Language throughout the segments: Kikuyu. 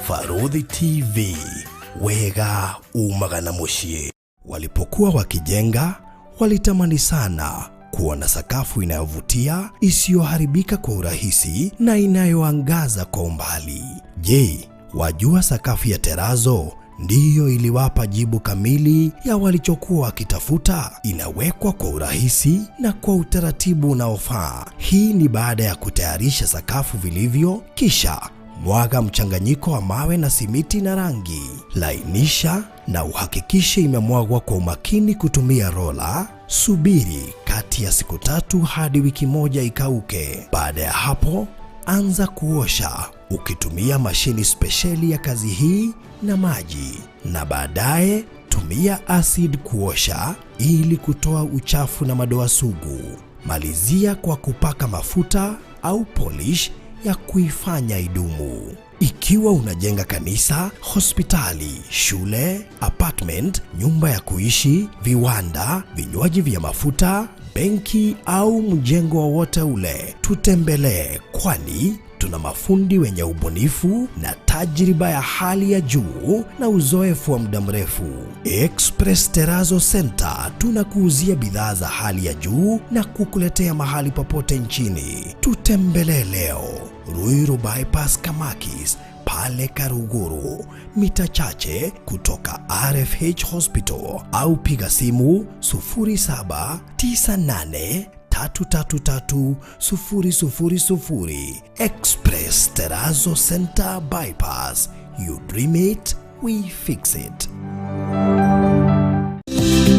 Farodhi TV, wega umaga na muciĩ. Walipokuwa wakijenga, walitamani sana kuwa na sakafu inayovutia, isiyoharibika kwa urahisi na inayoangaza kwa umbali. Je, wajua sakafu ya terazo ndiyo iliwapa jibu kamili ya walichokuwa wakitafuta? Inawekwa kwa urahisi na kwa utaratibu unaofaa. Hii ni baada ya kutayarisha sakafu vilivyo, kisha mwaga mchanganyiko wa mawe na simiti na rangi. Lainisha na uhakikishe imemwagwa kwa umakini kutumia rola. Subiri kati ya siku 3 hadi wiki 1 ikauke. Baada ya hapo, anza kuosha ukitumia mashini spesheli ya kazi hii na maji, na baadaye tumia acid kuosha ili kutoa uchafu na madoa sugu. Malizia kwa kupaka mafuta au polish ya kuifanya idumu. Ikiwa unajenga kanisa, hospitali, shule, apartment, nyumba ya kuishi, viwanda, vinywaji vya mafuta, benki au mjengo wowote ule, tutembelee, kwani tuna mafundi wenye ubunifu na tajriba ya hali ya juu na uzoefu wa muda mrefu. Express Terrazzo Center tunakuuzia bidhaa za hali ya juu na kukuletea mahali popote nchini. Tutembelee leo Ruiru Bypass Kamakis pale Karuguru, mita chache kutoka RFH Hospital, au piga simu 0798 333 000. Express Terrazzo Center Bypass. You dream it, we fix it.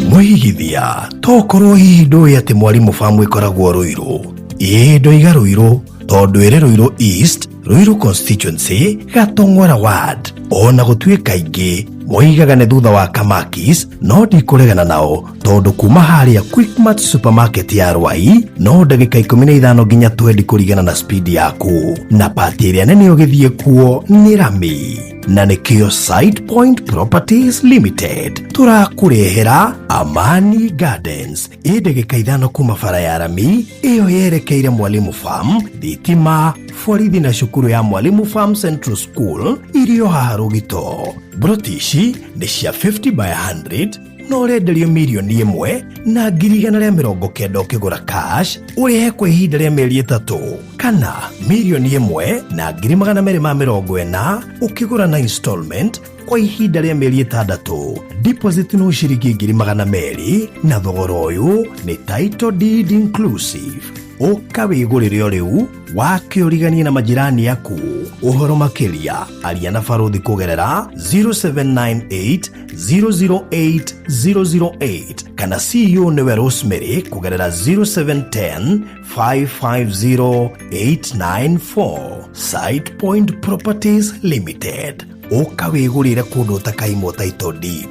Mwĩigithia tokorwo hihi ndũĩ atĩ Mwalimu Farm ĩkoragwo Ruiru? Ĩĩ ndoiga Ruiru tondũ ĩrĩ Ruiru East, Ruiru Constituency, Gatong'ora Ward. Ona gũtuĩka aingĩ moigaga nĩ thutha wa Kamakis, no ndikũregana nao tondũ kuma harĩa Quickmart supermarket ya Rwai no ndagĩka 15 nginya 20 kũringana na speed yaku, na pati ĩrĩa nene ũgĩthiĩ kuo nĩ rami, na nĩkĩo Site Point Properties Limited tũrakũrehera Amani Gardens ĩ ndagĩka 5 kuma bara ya rami ĩyo yerekeire Mwalimu Farm, thitima, borithi na cukuru ya Mwalimu Farm Central School irio haha Rũgito. Broti ici nĩ cia 50 by 100 no ũrenderio 1,190,000 ũkĩgũra cash ũrĩhe kwa ihinda rĩa mĩeri 3, kana 1,240,000 ũkĩgũra na installment kwa ihinda rĩa mĩeri 6. Deposit no ciringi 200,000 na thogora ũyũ nĩ title deed inclusive. Ũka wĩgũrĩre o rĩu wake ũriganie na majirani aku. Ũhoro makĩria aria na Baruthi kũgerera 0798 008 008 kana CEO nĩwe Rosemary kũgerera 0710 550 894. Site Point Properties Limited. Ũka wĩgũrĩre kũndũ ũtakaimwo title deed.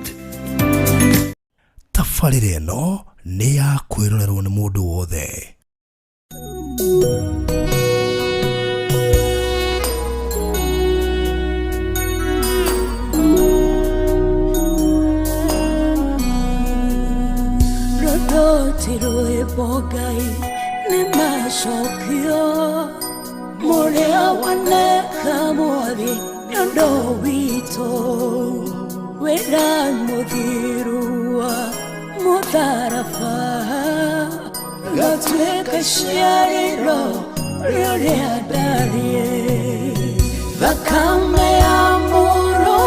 Tabarĩra ĩno nĩ ya kwĩrorerwo nĩ mũndũ wothe. Rũrũ rwĩmbo Ngai nĩ macokio mũrĩa waneka mwathi nĩ ũndũ witũ, wĩra mũthiru wa mũtharaba gatuĩka ciarĩro rĩrĩa ndariĩ, thakame ya mũrũ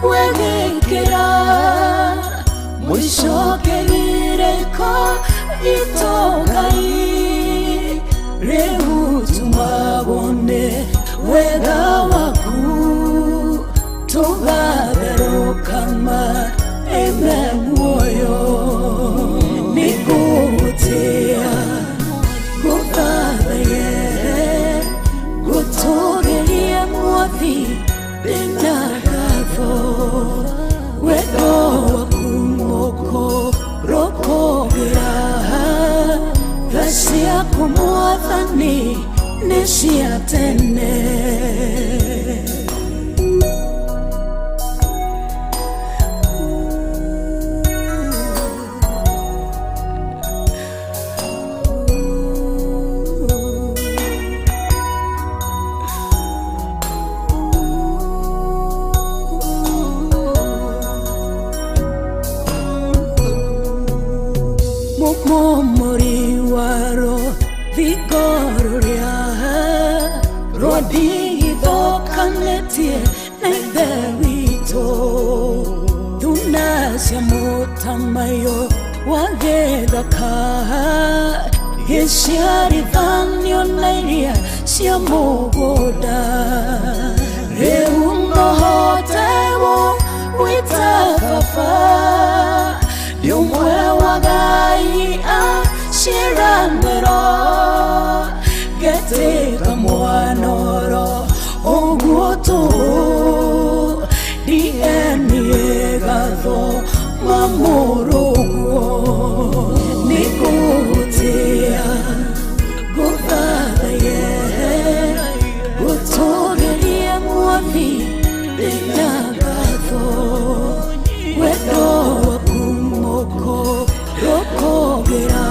wegĩkĩra mũico kĩgirĩko gitũ Ngai, rĩu tumagwo nĩ wega waku tũgatherũkama ĩme muoyo. Nĩngũgũtĩĩa ngũthathaye ngũtũgĩrie mwathi ndĩna ngatho, wendo waku mũkũrũkũgĩra, tha ciaku mwathani nĩ cia tene. Mũmomori waro thingo rũrĩa rwandigithũkanĩtie na Ithe witũ. Thuna cia mũtamaiyũ wa gĩthaka gĩciarithanio na iria cia mũgũnda. Rĩu nohote gũgwĩta baba, ndĩ ũmwe wa Ngai a ciĩranĩro, ngetĩka mwana oro ũguo tũhũ, DNA gathoma mũrũguo. Nĩngũgũtĩĩa, ngũthathaiye, ngũtũũgĩrie Mwathi, ndĩna ngatho. Wendo waku mũkũrũkũngĩra,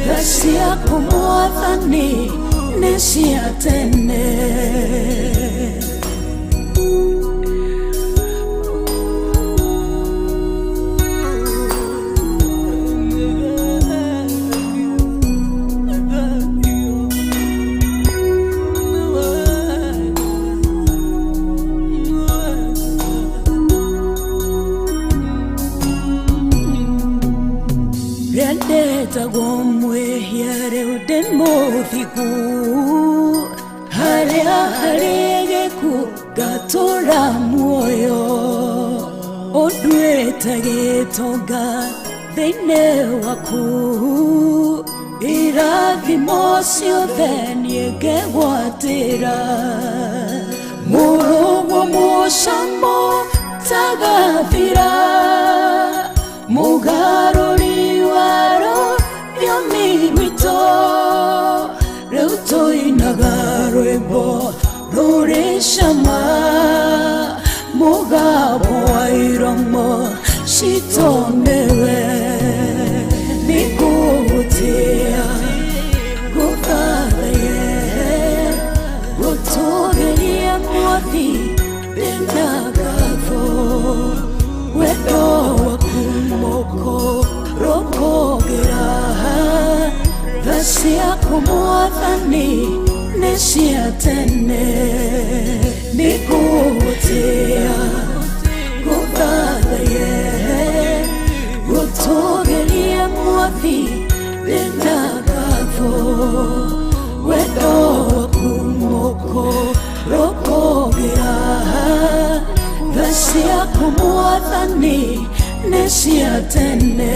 tha ciaku Mwathani nĩ cia tene. Rĩandetagwo mwĩhia rĩu ndĩ mũthingu, harĩa harĩ gĩkuũ ngatũũra muoyo. Ũnduĩte gĩtonga thĩinĩ waku, irathimo ciothe niĩ ngegwatĩra. Mũrũguo mũcamo tagathira, mũgarũri wa rũthiomi rwitũ. Rĩu tũinaga rwĩmbo rũrĩ cama, mũgambo wa iromo citũ nĩwe. Nĩngũgũtĩĩa, ngũthathaiye, ngũtũũgĩrie Mwathi, ndĩna ngatho. Wendo waku mũkũrũkũngĩra, tha ciaku Mwathani nĩ cia tene. Nĩngũgũtĩĩa, ngũthathaiye, ngũtũũgĩrie Mwathi, ndĩna ngatho. Wendo waku mũkũrũkũngĩra, tha ciaku Mwathani nĩ cia tene.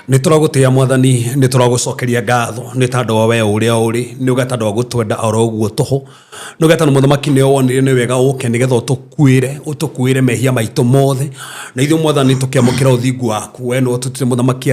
Nä tå ragå tä a Mwathani, nä tå ragå cokeria ngatho nä tandå wa we å rä a å rä nä å gatandå wa gå twenda oro å guo tå hå nä å gatandå mũthamaki nä wonire nä wega å ke nä getha å tå kuä re mehia maitå mothe, na ithuĩ Mwathani tå kä amå kä ra å thingu waku. We nä tũtire mũthamaki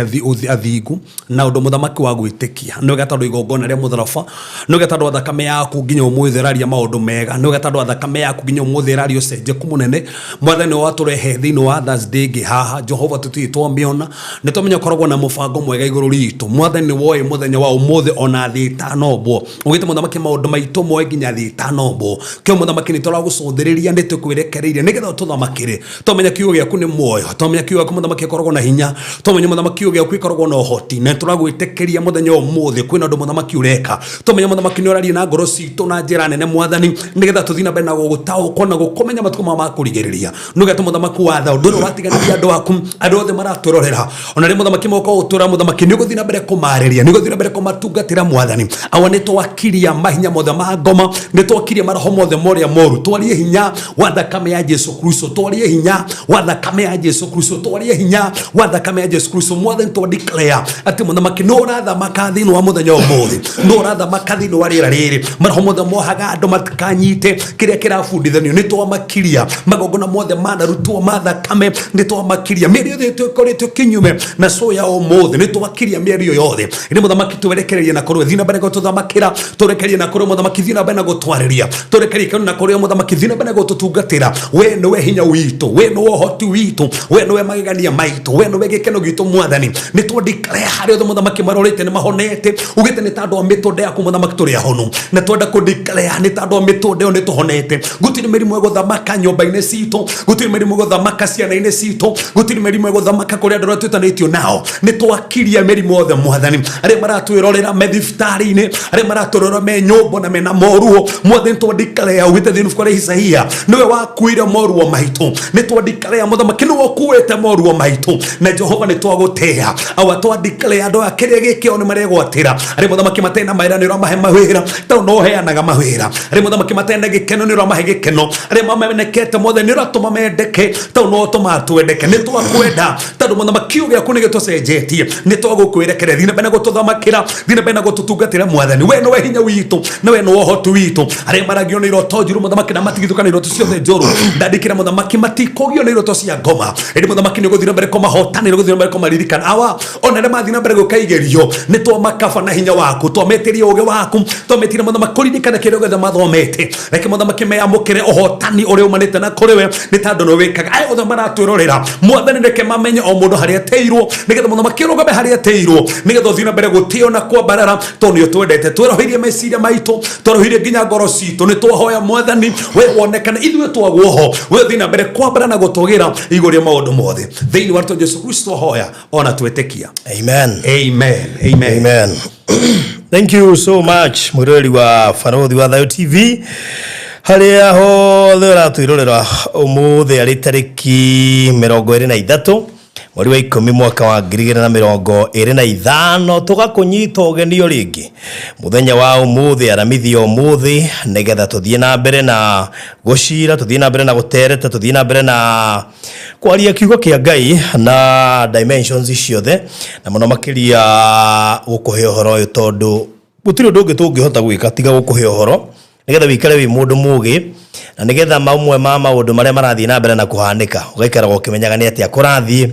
athingu na ũndũ mũthamaki wa gwĩtĩkia. Nĩ wega tondũ igongona rĩa mũtharaba, nĩ wega tondũ wa thakame yaku nginya ũmũthĩ ĩraria maũndũ mega, nĩ wega tondũ wa thakame yaku nginya ũmũthĩ ĩraria ũcenjeku mũnene. Mwathani nĩ watũrehe thĩinĩ wa Thursday ĩngĩ haha. Jehova, tũtirĩ twamĩona, nĩ twamenya ũkoragwo na mũbango mwega igũrũ ritũ. Mwathani, nĩ woĩ mũthenya wa ũmũthĩ ona thĩ ĩtanombwo, ũgĩte mũthamaki maũndũ maitũ moe nginya thĩ ĩtanombwo. Kĩo mũthamaki nĩ tũragũcũthĩrĩria, nĩ tũkwĩrekereirie nĩgetha ũtũthamakĩre. Twamenya kiugo gĩaku nĩ muoyo, twamenya kiugo gĩaku mũthamaki ĩkoragwo na hinya, twamenya mũthamaki kiugo gĩaku ĩkoragwo na ũhoti, na tũragwĩtĩkĩria mũthenya wa ũmũthĩ kwĩna ũndũ mũthamaki ũreka. Twamenya mũthamaki nĩ ũraria na ngoro citũ na njĩra nene, Mwathani, nĩgetha tũthiĩ na mbere na gũgũtaũkwo na gũkũmenya matukũ maya ma kũrigĩrĩria. Nĩgetha mũthamaki wa tha ũndũ ũrĩa ũratiganĩria andũ aku, andũ othe maratwĩrorera, ona rĩ mũthamaki moka gũtwĩra, mũthamaki nĩ ũgũthiĩ na mbere kũmarĩria, nĩ ũgũthiĩ na mbere kũmatungatĩra. Mwathani awa, nĩ twakiria mahinya mothe ma ngoma, nĩ twakiria maroho mothe morĩa moru. Twarie hinya wa thakame ya Jesu Kristo, twarie hinya wa thakame ya Jesu Kristo, twarie hinya wa thakame ya Jesu Kristo. Mwathani, twa declare atĩ mũthamaki nĩ ũrathamaka thĩinĩ wa mũthenya ũmũthĩ, nĩ ũrathamaka thĩinĩ wa rĩera rĩrĩ. Maroho mothe mohaga andũ matikanyite kĩrĩa kĩrabundithanio, nĩ twamakiria. Magongona mothe manarutwo ma thakame, nĩ twamakiria. Mĩario yothe ĩkoretwo kinyume na coya. Ũmũthĩ nĩ twakiria mĩario yothe. Ĩndĩ mũthamaki, twerekererie na kũrĩ thiĩ na mbere gũtũthamakĩra, twerekerie na kũrĩ mũthamaki, thiĩ na mbere na gũtwarĩria, twerekerie na kũrĩ mũthamaki, thiĩ na mbere gũtũtungatĩra. We nĩwe hinya witũ, we nĩwe ũhoti witũ, we nĩwe magegania maitũ, we nĩwe gĩkeno gitũ. Mwathani, nĩ twandeclare harĩa othe mũthamaki marorĩte nĩ mahonete. Ugĩte nĩ ta andũ a mĩtũnda yaku mũthamaki tũrĩ ahonu, na twenda kũdeclare nĩ ta andũ a mĩtũnda ĩyo nĩ tũhonete. Gũtirĩ mĩrimũ ĩgũthamaka nyũmba-inĩ citũ, gũtirĩ mĩrimũ ĩgũthamaka ciana-inĩ citũ, gũtirĩ mĩrimũ ĩgũthamaka kũrĩ andũ arĩa twĩtanĩtio nao. Nĩ twakiria mĩrimũ yothe. Mwathani, arĩa maratwĩrorera me thibitarĩ-inĩ, arĩa maratwĩrorera me nyũmba na mena moruo, mwathani, twandeclare ugĩte thĩinĩ ibuku rĩa Isaia nĩwe wakuire moruo maitũ. Nĩ twandeclare mũthamaki nĩwe ũkuĩte moruo maitũ, na Jehova nĩ twagũtĩa. Awa, twandeclare andũ aya kĩrĩa gĩkĩo nĩ maregwatĩra. Arĩa mũthamaki matarĩ na mawĩra, nĩ ũramahe mawĩra, tondũ no ũheanaga mawĩra. Arĩa mũthamaki matarĩ na gĩkeno, nĩ ũramahe gĩkeno. Arĩa mamenekete mothe, nĩ ũratũma mendeke, tondũ no ũtũmaga twendeke. Nĩ twakwenda tondũ mũthamaki kiugo gĩaku nĩ gĩtũcenjetie. Nĩ twagũkwĩrekereria, thiĩ na mbere na gũtũthamakĩra, thiĩ na mbere na gũtũtungatĩra. Mwathani, we nĩwe hinya witũ na we nĩwe ũhoti witũ. Arĩa maragio nĩ iroto njũru mũthamaki, na matigithũka iroto ciothe njũru, ndandĩkĩra mũthamaki matikũgio nĩ iroto cia ngoma, ĩndĩ mũthamaki nĩ ũgũthiĩ na mbere kũmahotanĩra, ũgũthiĩ na mbere kũmaririkana. Awa, ona arĩa mathiĩ na mbere gwĩka igerio, nĩ twamakaba na hinya waku, twametĩria ũgĩ waku, twametĩria mũthamaki kũririkana kĩrĩa gĩothe mathomete. Reke mũthamaki meyamũkĩre ũhotani ũrĩa umanĩte na kũrĩ we, nĩ tondũ nĩ wĩkaga. Aya othe maratwĩrorera mwathani, reke mamenye o mũndũ harĩa ateirwo, nĩgetha mũthamaki ũrũgame harĩa ateirwo, nĩgetha ũthiĩ na mbere gũtĩo na kwambarara, tondũ nĩ ũtwendete. Tweroheirie meciria maitũ, tweroheirie nginya ngoro citũ. Nĩ twahoya mwathani, we wonekane, ithuĩ twagwo ho, we ũthiĩ na mbere kwambara na gũtũgĩra igũrũ rĩa maũndũ mothe. Thĩinĩ wa rĩtwa Jesu Kristo hoya ona twĩtĩkia. Amen. Amen, amen. Amen. Thank you so much, mwiroreri wa Barothi wa Thayo TV harĩa hothe ũratwĩrorera. Ũmũthĩ arĩ tarĩki 23 mweri wa 10 mwaka wa 2025, tũgakũnyita ũgeni o rĩngĩ mũthenya wa ũmũthĩ, aramithi ya ũmũthĩ, nĩgetha tũthiĩ na mbere na gũcira, tũthiĩ na mbere na gũtereta, tũthiĩ na mbere na kwaria kiugo kĩa Ngai na dimensions ciothe, na mũno makĩria gũkũhe ũhoro ũyũ, tondũ gũtirĩ ũndũ ũngĩ tũngĩhota gwĩka tiga gũkũhe ũhoro, nĩgetha wĩikare wĩ mũndũ mũgĩ, na nĩgetha mamwe ma maũndũ marĩa marathiĩ na mbere na kũhanĩka ũgaikaraga ũkĩmenyaga nĩ atĩa kũrathiĩ.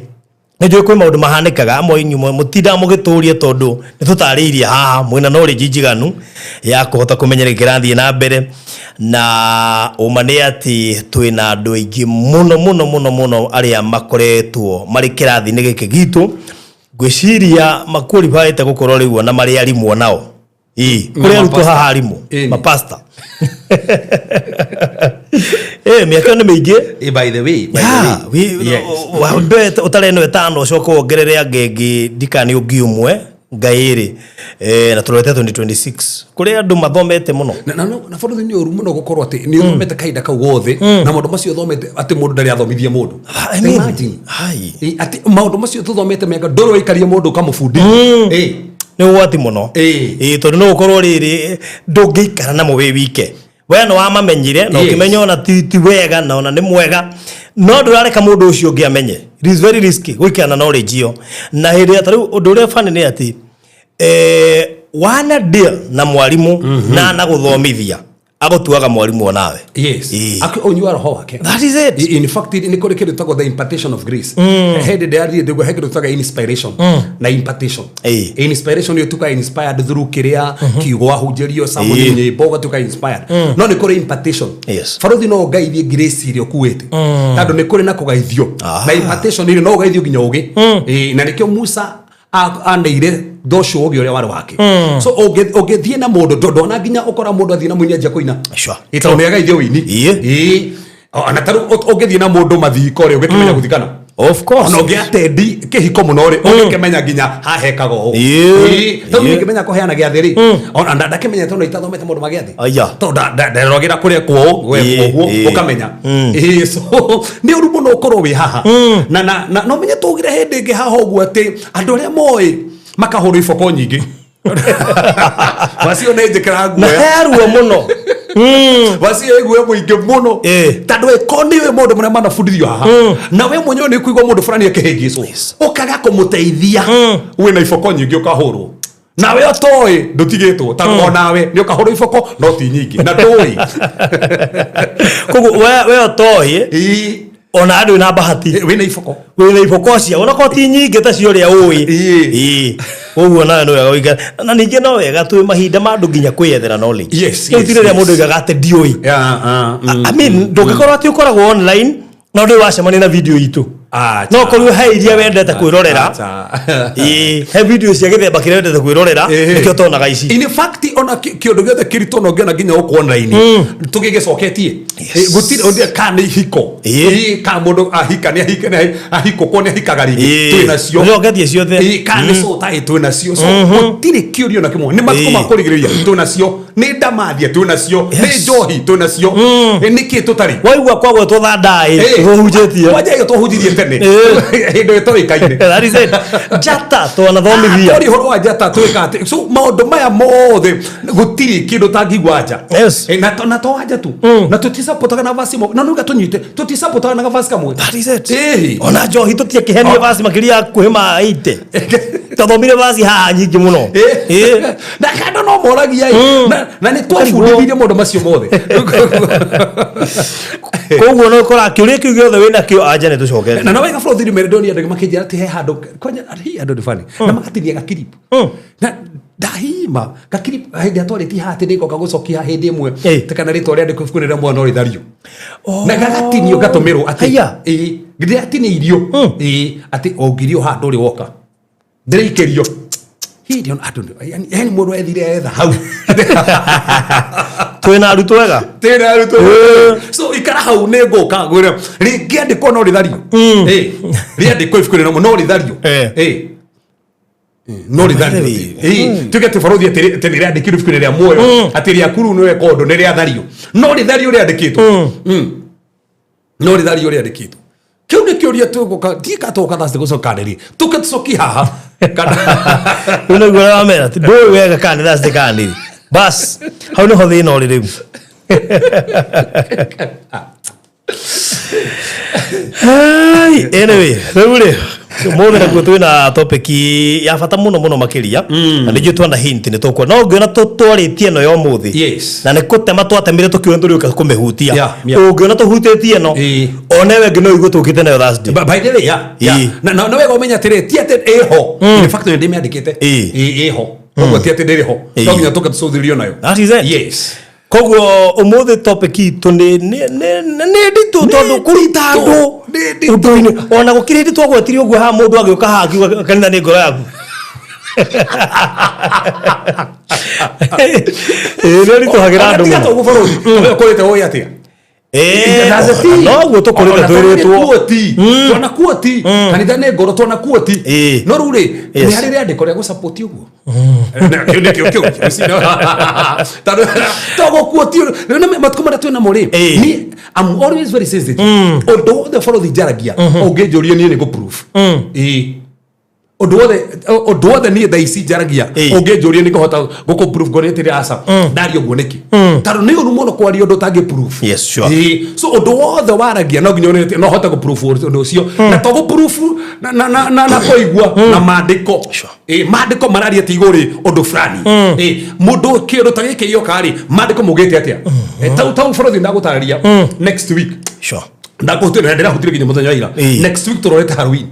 Nĩ njũĩ kwĩ maũndũ mahanĩkaga amwe inyuĩ mũtindaga mũgĩtũria, tondũ nĩ tũtarĩirie haha mwĩna knowledge njiganu ya kũhota kũmenya nĩkĩ kĩrathiĩ na mbere. Na ũma nĩ atĩ twĩna andũ aingĩ mũno mũno mũno mũno arĩa makoretwo marĩ kĩrathi-inĩ gĩkĩ gitũ. Ngwĩciria maqualifyĩte gũkorwo rĩu ona marĩ arimũ onao. Ĩĩ, kũrĩ arutwo mapasta. Haha arimũ. Ĩni. Mapasta. Ĩ, mĩaka ĩyo nĩ mĩingĩ. By the way, by Yeah, the way. Yes. Wambe ũtarĩ ĩno ĩtano, ũcoke wongerere angĩ ĩngĩ, ndikana nĩ ũngi ũmwe ngai ĩrĩ. Na tũrorete 2026, kũrĩ andũ mathomete mũno. Na bũrũri nĩ ũru mũno gũkorwo atĩ nĩ ũthomete kahinda kau gothe, na maũndũ macio ũthomete atĩ mũndũ ndarĩ athomithia mũndũ. I mean, Imagine. hai. Atĩ maũndũ macio tũthomete mĩaka ndũrĩ waikaria mũndũ ũkamũbundithia. Nĩ ũgwati mũno. Ĩĩ, tondũ no ũkorwo rĩrĩ ndũngĩikara namo wĩ wike. We nĩ wamamenyire na ũkĩmenya ona ti wega na ona nĩ mwega, no ndũrareka mũndũ ũcio ũngĩ amenye. It is very risky gũikara na knowledge ĩyo. Na hĩndĩ ĩrĩa tarĩu ũndũ ũrĩa funny nĩ atĩ wana deal na mwarimũ na anagũthomithia, agũtuaga mwarimũ onawe. Yes. Ũnyua roho wake. That is it. In fact, nĩ kũrĩ kĩndũ gĩtagwo the impartation of grace. Hĩndĩ ndĩrathiĩ ndĩguo he kĩndũ gĩtagwo inspiration na impartation. Inspiration nĩ ũtuĩkaga inspired through kĩrĩa kiugo wahunjĩrio, sermon, nyĩmbo, ũgatuĩka inspired. No nĩ kũrĩ impartation. Barothi, no ũgaithie grace ĩrĩa ũkuĩte, tondũ nĩ kũrĩ na kũgaithio na impartation ĩrĩ no ũgaithio nginya ũgĩ. Na nĩkĩo Musa aneire Joshua ũgĩ ũrĩa warĩ wake. So ũngĩthiĩ na mũndũ, ndona nginya ũkora mũndũ athiĩ na mũini anjia kũina. Tondũ nĩ agaithio ũini. Ona tarĩu ũngĩthiĩ na mũndũ mathiko rĩ, ũgĩkĩmenya gũthikana. Of course. Ona ũngĩatendi kĩhiko mũno rĩ, ũgĩkĩmenya nginya hahekaga ũũ. Tondũ ningĩmenya kũheana gĩathĩ rĩ, ona ndakĩmenya tondũ itathomete maũndũ ma gĩathĩ. Aya. Tondũ nderogĩra kũrĩa kwao gwekwo ũguo, ũkamenya. So nĩ ũru mũno ũkorwo wĩ haha na no menye tũgire hĩndĩ ĩngĩ haha ũguo atĩ andũ arĩa moĩ makahũrwo iboko nyingĩ. Wacio nĩ njĩkĩraga Na guoya. He ruo mũno. Wacio ĩ guoya mũingĩ mũno, tondũ ĩko nĩ ũĩ maũndũ marĩa manabundithio haha, na we mwenyewe nĩ kũigua mũndũ fulani akĩhĩngĩcwo, ũkaga kũmũteithia, wĩna iboko nyingĩ ũkahũrwo. Nawe ũtoĩ ndũtigĩtwo, tondũ onawe nĩ ũkahũrwo iboko, no ti nyingĩ na ndũĩ. Koguo we ũtoĩ. Ona andũ na bahati. Wĩna iboko. Wĩna iboko cia onakorwo ti nyingĩ ta cia ũrĩa ũĩ. Ĩĩ. Ĩĩ. Koguo nawe nĩ wega ũikare na ningĩ no wega twĩ mahinda ma andũ nginya kwĩyethera knowledge. Yes, Rĩu yes, ti rĩrĩa yes. mũndũ oigaga atĩ ndiũĩ. Yeah, I mean, ndũngĩkorwo atĩ ũkoragwo online na ndũrĩ wacemania na video itũ. Acha. No korwo he iria wendete kwĩrorera. Acha. Ĩĩ, he video cia gĩthemba kĩrĩa wendete kwĩrorera Ĩĩ. nĩkĩo tonaga ici. In fact, ona kĩũndũ gĩothe kĩritũ no ngĩona nginya gũkũ online tũgĩgĩcoketie. Gũtirĩ ũndũ kana nĩ ihiko. Ĩĩ. Ĩĩ, kana mũndũ ahika nĩ ahika nĩ ahikũkwo nĩ ahikaga rĩngĩ. Ĩĩ. Twĩ nacio. Nĩcoketie ciothe. Ĩĩ, kana nĩ cota ĩ twĩ nacio. So gũtirĩ kĩũria ona kĩmwe. Nĩ matukũ Ĩĩ. ma kũrigĩrĩria twĩ nacio. Nĩ ndamathia twĩ nacio. Nĩ Yes. njohi twĩ nacio. Ĩ, nĩkĩ tũtarĩ? Waigua kwagwetwo thandaĩ Ĩĩ. tũhunjĩtie. Kwanja ĩyo twahunjirie tene. Ĩĩ. Hĩndĩ ĩyo tũĩkaine. That is it. Njata twanathomithia. Twari ũhoro wa njata twĩka atĩ so maũndũ maya mothe gũtirĩ kĩndũ tangĩigua nja. Yes. Na to wanja tu na tũtisapotaga na vasi na nuga tũnyite tũtisapotaga na gavasi kamwe. That is it. Ĩĩ. Ona njohi tũtiakĩhenie vasi makĩria ya kuhĩ ma 80. Twathomire vasi haha nyingĩ mũno. Ĩĩ. Na kando no moragia ĩ. Na nĩ twabundithirie maũndũ macio mothe. Koguo no ũkora kĩũria kĩu gĩothe wĩnakĩo anja nĩ tũcokete. Na wega bũrũri meredoni andũ makĩnjĩra atĩ he handũ kwanja hi andũ nĩ funny na magatinia gakirip na ndahima gakirip hĩndĩ ĩrĩa twarĩtie haha atĩ nĩngoka gũcokia hĩndĩ ĩmwe Ĩ. atĩ kana rĩtwa rĩandĩkwo ibuku-inĩ rĩa mwana no rĩthario na gagatinio gatũmĩrwo atĩ Haiya. ĩĩ rĩratinĩirio ĩĩ atĩ ũngirio handũ ũrĩ woka ndĩraikĩrio hĩndĩ ona andũ yani mũndũ ethire etha hau. Twĩna arutwo ega. Tĩna arutwo. So ikara hau nĩ ngũka ngwĩre rĩngĩandĩkwo no rĩthario. Ĩ, rĩandĩkwo ibuku-inĩ rĩmwe no rĩthario. Eh. Ĩ, no rĩthario. Really? Ĩ, tuge atĩ barothi atĩ nĩ rĩandĩkirwo ibuku-inĩ rĩa muoyo atĩ rĩaku rĩu nĩwe kondo nĩ rĩathario no rĩthario rĩandĩkĩtwo. No rĩthario rĩandĩkĩtwo kĩu nĩ kĩũria tũgũka ndiĩka tũgũka Thursday gũcokanĩria tũke tũcokie haha kana Rĩu nĩguo wamera ndũĩ wega kana nĩ Thursday kana nĩ rĩ. Bas hau nĩho thĩna ũrĩ rĩu. Ai, anyway, rĩu rĩ ũmũthĩ naguo twĩna topic ya bata mũno mũno makĩria na nĩnjũĩ twana hint nĩ tũkuona no ngĩona twarĩtie ĩno ya ũmũthĩ Yes. na nĩ kũtema twatemire tũkiuga tũrĩũka kũmĩhutia. Yeah. Ũngĩona tũhutĩtie ĩno Ĩĩ. onewe ĩngĩ no igue tũkĩte nayo Thursday. By the way, yeah. Ĩĩ. Na wega ũmenye atĩrĩ ti atĩ ĩho. In fact nĩ ndĩmĩandĩkĩte. Ĩĩ, ĩho koguo ti atĩ ndĩrĩ ho Ĩĩ. no nginya tũke tũcũthĩrĩrio nayo. That is it. Yes. Koguo ũmũthĩ topic itũ nĩ nditũ tondũ kũruta andũ Nĩ nditũ. ũndũ-inĩ ona gũkĩrĩ hĩndĩ twagwetire ũguo haha mũndũ agĩũka haha akiuga kanitha nĩ ngoro yaku. Ĩĩ, nĩ ritũhagĩra andũ Ona tiga mũno. toguo bũrũri we ũkũrĩte ũĩ atĩa? Ĩĩ, noguo tũkũrĩte Ona twĩrĩtwo. twanakuoti twanakuoti kanitha nĩ ngoro twanakuoti Ĩĩ. no rĩu rĩ Yes. nĩ harĩ rĩandĩko rĩa gũcapoti ũguo. Na kĩu nĩkĩo kĩu tondũ togũkuoti rĩu nĩ matukũ marĩa twĩ namo rĩ Ĩĩ. niĩ I'm always very sensitive ũndũ wothe bũrũri njaragia ũngĩnjũria niĩ nĩ ngũ-proof. Ĩĩ, ũndũ wothe niĩ thaa ici njaragia Ĩĩ. ũngĩnjũria nĩ ngũhota gũkũ proof ngorĩte rĩ aca ndaria ũguo nĩkĩ tondũ nĩ ũru mũno kwaria ũndũ ũtangĩ proof. Yes, sure. Ĩĩ. So ũndũ wothe waragia no nginya ũrĩte no hote gũ proof ũndũ ũcio na to gũ proof na kũigua na maandĩko. Sure. Ĩĩ, maandĩko mararia ti igũrũ ũndũ fulani. Ĩĩ, mũndũ kĩũndũ ta gĩkĩ gĩoka rĩ maandĩko maugĩte atĩa? Tau bũrũri ndagũtarĩria next week. Sure. Ndakũhutire ndĩrahutire nginya mũthenya wa ira. Ĩĩ. Next week tũrorete Halloween.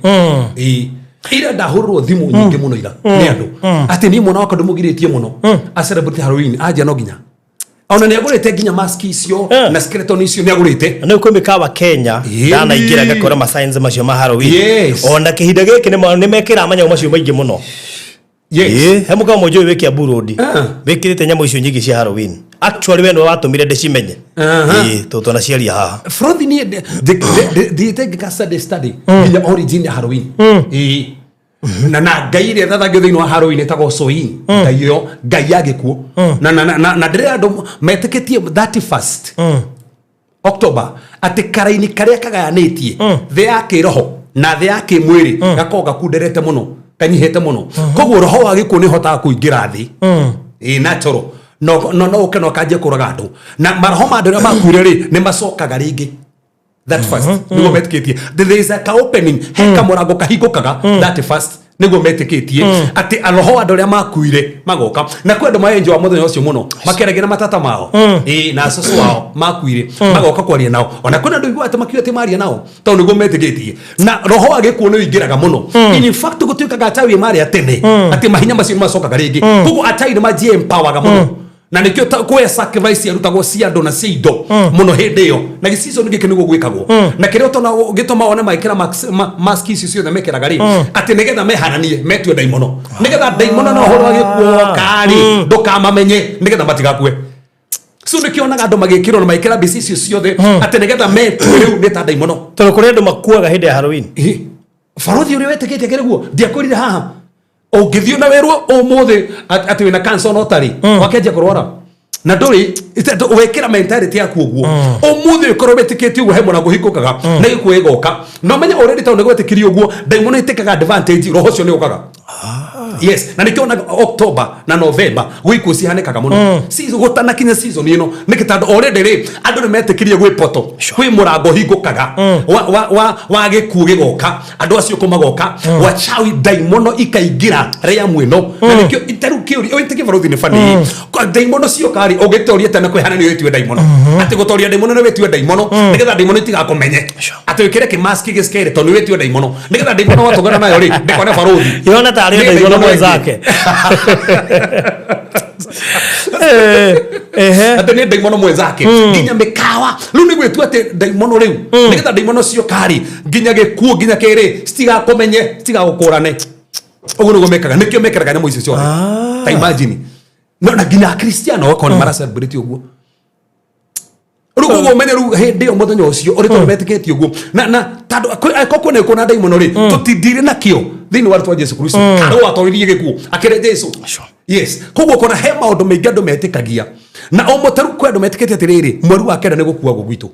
Ĩĩ, ira ndahũrĩrwo thimũ nyingĩ mũno ira nĩ andũ atĩ niĩ mwana wakwa ndĩmũgirĩtie mũno a celebrate Halloween anja no nginya ona nĩ agũrĩte nginya mask icio na skeleton icio nĩ agũrĩte. Na nĩ kwĩ mĩkawa Kenya Ĩĩ. ndanaingĩra ngakora ma signs macio ma Halloween. Yes. Ona kĩhinda gĩkĩ nĩ mekĩraga manyamũ macio maingĩ mũno. Yes. Ĩĩ, he mũkawa mũnjũĩ wĩ Kiambu Road Ah. wĩkĩrĩte nyamũ icio nyingĩ cia Halloween. Actually we nĩwe watũmire ndĩcimenye. Aha. Ĩĩ, tondũ twanaciaria haha. Frothi niĩ thiĩte ngĩka study nginya origin ya Halloween. Ĩĩ. Na ngai ĩrĩa ĩthathagio thĩinĩ wa Halloween ĩtagwo Soin ngai ĩyo ngai ya gĩkuũ na ndĩrĩ andũ metĩkĩtie 31st October atĩ karaini karĩa kagayanĩtie thĩ ya kĩroho na thĩ ya kĩmwĩrĩ gakoragwo gakunderete mũno kanyihĩte mũno koguo roho wa gĩkuũ nĩ ũhotaga kũingĩra thĩ ĩ natural no ũke no kanjie kũraga andũ na maroho ma andũ arĩa makuire rĩ nĩ macokaga rĩngĩ that first nĩguo metĩkĩtie. There is a ka opening he kamũrango kahingũkaga that first Nĩguo metĩkĩtie atĩ aroho andũ arĩa makuire magoka, na kwĩ andũ maenjoa mũthenya ũcio mũno, makĩaragia na matata mao. Ĩĩ, na cũcũ wao makuire magoka kwaria nao. Ona kwĩna andũ igua atĩ makiuga atĩ maria nao tondũ nĩguo metĩkĩtie, na roho wa gĩkuũ nĩ ũingĩraga mũno. In fact, gũtuĩkaga achawi marĩa tene atĩ mahinya macio nĩ macokaga rĩngĩ, koguo achawi nĩ manjie empowerga mũno, na nĩkĩo kwĩ sacrifice yarutagwo cia andũ na cia indo mũno hĩndĩ ĩyo, na gĩseason gĩkĩ nĩguo gwĩkagwo. Na kĩrĩa ũtona gĩtũma wone magĩkĩra mask icio ciothe mekĩraga rĩ, atĩ nĩgetha mehananie metue ndaimono, nĩgetha ndaimono na ũhoro wa gĩkuũ woka rĩ, ndũkamamenye, nĩgetha matigakue. So nĩkĩo onaga andũ magĩkĩrwo na magĩkĩra mbica icio ciothe atĩ nĩgetha metue rĩu nĩ ta ndaimono. Tondũ kũrĩ andũ makuaga hĩndĩ ya Halloween. Ĩ, barothi ũrĩa wetĩkĩtie kĩrĩ guo ndiakwĩrire haha, ũngĩthiĩ na wĩrwo ũmũthĩ atĩ wĩna cancer no tarĩ wakĩanjia kũrwara na ndũrĩ wekĩra mentality yaku ũguo, ũmũthĩ ũkorwo wĩtĩkĩtie ũguo, he mũrango ũhingũkaga na gĩkuũ gĩgoka. Na ũmenye already tondũ nĩgwetĩkirie ũguo, ndaimono ĩtĩkaga advantage, roho ũcio nĩ ũkaga. Yes, na nĩkĩo onaga October na November gwĩ ikuũ cihanĩkaga mũno. Gũtanakinya season ĩno nĩkĩ? Tondũ already rĩ, andũ nĩ metĩkirie gwĩ poto, kwĩ mũrango hingũkaga wa gĩkuũ gĩgoka, andũ acio kũ magoka, wachawi ndaimono ikaingĩra rĩa mwĩno. Na nĩkĩo tarĩu kĩũria wĩtĩkie barothi nĩ bani ndaimono cioka rĩ, ũngĩtoria tene kwĩhananio wĩtue ndaimono, atĩ gũtoria ndaimono nĩ wĩtue ndaimono nĩgetha ndaimono itigakũmenye, atĩ wĩkĩre kĩmaski gĩskeleton nĩ wĩtue ndaimono nĩgetha ndaimono watũngana nayo rĩ, ndĩkone barothi. Yona tarĩ Nĩ ndaimono ndaimono ĩngĩ. Mwenzake. Eh, ehe. Atĩ nĩ ndaimono mwenzake, nginya mĩkawa rĩu nĩ gwĩtua atĩ ndaimono rĩu, nĩgetha ndaimono cioka rĩ, nginya gĩkuũ nginya kĩrĩ citigakũmenye, citigagũkũrane. Ũguo nĩguo mekaga, nĩkĩo mekĩraga nyamũ icio ciothe. Ta imagine, no na nginya akristiano okorwo nĩ mara celebrate ũguo rĩu. Koguo ũmenye rĩu hĩndĩ ĩyo mũthenya ũcio ũrĩ tondũ metĩkĩtie ũguo na tondũ angĩkorwo kwĩna gĩkuũ na ndaimono rĩ, tũtindire nakĩo thĩinĩ wa rĩtwa Jesu Kristo karĩ watoririe gĩkuũ akĩrĩ Jesu. Yes, koguo kona he maũndũ maingĩ andũ metĩkagia na o mũtaru. Kwĩ andũ metĩkĩtie atĩrĩrĩ, mweri wa kenda nĩ gũkuagwo gwitũ,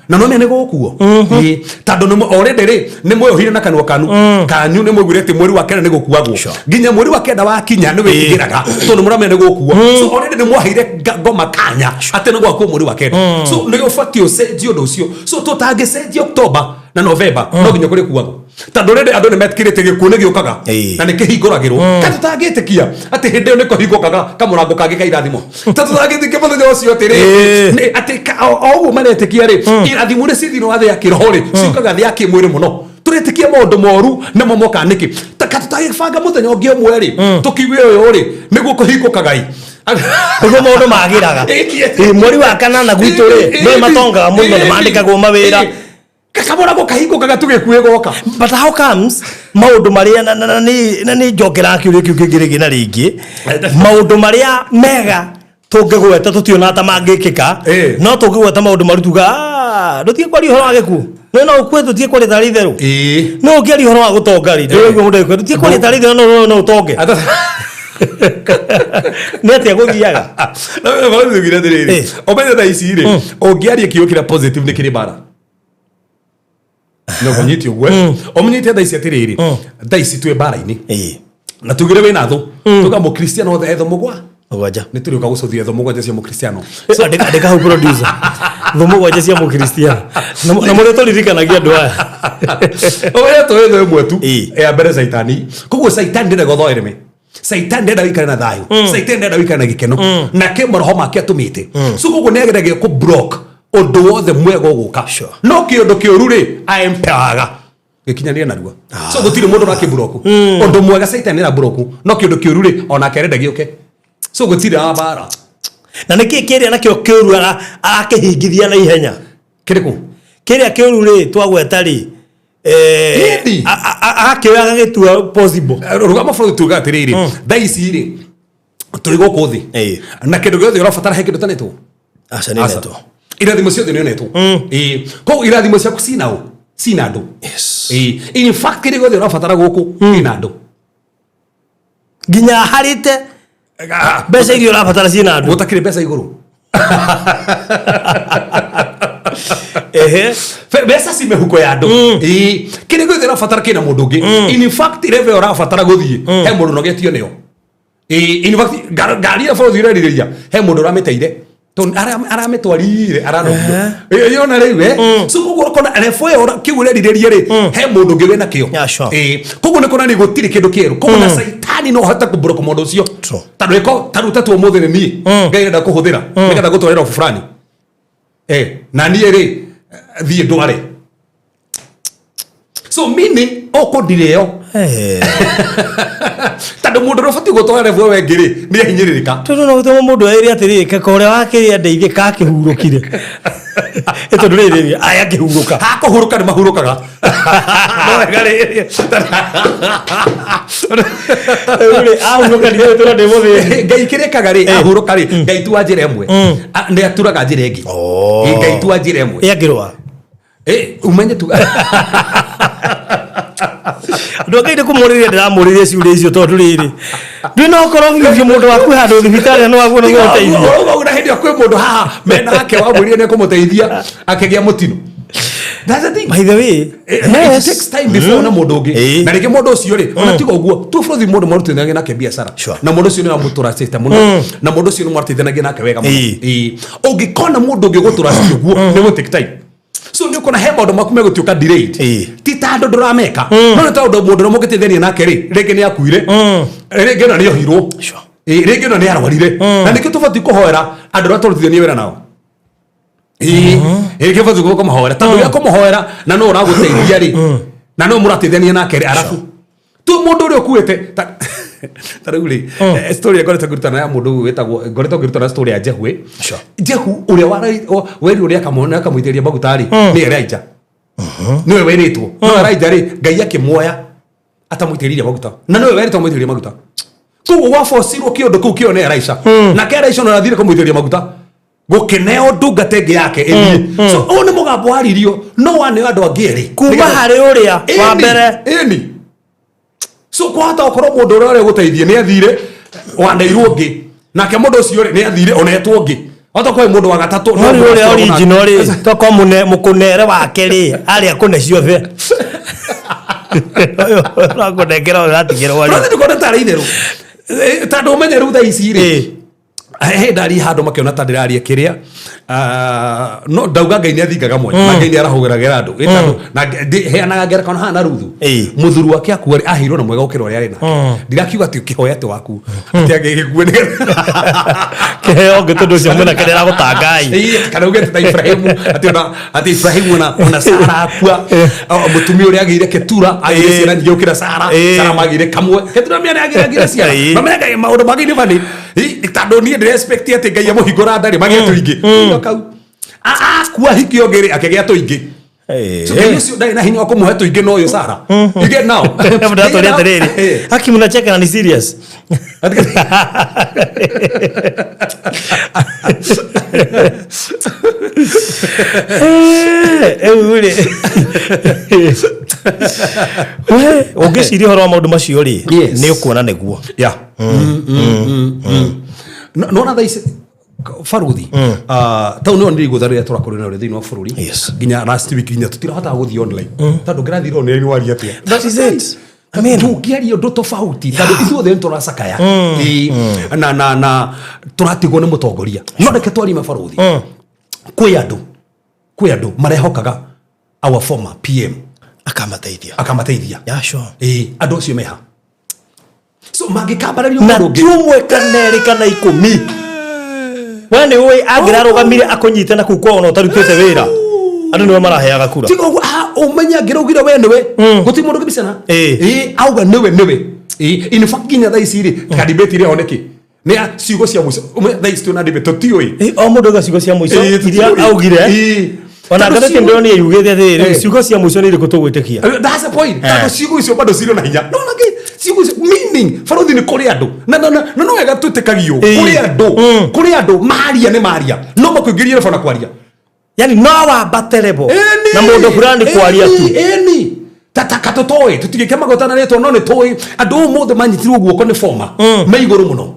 na no nĩ gũkuo. Ĩĩ, tondũ nĩ already rĩ, nĩ mwĩohire na kanua kanu kanyu, nĩ mwaiguire atĩ mweri wa kenda nĩ gũkuagwo. Nginya mweri wa kenda wakinya nĩ wĩtigĩraga tondũ mũramenya nĩ gũkuo. So already nĩ mwaheire ngoma kanya atĩ nĩ gwakuo mweri wa kenda. So nĩ ũbatiĩ ũcenjie ũndũ ũcio. So tũtangĩcenjia October na November, no nginya kũrĩ kuagwo, tondũ already andũ nĩ metĩkĩrĩte gĩkuũ nĩ gĩũkaga na nĩ kĩhingũragĩrwo. Ka tũtangĩtĩkia atĩ hĩndĩ ĩyo nĩ kũhingũkaga kamũrango kangĩ ka irathimo? Ta tũtangĩtĩkia mũthenya ũcio atĩrĩ atĩ o ũguo maretĩkia rĩ, irathimo iria ciĩ thĩinĩ wa thĩ ya kĩroho rĩ, ciũkaga thĩ ya kĩmwĩrĩ mũno. Tũretĩkia maũndũ moru nĩmo mokaga nĩkĩ? Ta ka tũtagĩbanga mũthenya ũngĩ ũmwe rĩ, tũkiuge ũyũ rĩ nĩguo kũhingũkaga i. Nĩguo maũndũ magĩraga. Ĩ, mweri wa kanana gwitũ rĩ, nĩ matongaga mũno, nĩ mandĩkagwo mawĩra. Kamũrango kahingũkaga tũgĩkuĩ goka. But how comes maũndũ marĩa na nĩ njokera kĩũria kĩu kĩngĩ rĩngĩ na rĩngĩ, maũndũ marĩa mega tũngĩgweta tũtiona ta mangĩkĩka, no tũngĩgweta maũndũ maru tuga, "Ah, ndũtige kwaria ũhoro wa gĩkuũ, no ũkue, tũtige kwaria tarĩ itherũ, no ũngĩaria ũhoro wa gũtonga rĩ, ndũraigua mũndũ agĩkwĩra tũtige kwaria tarĩ itherũ, no ũtonge." Nĩ atĩa gũthiaga? Ugire atĩrĩrĩ, ũmenye thaa ici rĩ, ũngĩaria kiugo kĩrĩa positive nĩ kĩrĩ mbara no ũnyite ũguo, ũmenyete thaa ici atĩrĩrĩ, thaa ici twĩ mbara-inĩ na tugire wĩna thũ, tuga mũkristiano othe etho mũgwa mũgwanja. Nĩ tũrĩũka gũcũthia thũ mũgwanja cia mũkristiano. Andĩka hau, producer, thũ mũgwanja cia mũkristiano, na mũrĩa tũririkanagia andũ aya. Ũrĩa tũĩ thũ ĩmwe tu ya mbere, caitani. Koguo caitani ndĩrega ũthoereme, caitani ndenda wĩikare na thayũ, caitani ndenda wĩikare na gĩkeno, na kĩ maroho make atũmĩte. So koguo nĩ ageragia kũ block ũndũ wothe mwega ũgũka, no kĩũndũ kĩũru rĩ, aempewaga gĩkinyanĩre narua. So gũtirĩ mũndũ ũrakĩburoku ũndũ mwega, caitani nĩ araburoku, no kĩũndũ kĩũru rĩ, onake arenda gĩũke. So gũtirĩ wa mbara. Na nĩkĩ kĩrĩa nakĩo kĩũru arakĩhingithia na ihenya? Kĩrĩkũ? Kĩrĩa kĩũru rĩ, twagweta rĩ, Ĩndi. Agakĩoya agagĩtua possible. Rũgama bũrũri, tuga atĩrĩrĩ, thaa ici rĩ, tũrĩ gũkũ thĩ na kĩndũ gĩothe ũrabatara he kĩndũ tanĩtwo. Aca, nĩ Aca. netwo. Irathimo ciothe nĩ onetwo. Ĩĩ, koguo irathimo ciaku cina ũ, cina andũ. Ĩĩ, in fact, kĩrĩa gĩothe ũrabatara gũkũ kĩna andũ. Nginya harĩte mbeca iria ũrabatara ciĩna andũ. Gũtakĩrĩ mbeca igũrũ. Ehe. Mbeca ci mĩhuko ya andũ. Ĩĩ, kĩrĩa gĩothe ũrabatara kĩna mũndũ ũngĩ. In fact, level ũrabatara gũthiĩ, he mũndũ ũnogetio nĩyo. Ĩĩ, in fact, ngari ĩrĩa bũrũri ũrerirĩria, he mũndũ ũramĩteire. Tondũ aramitwarire aranogio yona rĩu so koguo ũkona level ĩyo kĩu ũrerirĩria rĩ, he mũndũ ũngĩ wĩna kĩo. Yeah, sure. Koguo nĩ kuonania gũtirĩ kĩndũ kĩerũ, koguo na caitani no ahote kũblock mũndũ ũcio. True. Tondũ ĩko tarĩu ta tu ũmũthĩ nĩ niĩ Ngai arenda kũhũthĩra nĩgetha gũtwarĩra obu fulani, na niĩ rĩ thiĩ ndware, so meaning ũkũndirĩo tondũ mũndũ ũrĩa ũbatiĩ gũtwara level ĩyo ĩngĩ rĩ, nĩ ahinyĩrĩrĩka. Tondũ no gũtũma mũndũ erĩ atĩrĩrĩ, keka ũrĩa wakĩrĩa ndeithie kakĩhurũkire. Tondũ rĩrĩ aya kĩhurũka. Hakũhurũka nĩ mahurũkaga no wega rĩ. Rĩu rĩ ahurũka ndigũtũra ndĩ mũthĩni. Ngai kĩrĩkaga rĩ, ahurũka rĩ, Ngai tu wa njĩra ĩmwe. Nĩ aturaga njĩra ĩngĩ. Oh. Ngai tu wa njĩra ĩmwe. Ĩ angĩrũa? Umenye tu. Andũ a Ngai, nĩ kũmũrĩria ndĩramũrĩria ciũria icio, tondũ rĩrĩ ndwĩ na ũkorwo biũ biũ mũndũ waku handũ thibitarĩ na nĩwaguo nĩguo ũteithio. Ũrauga na hĩndĩ ĩyo kwĩ mũndũ haha mena ake wamwĩrire nĩ ekũmũteithia akĩgĩa mũtino. That's the thing. By the way, It takes time before na mũndũ ũngĩ. Na rĩngĩ mũndũ ũcio rĩ, ona tiga ũguo tu bũrũri, mũndũ marutithanagia nake biacara na mũndũ ũcio nĩ wamũtũracĩte mũno na mũndũ ũcio nĩ mwarutithanagia nake wega mũno. Ũngĩkona mũndũ ũngĩ gũtũraci ũguo, nĩ gũ take time, so nĩ ũkona he maũndũ maku megũtuĩka delayed. Ti ta andũ ndũrameka, no nĩ tondũ mũndũ ũrĩa mũngĩteithania nake rĩ, rĩngĩ nĩ akuire, rĩngĩ ona nĩ ohirwo. Rĩngĩ ona nĩ arwarire, na nĩkĩo tũbatiĩ kũhoera andũ arĩa tũrutithania wĩra nao. Ĩĩ, kĩbatiĩ kũmahoera, tondũ ũrĩa kũmũhoera na no ũragũteithia rĩ, na no mũrateithania nake rĩ, arabu tu mũndũ ũrĩa ũkuĩte ta rĩu rĩ, story ngoretwo ngĩrutana ya mũndũ ũyũ wĩtagwo, ngoretwo ngĩrutana story ya Jehu. Jehu ũrĩa werirwo nĩ akamwona akamũitĩrĩria maguta rĩ, nĩ Elijah, nĩwe werĩtwo. No Elijah rĩ, Ngai akĩmuoya atamũitĩrĩirie maguta, na nĩwe werĩtwo amũitĩrĩrie maguta. Koguo gwabocirwo kĩũndũ kĩu kĩo nĩ Elisha, nake Elisha ona athire kũmũitĩrĩria maguta, gũkĩneo ndungata ĩngĩ yake ĩthiĩ. So ũyũ nĩ mũgambo waririo, no waneo andũ angĩ erĩ Kuma harĩ ũrĩa wa mbere. Ĩni, so kwahota gũkorwo mũndũ ũrĩa ũrĩa gũteithie nĩ athire, waneirwo ũngĩ, nake mũndũ ũcio rĩ, nĩ athire onetwo ũngĩ, hota kwĩ mũndũ wa gatatũ. No rĩu ũrĩa original rĩ, toko mũne mũkũnere wake rĩ, arĩa kũne ciothe ũyũ ũrakũnengera ũyũ ũratigĩrwo rĩ. Ũrathiĩ ndũkona tarĩ itherũ. Tondũ ũmenye rĩu thaa ici rĩ, he ndaria handũ makĩona ta ndĩraria kĩrĩa. Ah, no ndauga Ngai nĩ athingaga mwanya na Ngai nĩ arahũgĩragĩra andũ. Tondũ na heanaga ngerekano haha na Ruthu. Mũthuri wake akua rĩ, aheirwo na mwega gũkĩra ũrĩa arĩ nake. Ndirakiuga atĩ ũkĩhoya atĩ waku atĩ angĩgĩkue nĩgetha Kĩheo ngĩ, tondũ ũcio mwanake nĩ aragũtangai. Kana uge atĩ ta Ibrahimu, atĩ ona atĩ Ibrahimu ona Sara akua, mũtumia ũrĩa agĩire Ketura agĩire ciana nyingĩ gũkĩra Sara. Sara magĩire kamwe, Ketura mĩana agĩire ciana. Mamenya Ngai maũndũ mangĩ nĩ bani tondũ niĩ ndĩra expect atĩ Ngai amũhingũra ndarĩ magĩe tũingĩ. Io kau akua hiki ũngĩ rĩ, akĩgĩa tũingĩ. So Ngai ũcio ndarĩ na hinya wa kũmũhe tũingĩ no ũyũ Sara, you get now? Ndatũria atĩrĩrĩ, haki mnacheka na ni serious. Rĩu rĩ, ũngĩciria ũhoro wa maũndũ macio rĩ, nĩ ũkuona nĩguo. Yeah. Nona thaa ici baruthi tau nĩo nĩ igũtha rĩrĩa tũrakorwo narĩo thĩinĩ wa bũrũri. Nginya last week nginya tũtirahotaga gũthiĩ online, tondũ ngĩrathiĩ online waria atĩa? That is it. I mean, Tũngĩaria ũndũ tofauti, tondũ ithuothe nĩ tũracakaya. Na tũratigwo nĩ mũtongoria. No reke twarie mabaruthi, kwĩ andũ marehokaga our former PM akamateithia. Akamateithia. Yeah, sure. Andũ acio meha, so mangĩkambarario Na mũndũ ti ũngĩ. Ũmwe kana erĩ kana 10, we nĩ ũĩ angĩrarũgamire akũnyite na kuu kwao na ũtarutĩte wĩra, andũ nĩwe maraheaga kura. Tiga ũguo, ũmenye angĩraugire we nĩwe, gũtirĩ mũndũ ũngĩbicana. Auga nĩwe nĩwe. In fact nginya thaa ici rĩ, ka debate ĩrĩa ho nĩkĩ nĩ ya ciugo cia mũico. Ũmenye thaa ici twĩna debate, tũtiũĩ. O mũndũ auga ciugo cia mũico iria tũtiũĩ. augire. Ona Tondũ ngathĩti ndĩronire yugĩte atĩrĩrĩ, ciugo cia mũico nĩ irĩkũ tũgwĩtĩkia? That's the point. Tondũ ciugo icio bado cirĩ na hinya. No na ciugo icio meaning barothi nĩ kũrĩ andũ. Na no wega twĩtĩkagio. Kũrĩ andũ. Kũrĩ andũ maria nĩ maria. No makũingĩrie rebo na kwaria. Yani no wambate level na mũndũ fulani kwaria tu. Ĩni. Tata tũtoĩ tũtigĩke magota na rĩtwa, no nĩ tũĩ andũ ũmũthĩ manyitirwo guoko nĩ former me igũrũ mũno.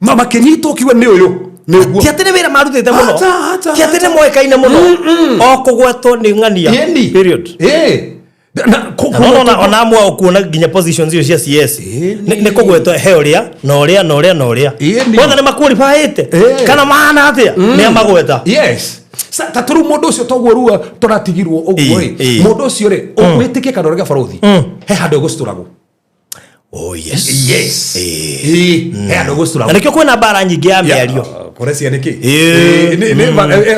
Ma makĩnyitwo kiuga nĩ ũyũ nĩ ũguo. Ti atĩ nĩ wĩra marutĩte mũno, Ata, ata, ti atĩ nĩ moĩkaine mũno, o kũgwetwo nĩ ng'ania. Ĩni. Period. Ĩĩ. Na Na no ona amwe ukuona nginya positions icio cia CS nĩ kũgwetwo he ũrĩa na ũrĩa na ũrĩa na ũrĩa. Ĩni. Othe nĩ maqualifyĩte kana mahana atĩa nĩ amagweta. Yes. Ta tå rä u må ndå å cio toguo rua tå ratigirwo å guo Ĩĩ, rä ĩĩ. må ndå å cio rä wä tä kie kana å rege barothi he handå egå citå ragwo. Oh yes. Yes. Ĩĩ. Ĩĩ, he handå egå citå Na ragwo. nĩkĩo kwĩna mbara nyingĩ ya mĩario. Kå recia nä kä? Ĩĩ.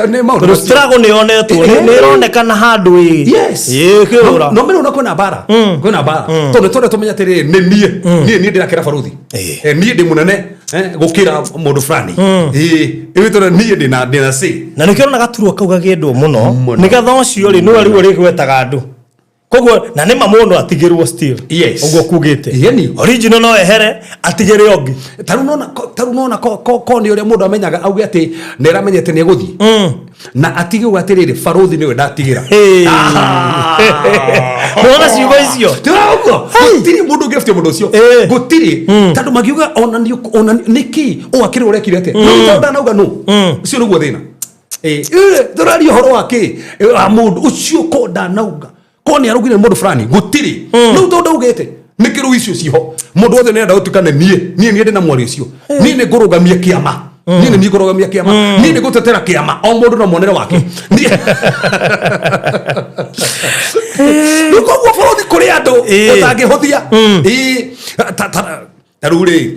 Nä maå Tondũ struggle nĩ yonetwo, nĩ ĩronekana handũ ĩ. Yes. Ĩĩ, kĩũra. No mena kwĩna mbara, kwĩna mbara tondũ tondũ tũmenya atĩrĩrĩ, nĩ niĩ niĩ niĩ ndĩrakĩra barothi. Ĩĩ. Niĩ ndĩ mũnene gũkĩra mũndũ fulani. Ĩĩ, ĩĩ, tondũ niĩ ndĩna say. Na nĩkĩo ũrona gaturwa kau gakĩendwo mũno. Mũno. Nĩgetha ũcio rĩ nĩwe rĩu ũrĩgwetaga andũ. Koguo na nĩma mũndũ atigĩrwo still. Yes. Ũguo kugĩte. Ĩni. Original no ehere atigĩre ũngĩ. Tarĩu nona tarĩu nona ko nĩ ũrĩa mũndũ amenyaga auge atĩ nĩ aramenyete nĩ egũthiĩ na atige uga atĩrĩrĩ, barothi nĩwe ndatigĩra. Hey. Nĩwona ciugo icio? Tĩra ũguo gũtirĩ mũndũ ũngĩbutia mũndũ ũcio. Ĩĩ. Gũtirĩ, tondũ magiuga ona nĩ ona nĩkĩ ũ akĩrĩ ũrekire atĩa, no tondũ ndanauga nũ ũcio nĩguo thĩna. Ĩĩ, tũraria ũhoro wa kĩ wa mũndũ ũcio ko ndanauga ko nĩ araugire mũndũ fulani, gũtirĩ rĩu tondũ ndaugĩte nĩkĩ rĩu icio ciho mũndũ wothe nĩarenda gũtuĩka nĩ niĩ niĩ niĩ ndĩna mwario ũcio, niĩ nĩ ngũrũgamia kĩama, niĩ nĩ niĩ ngũrũgamia kĩama, niĩ nĩ ngũtetera kĩama, o mũndũ na muonere wake. Rĩu koguo bũrũri kũrĩ andũ Ĩĩ. ũtangĩhũthia. Ĩĩ, ta rĩu rĩ,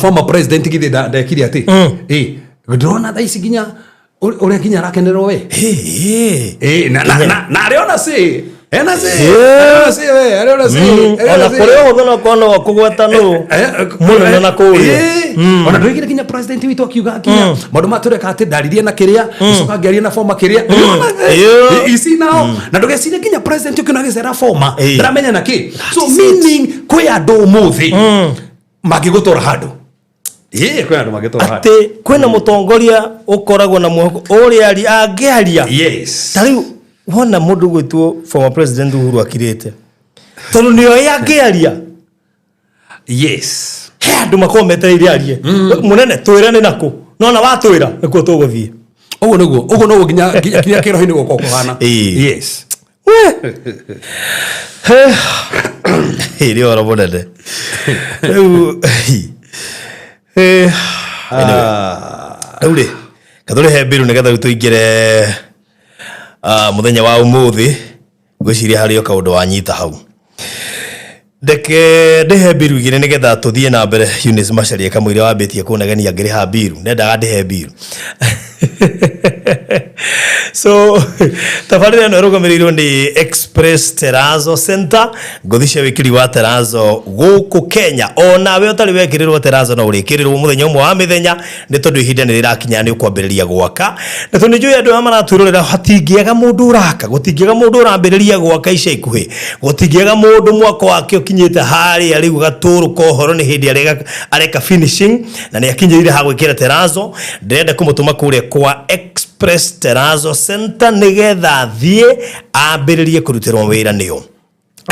former president githĩ ndekire atĩ ĩĩ ndĩrona thaa ici nginya ũrĩa nginya arakenerwo we. Ĩĩ. Ĩĩ, na arĩ ona say, ena say, Ĩĩ. arĩ ona say we, arĩ ona say, arĩ Ona ona say. kũrĩ ũhũthũ no korwo no kũgweta nũ mũnene na kũrĩa. Ona ndåigire nginya president witå akiuga nginya maũndũ maya tũreka atĩ ndaririe na kĩrĩa gĩcoka ngĩaria na former kĩrĩa. Ĩĩ. Ici nao na ndũgecirie nginya president ũkĩona agĩcera former Ĩĩ. ndaramenya na kĩ, so meaning kwĩ andũ ũmũthĩ mangĩgũtwara handũ. Ĩĩ, kwĩ andũ mangĩtwara handũ. Atĩ kwĩna mũtongoria ũkoragwo na mwĩhoko ũrĩa angĩaria. Yes. Ta rĩu wona mũndũ gwĩtwo former president Uhuru akirĩte tondũ nĩoĩ angĩaria Yes. he andũ makoragwo metereire arie, mũnene twĩre nĩ nakũ, nona watwĩra nĩkuo tũgũthiĩ. Ũguo nĩguo, ũguo noguo nginya kĩroho-inĩ gũkorwo kũhana. Ĩĩ. Yes. Ĩ nĩ ũhoro mũnene rĩu. Anyway, rĩu rĩ katũrĩhe mbiru nĩgetha rĩu tũingĩre mũthenya wa ũmũthĩ. Ngwĩciria harĩ o kaũndũ wanyita hau. Ndeke ndĩhe mbiru igĩrĩ nĩgetha tũthiĩ na mbere. Eunice Macharia kamũira wambĩtie kũnegenia ngĩrĩha mbiru, nendaga ndĩhe mbiru. So tabarĩra ĩno ĩrũgamĩrĩirwo nĩ Express Terrazzo Center, ngũthi cia wĩkĩri wa terrazzo gũkũ Kenya. Onawe ũtarĩ wekĩrĩrwo terrazzo no ũrĩkĩrĩrwo mũthenya ũmwe wa mĩthenya, nĩ tondũ ihinda nĩ rĩrakinya nĩ ũkwambĩrĩria gwaka. Na tondũ nĩ njũĩ andũ aya maratwĩrorera, hatingĩaga mũndũ ũraka, gũtingĩaga mũndũ ũrambĩrĩria gwaka ica ikuhĩ, gũtingĩaga mũndũ mwako wake ũkinyĩte harĩa rĩu gatũrũ ka ũhoro nĩ hĩndĩ areka finishing na nĩ akinyĩrire ha gwĩkĩra terrazzo. Ndĩrenda kũmũtũma kũrĩa kwa Express Terrazzo Center nĩgetha athiĩ ambĩrĩrie kũrutĩrwo wĩra nĩo.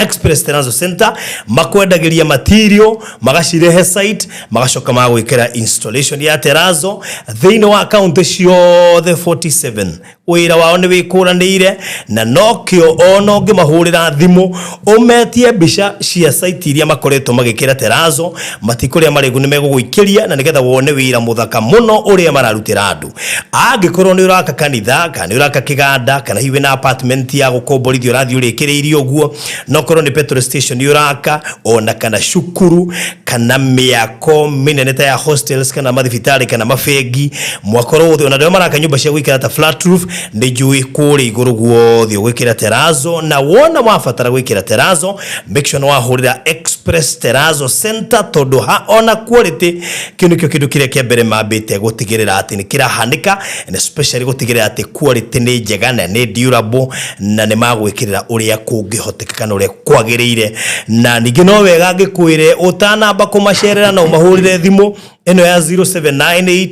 Express Terrazzo Center makwendagĩria material, magacirehe site, magacoka magwĩkĩra installation ya terrazzo thĩinĩ wa kaunti ciothe 47. Wĩra wao nĩ wĩkũranĩire na nokĩo ona ũngĩmahũrĩra thimũ ũmetie mbica cia site iria makoretwo magĩkĩra terrazzo, matikũrĩa marĩgu nĩ megũgũikĩria na nĩgetha wone wĩra mũthaka mũno ũrĩa mararutĩra andũ. Angĩkorwo nĩ ũraka kanitha kana nĩ ũraka kĩganda kana hihi wĩna apartment ya gũkomborithio ũrathiĩ ũrĩkĩrĩirie ũguo, no korwo nĩ petrol station ũraka ona kana cukuru kana mĩako mĩnene ta ya hostels kana mathibitarĩ kana mabengi, mwako wothe, ona andũ arĩa maraka nyũmba cia gũikara ta flat roof, nĩ njũĩ kũrĩa igũrũ guothe ũgwĩkĩra terrazzo. Na wona wabatara gwĩkĩra terrazzo, make sure nĩ wahũrĩra Express Terrazzo Center, tondũ ha ona quality kĩu nĩkĩo kĩndũ kĩrĩa kĩa mbere mambĩte gũtigĩrĩra atĩ nĩ kĩrahanĩka, and especially gũtigĩrĩra atĩ quality nĩ njega na nĩ durable na nĩ magwĩkĩrĩra ũrĩa kũngĩhoteka kana ũrĩa kwagĩrĩire. Na ningĩ no wega ngĩkwĩre ũtanamba kũmacerera na ũmahũrĩre thimũ ĩno ya 0798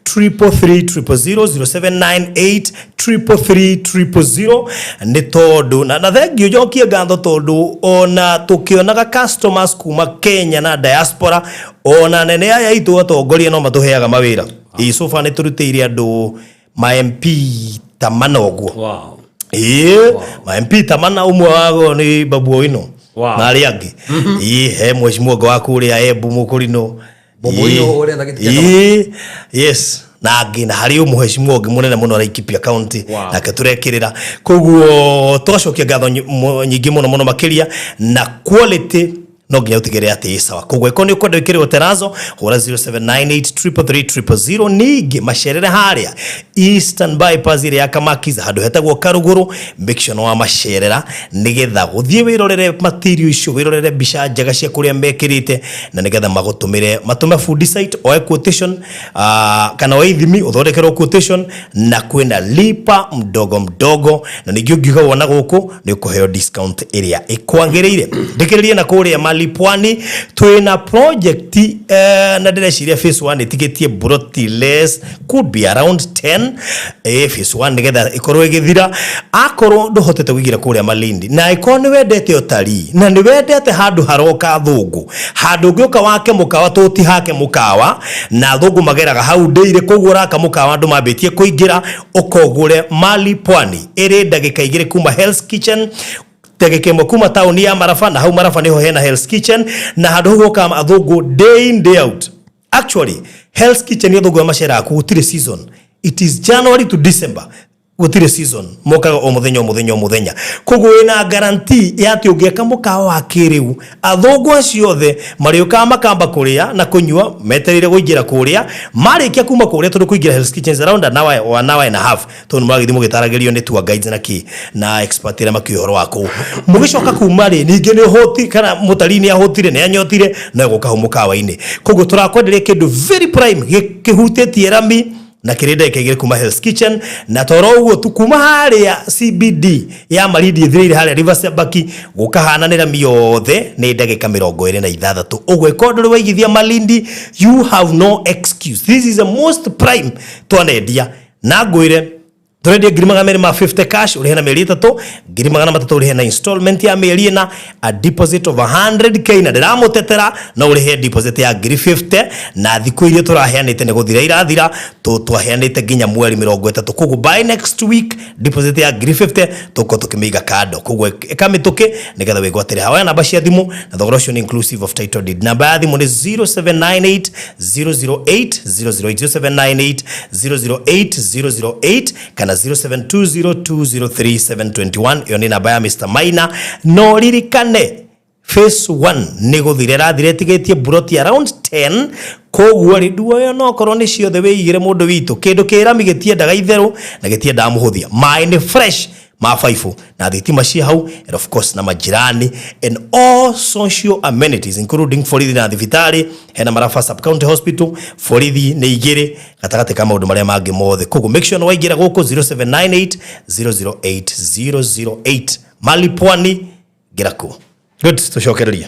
333 000, 0798 333 000, nĩ tondũ na thengiũ njokie ngatho tondũ ona tũkĩonaga customers kuma Kenya na diaspora, ona nene aya aitũ atongoria no matũheaga mawĩra. Ĩ so far nĩ tũrutĩire andũ ma MP ta mana ũguo. Wow. Ĩĩ, ma MP ta mana ũmwe wago nĩ Babu Owino. Wow. Na arĩa angĩ. Ĩĩ, he mheshimiwa ũngĩ wa kũrĩa Embu Mũkũrinũ. Babu Owino ũrĩa etha gĩtĩ kĩa Ĩĩ, yes, na angĩ, na harĩ mũheshimiwa ũngĩ mũnene mũno Laikipia County. Wow. Nake tũrekĩrĩra. Koguo tũgacokia ngatho nyingĩ mũno mũno makĩria, na quality no nginya ũtigĩrĩre atĩ ĩ sawa. Koguo ĩkorwo nĩ ũkwenda wĩkĩrĩrwo terazo, hũra 0798333000. Ningĩ macerere harĩa Eastern Bypass ĩrĩa ya Kamakis, handũ hetagwo Karugũrũ. Make sure nĩ wamacerera nĩgetha gũthiĩ wĩrorere material icio, wĩrorere mbica njega cia kũrĩa mekĩrĩte, na nĩgetha magũtũmĩre, matũme fundi site oe quotation, kana oe ithimi ũthondekerwo quotation, na kwĩna lipa mdogo mdogo, na ningĩ ũngiuga wona gũkũ nĩ ũkũheo discount ĩrĩa ĩkwagĩrĩire. Ndĩkĩrĩrie na kũrĩa Malipwani twĩna project, na ndĩreciria phase 1 ĩtigĩtie broti less, could be around 10, phase 1 nĩgetha ĩkorwo ĩgĩthira. Akorwo ndũhotete kũingĩra kũrĩa Malindi, na ĩkorwo nĩ wendete ũtarii na nĩ wendete handũ haroka thũngũ, handũ ũngĩũka wake mũkawa, tũtihake mũkawa na thũngũ mageraga hau ndĩire, koguo ũraka mũkawa andũ mambĩtie kũingĩra, ũkogũre Mali Pwani ĩrĩ ndagĩka 2 kuma Hell's Kitchen, ndagĩka 1 kuma taũni ya Maraba, na hau Maraba nĩho hena Hell's Kitchen, na handũ hau hokaga athũngũ day in day out. Actually Hell's Kitchen athũngũ arĩa maceraga kũu gũtirĩ season, it is January to December, gũtirĩ season, mokaga o mũthenya o mũthenya o mũthenya. Koguo wĩna guarantee ya atĩ ũngĩaka mũkawa wa kĩrĩu, athũngũ acio othe marĩũkaga makamba kũrĩa na kũnyua metereire kũingĩra kũrĩa, marĩkia kuma kũrĩa, tondũ kũingĩra Hell's Kitchen is around an hour or an hour and a half, tondũ nĩ mũragĩthiĩ mũgĩtaragĩrio nĩ tour guides na kĩ na expert arĩa makĩũĩ ũhoro wa kũu. Mũgĩcoka kuma rĩ, ningĩ nĩ ũhũti kana mũtarii nĩ ahũtire, nĩ anyotire, no egũka hau mũkawa-inĩ. Koguo tũrakwenderia kĩndũ very prime kĩhutĩtie rami na kĩrĩ ndagĩka 2 kuma Hell's Kitchen, na toro ũguo tu kuma harĩa CBD ya Malindi ĩthirĩire harĩa Rivers Baki gũkahananĩra rami yothe nĩ ndagĩka 26. Ũguo ĩkorwo ndũrĩ waigithia Malindi, you have no excuse. This is the most prime twanendia, na ngwĩre tũrendia ngiri magana merĩ ma 50 cash ũrĩhe na mĩeri 3, ngiri magana matatũ ũrĩhe na installment ya mĩeri 4, a deposit of 100K, na ndĩramũtetera no ũrĩhe deposit ya ngiri 50, na thikũ iria tũraheanĩte nĩ gũthira irathira, twaheanĩte nginya mweri 30. Koguo by next week deposit ya ngiri 50 tũkorwo tũkĩmĩiga kando. Koguo ĩka mĩtũkĩ nĩgetha wĩgwatĩre. Hawa namba cia thimũ, na thogora ũcio nĩ inclusive of title deed. Namba ya thimũ nĩ 0798 008 008, 0798 008 008 kana 0720203721. Ĩyo nĩ namba ya Mr. Maina. No ririkane phase 1 nĩ gũthira ĩrathira ĩtigĩtie buroti around 10. Koguo rĩ, nduoyo no korwo nĩ ciothe wĩigĩre mũndũ witũ. Kĩndũ kĩrami gĩtiendaga itherũ na gĩtiendaga mũhũthia. Maĩ nĩ fresh ma baibũ na thitima ci hau, and of course na majirani and all social amenities including borithi na thibitarĩ. Hena Maraba Sub County Hospital, borithi nĩ 2 gatagatĩ ka maũndũ marĩa mangĩ mothe. Koguo make sure nĩ waingĩra gũkũ 0798 008 008 Mali Pwani, ngĩra kũ. Good, tũcokererie.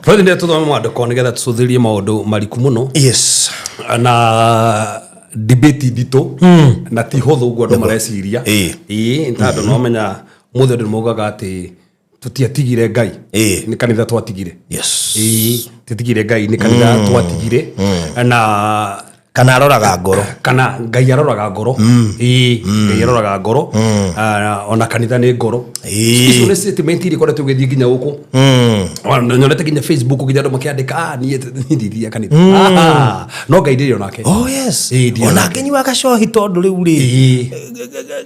President, tũthome mwandĩko nĩgetha tũcũthĩrie maũndũ mariku mũno. Yes. Na debate nditũ na ti hũthũ ũguo andũ mareciria. Ĩĩ, tondũ no menya mũthĩ andũ maugaga atĩ tũtiatigire Ngai. Nĩ kanitha twatigire. Yes. Ĩĩ, tũtigire Ngai, nĩ kanitha twatigire. Na kana aroraga ngoro. Kana Ngai aroraga ngoro. Ĩĩ, Ngai aroraga ngoro. Ona kanitha nĩ ngoro. Icio nĩ statement iria ikoretwo igĩthiĩ nginya gũkũ. Ona nyonete nginya Facebook nginya andũ makĩandĩka, niĩ ndithiaga kanitha. No Ngai ndĩrĩ onake. Oh yes. Ĩĩ, ndirĩ Ona onake. ngĩnyua gacohi tondũ rĩu rĩ, Ĩĩ.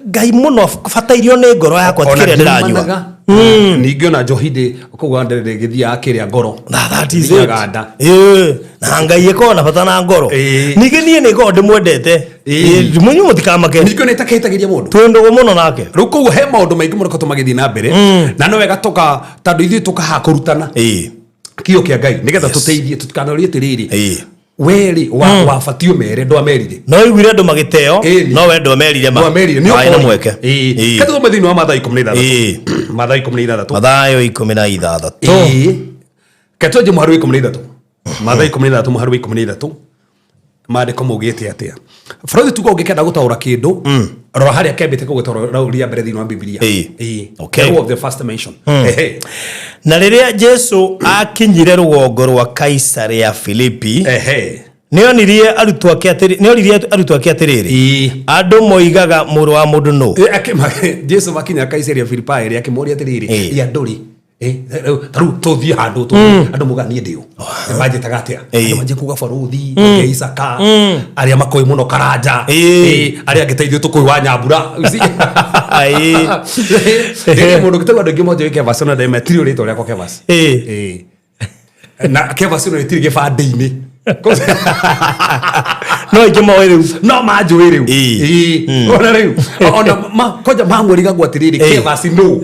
Ngai mũno batairio nĩ ngoro yakwa, Ona ti kĩrĩa ndĩranyua. ndiumanaga. Ningĩ ona njohi ndĩ koguo ndĩgĩthiaga kĩrĩa ngoro. Na that is it. Thiaga nda. Ĩĩ, na Ngai ĩkoragwo na bata na ngoro. Ningĩ niĩ nĩ ngoragwo ndĩmwendete. Ĩĩ. Ĩĩ, mũnyue mũtikamake. Ningĩ nĩ takĩhĩtagĩria mũndũ. Twĩ ndũgũ mũno nake. Rĩu koguo he maũndũ maingĩ mũno koretwo magĩthiĩ na mbere, na no wega tũka tondũ ithuĩ tũkaha kũrutana Ĩĩ. kĩo kĩa Ngai nĩgetha Yes. tũteithie tũtikanorie atĩrĩrĩ, Ĩĩ. we rĩ wabatiĩ ũmere ndwamerire. No iguire andũ magĩteo, Ĩĩ. no we ndwamerire ma. Ndwamerire nĩ Warĩ na ũkori. mweke. Ĩĩ. Ĩĩ. Ka tũthome thĩinĩ wa Mathayo 16. Ĩĩ. Mathayo 16. Mathayo 16. Ĩĩ. Ka twanjie mũhari wa 13. Mathayo 16 mũhari wa 13. Maandĩko maugĩte atĩa? Bũrũri tuga ũngĩkenda gũtaũra kĩndũ, rora harĩa kĩambĩte kũgũtaũra rĩa mbere thĩinĩ wa Bibilia. Ĩĩ. Ĩĩ. Okay. The rule of the first mention. Ehe. Na rĩrĩa Jesu akinyire rũgongo rwa Kaisarea Filipi, Ehe. Nĩonirie arutwo ake atĩrĩ, nĩoririe arutwo ake atĩrĩrĩ, Ĩĩ. andũ moigaga mũrũ wa mũndũ nũ? Jesu makinya Kaisaria Filipai rĩ, akĩmoria atĩrĩrĩ, Ĩĩ. "Ĩ andũ rĩ, ta rĩu tũthiĩ handũ tũthiĩ, andũ muga niĩ ndĩ ũ? Manjĩtaga atĩa? Ĩĩ. Andũ manjie kuga barũthi, mm. Isaka, arĩa makoĩ mũno Karanja, Ĩĩ. Arĩa angĩ ta ithuĩ tũkũĩ wa Nyambura. You see? Ĩĩ. Ĩĩ, mũndũ ũngĩ andũ aingĩ monjũĩ Kevas, ona ndemetirio rĩtwa rĩakwa Kevas. Ĩĩ. Ĩĩ. Na Kevas ĩno ĩtirĩ gĩbandĩ-inĩ. No aingĩ moĩ rĩu. No manjũĩ rĩu. Ĩĩ. Ĩĩ. Ona rĩu ona kwanja mamwĩrigagwo atĩrĩrĩ, Ĩĩ. Kevas nũ?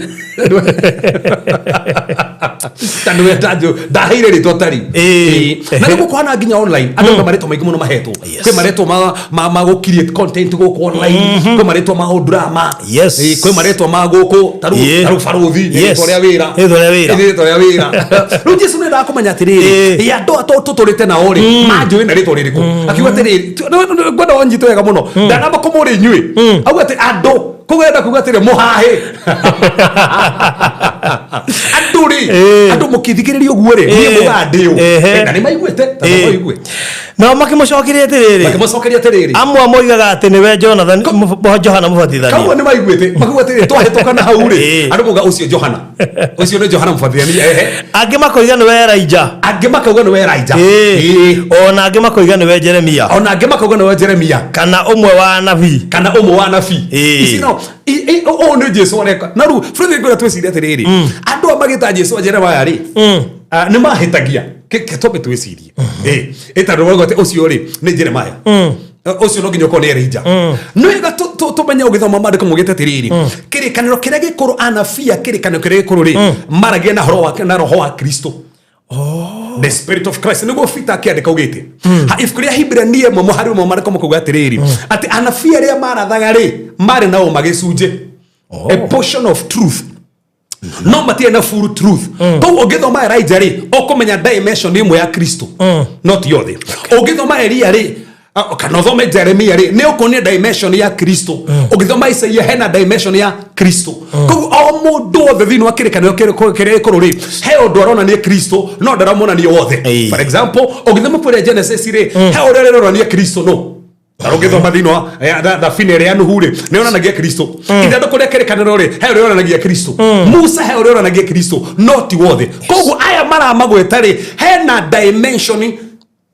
Ta nĩwe ndaheire rĩtwa ta rĩu. Ĩĩ. Ĩĩ. Na nĩ gũkũhana nginya online andũ na marĩtwa maingĩ mũno mahetwo. Yes. Kwĩ marĩtwa ma gũ create content gũkũ online, kwĩ marĩtwa ma ũndrama. Yes. Ĩĩ, kwĩ marĩtwa ma gũkũ ta rĩu Ĩĩ. ta rĩu barũthi nĩ Yes. rĩtwa rĩa wĩra. Rĩtwa rĩa wĩra. Nĩ rĩtwa rĩa wĩra. Rĩu Jesu nĩ endaga kũmenya atĩrĩrĩ, Ĩĩ. ĩ andũ aya tũtũrĩte nao rĩ, manjũĩ na rĩtwa rĩrĩkũ? Akiuga atĩrĩrĩ, ngwenda wanyite wega mũno, ndanamba kũmũrĩ inyuĩ. Auga atĩ andũ, koguo enda kuga atĩrĩ, mũhahĩ. Andũ rĩ, Ĩĩ. andũ mũkĩthikĩrĩria ũguo rĩ, niĩ Ĩĩ. muga ndĩ ũ? Ehe. Na nĩ maiguĩte, ta Ĩĩ. maigue. Nao makĩmũcokeria atĩrĩrĩ, Makĩmũcokeria atĩrĩrĩ, amwe moigaga atĩ nĩwe Jonathan, Johana kau Mũbatithania. nĩ maiguĩte, makiuga atĩrĩrĩ, twahĩtũka na hau rĩ, Ĩĩ. andũ mauga ũcio Johana. Ũcio nĩ Johana Mũbatithania, ehe. Angĩ makoiga nĩwe Elijah. Angĩ makauga nĩwe Elijah. Ĩĩ. Ĩĩ. Ona angĩ makoiga nĩwe Jeremia Ona angĩ makauga nĩwe Jeremia kana ũmwe wa anabii. Kana ũmwe wa anabii. Ĩĩ. Ici no ũũ nĩ Jesu areka. Na rĩu Frederick, ngwenda twĩcirie atĩrĩrĩ, andũ aya magĩta Jesu a Jeremiah rĩ, nĩ mahĩtagia. Ke twambe twĩcirie. Ĩ tondũ wauga atĩ ũcio rĩ nĩ Jeremiah, ũcio no nginya ũkorwo nĩ Elijah. Nĩ wega tũmenye ũgĩthoma maandĩko maugĩte atĩrĩrĩ, kĩrĩkanĩro kĩrĩa gĩkũrũ, anabii a kĩrĩkanĩro kĩrĩa gĩkũrũ rĩ, maragia na horo wake na roho wa Kristo, the spirit of Christ, nĩguo Peter akĩandĩka augĩte. Ha ibuku rĩa Hibrania ĩmwe mũhari ũmwe, maandĩko makauga atĩrĩrĩ, atĩ anabii arĩa marathaga rĩ, marĩ na ũma gĩcunjĩ, a portion of truth, no matirĩ na full truth. Koguo ũngĩthoma Elijah rĩ, ũkũmenya dimension ĩmwe ya Kristo, no ti yothe. Ũngĩthoma Elia rĩ, kana ũthome Jeremia rĩ, nĩ ũkuonia dimension ya Kristo. Ũngĩthoma Isaia, hena dimension ya Kristo. Koguo o mũndũ wothe thĩinĩ wa kĩrĩkanĩro kĩrĩa gĩkũrũ rĩ, he ũndũ aronania Kristo, no ndaramuonania wothe. For example, ũngĩthoma ibuku rĩa Genesis rĩ, he ũrĩa rĩronania Kristo, no ta ũngĩthoma thĩinĩ wa thabina ĩrĩa ya Nuhu rĩ, nĩ yonanagia Kristo. Ithandũkũ rĩa kĩrĩkanĩro rĩ, he ũrĩa yonanagia Kristo. Musa, he ũrĩa yonanagia Kristo, no ti wothe. Koguo aya maramagweta rĩ, hena dimension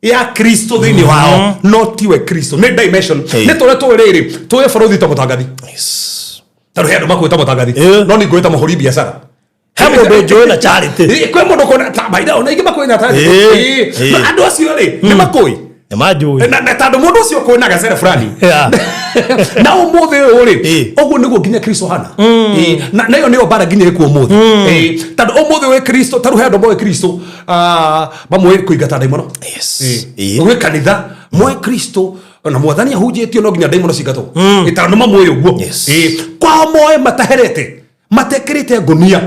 ya Kristo thĩinĩ wao, no tiwe Kristo, nĩ dimension. Ĩĩ. Nĩ tũrĩa tũĩ rĩrĩ, tũĩ bũrũri ta mũtangathi, tondũ he andũ makwĩta mũtangathi, no nĩ ngwĩta mũhũri biacara. He mũndũ njũĩ na charity. Ĩĩ, kwĩ mũndũ kũna ta maitha ona ingĩ makũĩ na charity. Ĩĩ. Ĩĩ. Ĩĩ. No andũ acio rĩ, nĩ makũĩ. Nĩ manjũĩ. Na tondũ mũndũ ũcio kwĩ na gacere fulani na ũmũthĩ ũyũ rĩ, ũguo nĩguo nginya Kristo hana. Ĩĩ, na ĩyo nĩyo mbara nginya ĩkuo ũmũthĩ. Ĩĩ, tondũ ũmũthĩ wĩ Kristo, tarĩu he andũ moĩ Kristo, mamũĩ kũingata ndaimono. Gwĩ kanitha moĩ Kristo na mwathani ahunjĩtio, no nginya ndaimono cingatwo. Ĩĩ, tondũ nĩ mamũĩ ũguo. Ĩĩ, kwao moĩ mataherete, matekĩrĩte ngũnia,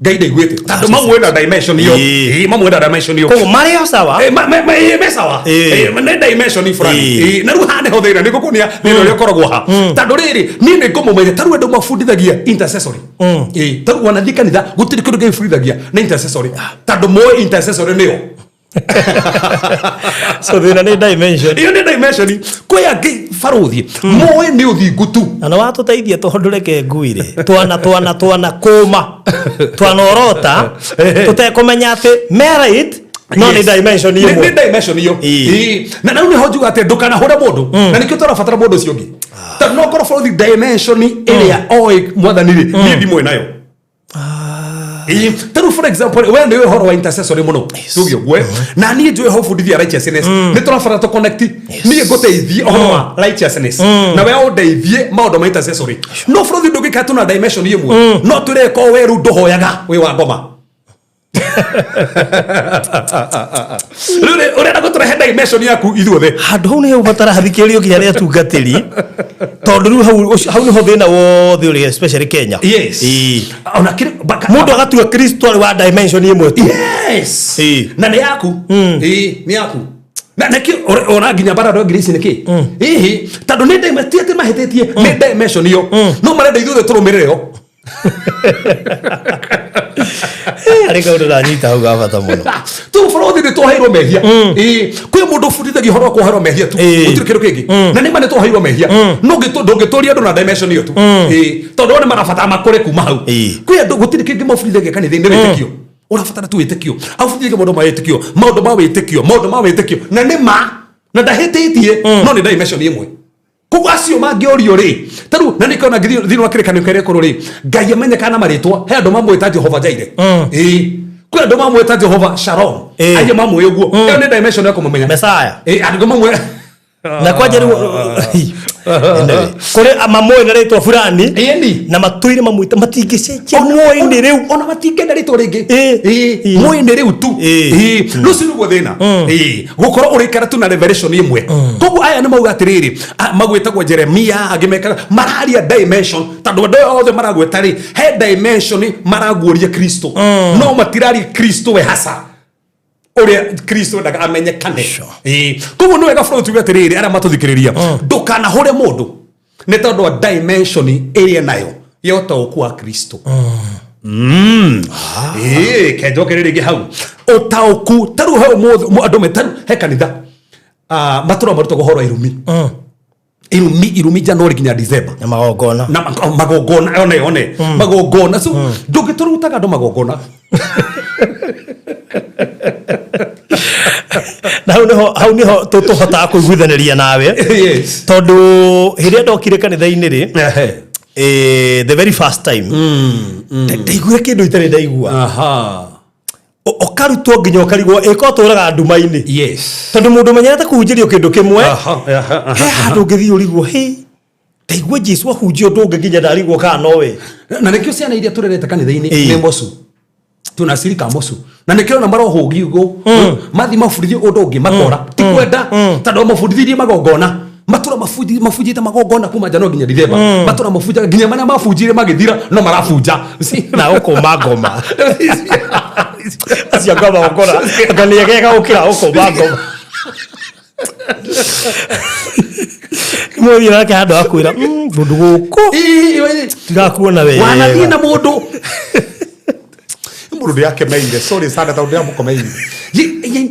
Ngai ndaiguĩte, tondũ mamũĩ na dimension ĩyo. Ĩĩ. Ĩĩ, mamũĩ na dimension ĩyo. Koguo marĩ o sawa. Ĩĩ, me sawa. Ĩĩ. Ĩĩ, nĩ dimension fulani. Ĩĩ. Ĩĩ, na rĩu haha nĩho thĩna, nĩ ngũkuonia thĩna ũrĩa ũkoragwo ha, tondũ rĩrĩ, niĩ nĩ ngũmũmenya, ta rĩu andũ mabundithagia intercessory. Ĩĩ, ta rĩu wanathiĩ kanitha, gũtirĩ kĩndũ gĩbundithagia na intercessory, tondũ moĩ intercessory nĩyo. So thĩna nĩ dimension. Ĩyo nĩ dimension. Kwĩ angĩ barũthi moĩ nĩ ũthingu tu. Na nĩ watũteithia, tondũ reke nguire twana twana twana kũma twanorota tũtekũmenya atĩ me right, no nĩ dimension Nĩ ĩmwe. Dimension iyo. Ĩĩ. Ĩĩ. Na rĩu nĩho njuga atĩ ndũkanahũre mũndũ, na nĩkĩo tũrabatara mũndũ ũcio ũngĩ, tondũ no korwo bũrũri dimension ĩrĩa oĩ mwathani rĩ, niĩ ndimũĩ nayo. Ĩĩ, ta rĩu for example, we nĩ ũhoro wa intercessory mũno, tuge ũguo, na niĩ njũĩ ho bundithia righteousness, nĩ tũrabatara tũ connect. Niĩ ngũteithie ũhoro wa righteousness, na we ũndeithie maũndũ ma intercessory. No bũrũri ndũngĩka tũna dimension ĩmwe, no twĩre ko we rĩu ndũhoyaga, wĩ wa ngoma. Rĩu rĩ, ũrenda gũtũrehe dimension yaku ithuothe. Handũ hau nĩ ũbatara hathikĩrĩrio nginya nĩ atungatĩri, tondũ rĩu hau nĩho thĩna wothe ũrĩ, especially Kenya. Yes. Ĩĩ. Ona kĩrĩ Mũndũ agatua Kristo arĩ wa dimension ĩmwe tu. Yes. Ĩĩ. Na nĩ yaku. Ĩĩ, nĩ yaku. Na nĩkĩo ona nginya bara andũ a ngiri ici nĩkĩ ĩhĩ, tondũ nĩ ti atĩ mahĩtĩtie, nĩ dimension iyo, no marenda ithuothe tũrũmĩrĩre yo. Harĩ kaũndũ ndanyita hau ga bata mũno. Tu bũrũthi nĩ twoheirwo mehia. Ĩĩ, kwĩ mũndũ ũbundithagia ũhoro wa kuoherwo mehia tu. Gũtirĩ kĩndũ kĩngĩ, na nĩ ma nĩ twoheirwo mehia, no ndũngĩtũria andũ na dimension ĩyo tu. Ĩĩ, tondũ o nĩ marabatara makũre kuma hau. Kwĩ andũ gũtirĩ kĩngĩ mabundithagia kanitha-inĩ, wĩtĩkio ũrabatara tu wĩtĩkio, abundithagia maũndũ ma wĩtĩkio, maũndũ ma wĩtĩkio, maũndũ ma wĩtĩkio, na nĩ ma na ndahĩtĩtie, no nĩ dimension ĩmwe. Koguo acio mangĩorio rĩ, tarĩu na nĩkĩo ona thĩinĩ wa kĩrĩkanĩro kĩrĩa gĩkũrũ rĩ, Ngai amenyekana na marĩtwa. He andũ mamwĩta Jehova Jaire. Ĩĩ, kwĩ andũ mamwĩta Jehova Shalom. Aingĩ mamũĩ ũguo. Ĩyo nĩ dimension ya kũmũmenya. Messiah. Ĩĩ, andũ mamwĩ Na kwanja rĩu, anyway, kũrĩ mamũĩ na rĩtwa fulani. Ĩni. Na matũire mamwĩta, matingĩcenjia mũĩ-inĩ rĩu. Ona matingĩenda rĩtwa rĩngĩ. Ĩĩ. Ĩĩ, mũĩ-inĩ rĩu tu. Ĩĩ. Ĩĩ, rũcio nĩguo thĩna. Ĩĩ, gũkorwo ũrĩkara tu na revelation ĩmwe. Koguo aya nĩ mauga atĩrĩrĩ, magwĩtagwo Jeremia, angĩ mekaga mararia dimension, tondũ andũ aya othe maragweta rĩ, he dimension maraguũria Kristo, no matiraria Kristo we hasa ũrĩa Kristo endaga amenyekane. Ĩĩ. Koguo nĩ wega bũrũri tuge atĩrĩrĩ, arĩa matũthikĩrĩria, ndũkanahũre mũndũ nĩ tondũ wa dimension ĩrĩa nayo ya ũtaũku wa Kristo. Ĩĩ, ke njokere rĩngĩ hau ũtaũku. Tarĩu he ũmũthĩ andũ me tarĩu he kanitha, matũra marutagwo ũhoro wa irumi, irumi, irumi January nginya December. Na magongona. Na magongona, one magongona. So ndũngĩtũrutaga andũ magongona. Na hau niho tũhotaga kũiguithanĩria nawe. Tondũ hĩndĩ ĩrĩa ndokire kanitha-inĩ rĩ, the very first time ndaiguire kĩndũ itarĩ ndaigua. Ũkarutwo nginya ũkarigwo ĩko tũraga nduma-inĩ. Tondũ mũndũ ũmenyerete kũhunjĩrio kĩndũ kĩmwe, Aha, aha, he handũ ũngĩthiĩ ũrigwo, hĩ, ndaigua Jesu ahunjia ũndũ ũngĩ nginya ndarigwo kana nowe. Na nĩkĩo ciana iria tũrerete kanitha-inĩ Ĩĩ. nĩ mocu, tuna sirika mocu, na nĩkĩo ona marohũgi ũguo mathi mabundithio ũndũ ũngĩ makora ti kwenda, tondũ mabundithirie magongona, matura mabunjĩte magongona kuma January nginya Dithemba, matura mabunjaga nginya marĩa mabunjire magĩthira no marabunja. Na ũkũma ngoma acio ngoma ũkora anga nĩegega gũkĩra ũkũma ngoma. Mũthiĩ nake handũ akwĩra, "Kũndũ gũkũ tirakuona wega." Wanathiĩ na mũndũ, mũndũ ndĩakemeire, sorry sana, tondũ ndĩramũkomeire.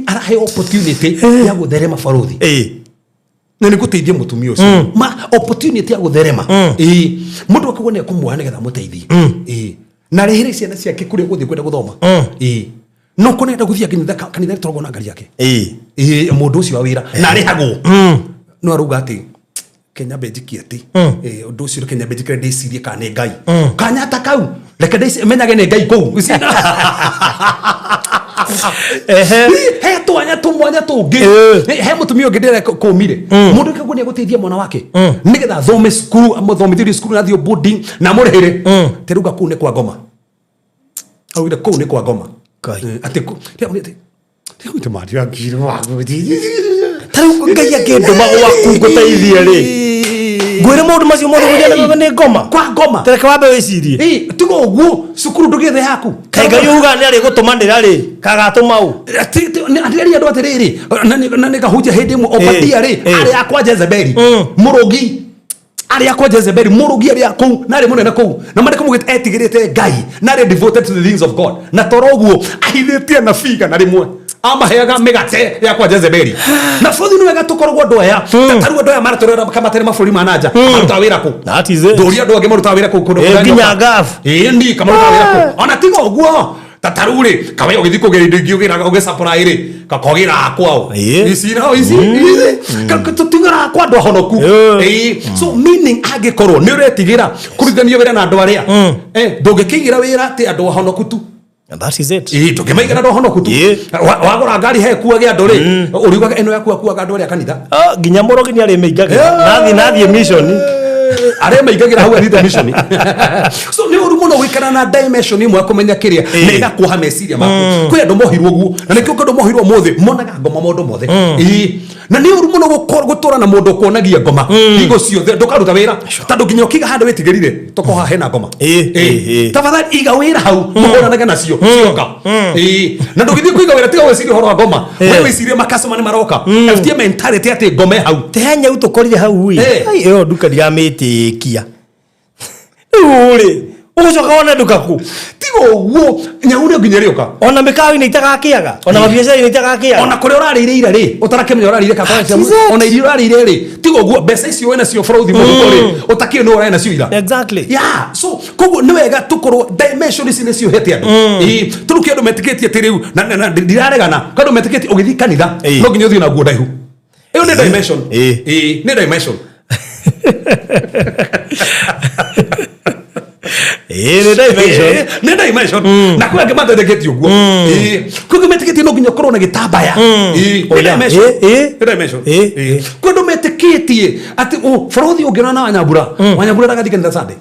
Arahe opportunity ya gũtherema barothi. Na nĩ gũteithia mũtumia ũcio ma opportunity ya gũtherema. Ĩĩ, mũndũ akauga nĩ ekũmuoya nĩgetha amũteithie. Ĩĩ, na rehere ciana ciake kũrĩa gũthiĩ kwenda gũthoma. Ĩĩ, no kũnenda gũthiĩ kanitha, kanitha nĩ na ngari yake. Ĩĩ, mũndũ ũcio wa wĩra na arĩhagwo, no arauga atĩ Kenya mbe njikie atĩ ũndũ ũcio, reke nyambe njikare ndĩcirie kana nĩ Ngai kanya ta kau, reke menyage nĩ Ngai kũu. He twanya tũmwanya tũngĩ. He mũtumia ũngĩ ndĩra kũmire mũndũ kagwo nĩ egũteithia mwana wake nĩgetha athome cukuru, amũthomithĩrie cukuru na athiĩ boarding na amũrĩhĩre. Teruga kũu nĩ kwa ngoma, augire kũu nĩ kwa ngoma. Ngai. Atĩ Ta rĩu Ngai angĩndũma gwaku ngũteithie rĩ, ngwĩre maũndũ macio mothe gũthiĩ nĩ ngoma? Kwa ngoma. Tereke wambe wĩcirie. Ĩ, tiga ũguo, cukuru ndũgĩethe yaku. Kaĩ Ngai uga nĩ arĩgũtũmanĩra rĩ, kagatũma ũ? Atĩrĩria andũ atĩrĩrĩ, na nĩ kahunjia hĩndĩ ĩmwe Obadia rĩ, arĩ akwa Jezebeli mũrũgi, arĩ akwa Jezebeli mũrũgi, arĩ kũu na arĩ mũnene kũu, na marĩ kũmũgĩte etigĩrĩte Ngai na arĩ devoted to the things of God, na toro ũguo ahithĩtie anabii 100, amaheaga mĩgate ya kwa Jezebeli. Na bũrũri nĩ wega tũkoragwo andũ aya, ta rĩu andũ aya maratũrera kamatere mabũrũri ma nanja marutaga wĩra kũ? That is it. Ndũria andũ angĩ marutaga wĩra kũ kũndũ Ĩ, kũrĩa nginya nyoka. Gulf. Ĩ, ndi kamarutaga wĩra kũ? Ona tiga ũguo, ta tarĩu rĩ, kawe ũgĩthiĩ kũgĩra indo ingĩ ũgĩraga ũgĩsupply rĩ, kakogĩra kwao. Ici no ici ici tũtigĩraga kwa andũ ahonoku. Ĩ, so meaning angĩkorwo nĩ ũretigĩra kũrutithania wĩra na andũ arĩa, ndũngĩkĩigĩra wĩra atĩ andũ ahonoku tu. And that is it. Ĩ, ndũngĩmaigĩra andũ ahonoku tu. Wagũra ngari he kuage andũ rĩ, ũriugaga ĩno yaku akuaga andũ arĩa kanitha. Ah, nginya mũrogi nĩ arĩmĩingagĩra nathiĩ mission. Arĩa maingagĩra hau athiĩte mission. So nĩ ũru mũno gũikara na dimension ĩmwe ya kũmenya kĩrĩa na ĩgakuoha meciria maku. Kwĩ andũ mohirwo ũguo, na nĩkĩo andũ mohirwo ũmũthĩ monaga ngoma maũndũ mothe. Ĩĩ, na nĩ ũru mũno gũtũra na mũndũ ũkuonagia ngoma hingo ciothe. Ndũkaruta wĩra tondũ nginya ũkĩiga handũ wĩtigĩrire tokoha hena ngoma. Tafadhali iga wĩra hau mũhũranage nacio cioka. Ĩĩ, na ndũgĩthiĩ kũiga wĩra tiga gwĩciria ũhoro wa ngoma. We wĩcirie makacoma nĩ maroka, ebutie mentality atĩ ngome hau. Te nyau tũkorire hau ĩ. Ai, ĩyo nduka ndiramĩtĩkia rĩu rĩ. Ũgũcoka wone nduka kũ? Tiga ũguo, nyau nĩ nginya ĩrĩũka. Ona mĩkawa-inĩ itagakĩaga, ona mabiacara-inĩ itagakĩaga. Ona kũrĩa ũrarĩire ira rĩ, ũtarakĩmenya ũrarĩire ka That is it. ona irio ũrarĩire rĩ, tiga ũguo, mbeca icio wĩna cio bũrũthi mũhuko rĩ, ũtakĩũĩ nĩ ũrarĩ nacio ira. Yeah, so koguo nĩ wega tũkorwo dimension ici nĩcio hete andũ. Ĩĩ, tondũ kĩ andũ metĩkĩtie atĩ rĩu, na ndiraregana, kwĩ andũ metĩkĩtie ũgĩthiĩ kanitha, no nginya ũthiĩ na nguo ndaihu. Ĩyo nĩ dimension. Ĩĩ, nĩ dimension. Ĩĩ, nĩ dimension. Ĩĩ, nĩ dimension. Na kwĩ angĩ matetĩkĩtie ũguo. Ĩĩ, kwĩ angĩ metĩkĩtie no nginya ũkorwo na gĩtambaya. Ĩĩ, nĩ Oh, yeah. dimension. Ĩĩ, ĩĩ. Nĩ dimension. Ĩĩ. Ĩĩ. Kwĩ andũ metĩkĩtie atĩ bũrũthi ũngĩonana na Wanyambura, Wanyambura ndagathiĩ kanitha Sunday.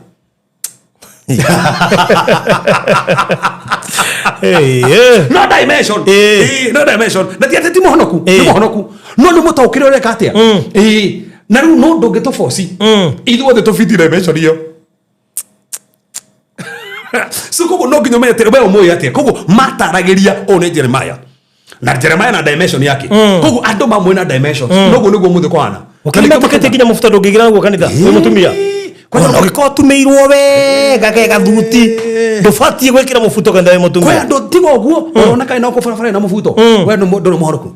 Ĩĩ, ĩĩ. No dimension. Ĩĩ. Ĩĩ, no dimension. Na ti atĩ ti mũhonoku, nĩ Ĩĩ. mũhonoku, no nĩ mũtaũkĩre ũreka atĩa. Ĩĩ, na rĩu no ndũngĩtũboci ithuothe tũbiti dimension ĩyo. So koguo no nginya ũmenye atĩ we ũmũĩ atĩa. Koguo mataragĩria ũũ nĩ Jeremiah, na Jeremiah na dimension yake. Koguo andũ mamwe na dimension, noguo nĩguo mũthĩ kwana. Ũkĩrĩ metĩkĩtie nginya mũbuto ndũngĩingĩra naguo kanitha wĩ mũtumia. Kwanja Ona ũngĩkorwo ũtumĩirwo wega ke gathuti, ndũbatiĩ gwĩkĩra mũbuto kanitha wĩ kwĩ mũtumia. andũ tiga ũguo ũrona kaĩ noko barabara na mũbuto, we ndũrĩ mũhonoku,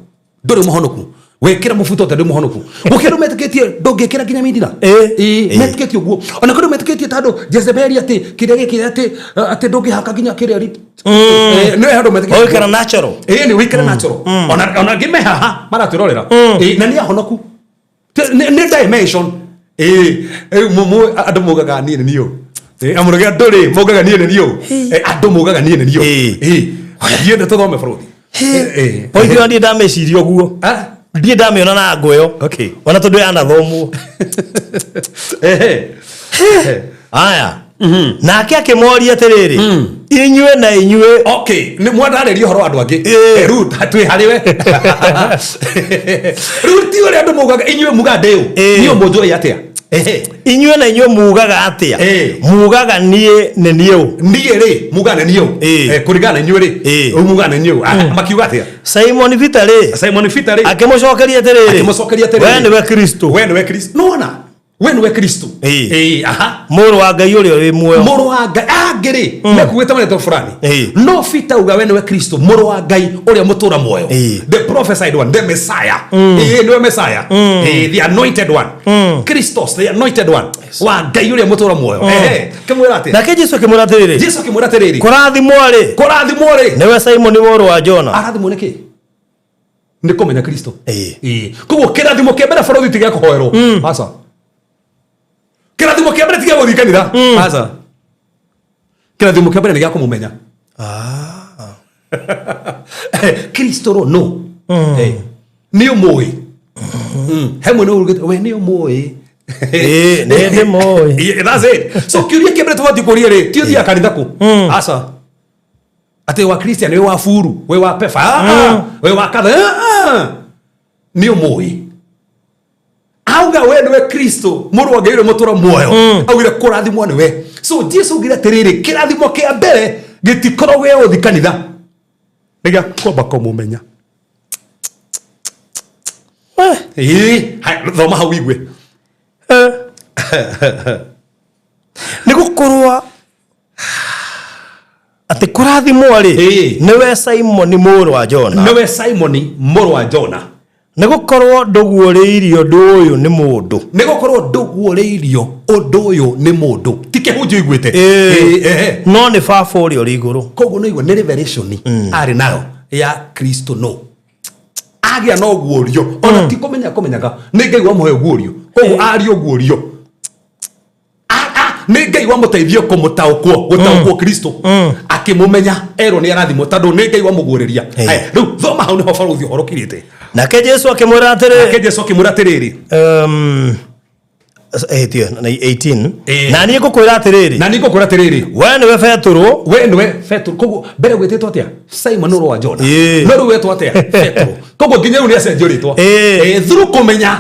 ndũrĩ mũhonoku wĩkĩra mũbuto ta ndĩ mũhonoku. Gũkĩ andũ metĩkĩtie ndũngĩkĩra nginya mindira. Ĩĩ, metĩkĩtie ũguo. Ona kwĩ andũ metĩkĩtie tondũ Jezebeli atĩ kĩrĩa gĩkĩ atĩ ndũngĩhaka nginya kĩrĩa nĩ andũ metĩkĩtie Ũgĩkĩra natural. Ĩĩ, nĩ wĩkĩre natural. Ona angĩ me haha maratwĩrorera. Ĩĩ, na nĩ ahonoku. Nĩ dimension. Ĩĩ, rĩu andũ mugaga niĩ nĩ niũ. Ĩĩ, amũrũge andũ rĩ mugaga niĩ nĩ niũ. Andũ mugaga niĩ nĩ niũ. Ĩĩ, thiĩ na tũthome bũrũri. Ĩĩ. Oigua ndiĩ ndameciria ũguo. Ah? Ndiĩ ndamĩona na ngũ ĩyo. Okay. Ona tondũ yanathomwo. Ehe. Aya. Nake akĩmoria atĩrĩrĩ, inyuĩ na inyuĩ. Okay, nĩ mwandarĩria ũhoro wa andũ angĩ. Rĩu twĩ harĩ we. Rĩu ti ũrĩa andũ mugaga, inyuĩ mugaga ndĩ ũ? Niĩ mũnjũĩ atĩa? Ehe. Inyuĩ na inyuĩ mugaga atĩa? Mugaga niĩ nĩ niĩ ũ? Niĩ rĩ, mugaga nĩ niĩ ũ? Kũringana na inyuĩ rĩ, mugaga nĩ niĩ ũ? Makiuga atĩa? Simon Peter rĩ, Simon Peter rĩ, akĩmũcokeria atĩrĩrĩ, akĩmũcokeria atĩrĩrĩ, we nĩwe Kristo, we nĩwe Kristo. Nĩwona? We nĩwe Kristo. Ĩĩ, aha. Mũrũ wa Ngai ũrĩa wĩ muoyo. Mũrũ wa Ngai angĩ rĩ, mekuĩte marĩtwa fulani. No Peter uga we nĩwe Kristo, mũrũ wa Ngai ũrĩa mũtũra muoyo. The prophesied one, the Messiah. Ĩĩ, nĩwe Messiah. Ĩĩ, the anointed one. Christos, the anointed one. Wa Ngai ũrĩa mũtũra muoyo. Ehe, kĩmwĩra atĩa? Nake Jesu akĩmwĩra atĩrĩrĩ, Jesu akĩmwĩra atĩrĩrĩ, kũrathimwo rĩ, kũrathimwo rĩ, nĩwe Simoni mũrũ wa Jona. Arathimwo nĩkĩ? Nĩ kũmenya Kristo. Ĩĩ. Koguo kĩrathimo kĩa mbere bũrũri ti gĩa kũhoerwo. Aca. Kĩrathimo kĩa mbere ti gĩa gũthiĩ kanitha. Aca. Kĩrathimo kĩa mbere nĩ gĩa kũmũmenya. Kristo ro no. Nĩ ũmũĩ. He mwene ũrugĩte we nĩ ũmũĩ. Ĩĩ, nĩ ndĩmũĩ. Yeah, that's it. So kĩũria kĩa mbere tũbatiĩ kũria rĩ, ti ũthiaga kanitha kũ? Aca. Atĩ wa Christian, wĩ wa buru, wĩ wa pefa, wĩ wa katha, nĩ ũmũĩ. Auga we nĩwe Kristo, mũrũ wa Ngai ũrĩa mũtũra muoyo. Augire kũrathimwo nĩwe. So Jesu augire atĩrĩrĩ, kĩrathimo kĩa mbere gĩtikoragwo gĩa gũthiĩ kanitha, nĩ gĩa kwamba kũmũmenya. Ĩĩ, hai, thoma hau igue. Nĩ gũkorwo atĩ kũrathimwo rĩ, nĩwe Simoni mũrũ wa Jona. Nĩwe Simoni mũrũ wa Jona. Nĩ gũkorwo ndũguũrĩirio ũndũ ũyũ nĩ mũndũ. Nĩ gũkorwo ndũguũrĩirio ũndũ ũyũ nĩ mũndũ. Ti kĩhunjio iguĩte. No nĩ Baba ũrĩa ũrĩ igũrũ. Koguo nĩ igua nĩ revelation arĩ nayo ya Kristo no. Agĩa na ũguũrio. Ona ti kũmenya kũmenyaga. Nĩ Ngai wamũhe ũguũrio. Koguo aria ũguũrio. Nĩ Ngai wamũteithio kũmũtaũkwo, gũtaũkwo Kristo. Akĩmũmenya erwo nĩ arathimwo tondũ nĩ Ngai wamũguũrĩria. Haya, rĩu thoma hau nĩho barũthi ũhoro ũkirĩte. Nake Jesu akĩmwĩra atĩrĩ. Nake Jesu akĩmwĩra atĩrĩrĩ. 18, na 18. Na niĩ ngũkwĩra atĩrĩrĩ. Na niĩ ngũkwĩra atĩrĩrĩ. We nĩwe Petero. We nĩwe Petero. Koguo mbere gwĩtĩtwo atĩa? Simon ũrũ wa Jona. No rĩu wetwo atĩa? Petero. Koguo nginya rĩu nĩ acenjio rĩtwa. Through kũmenya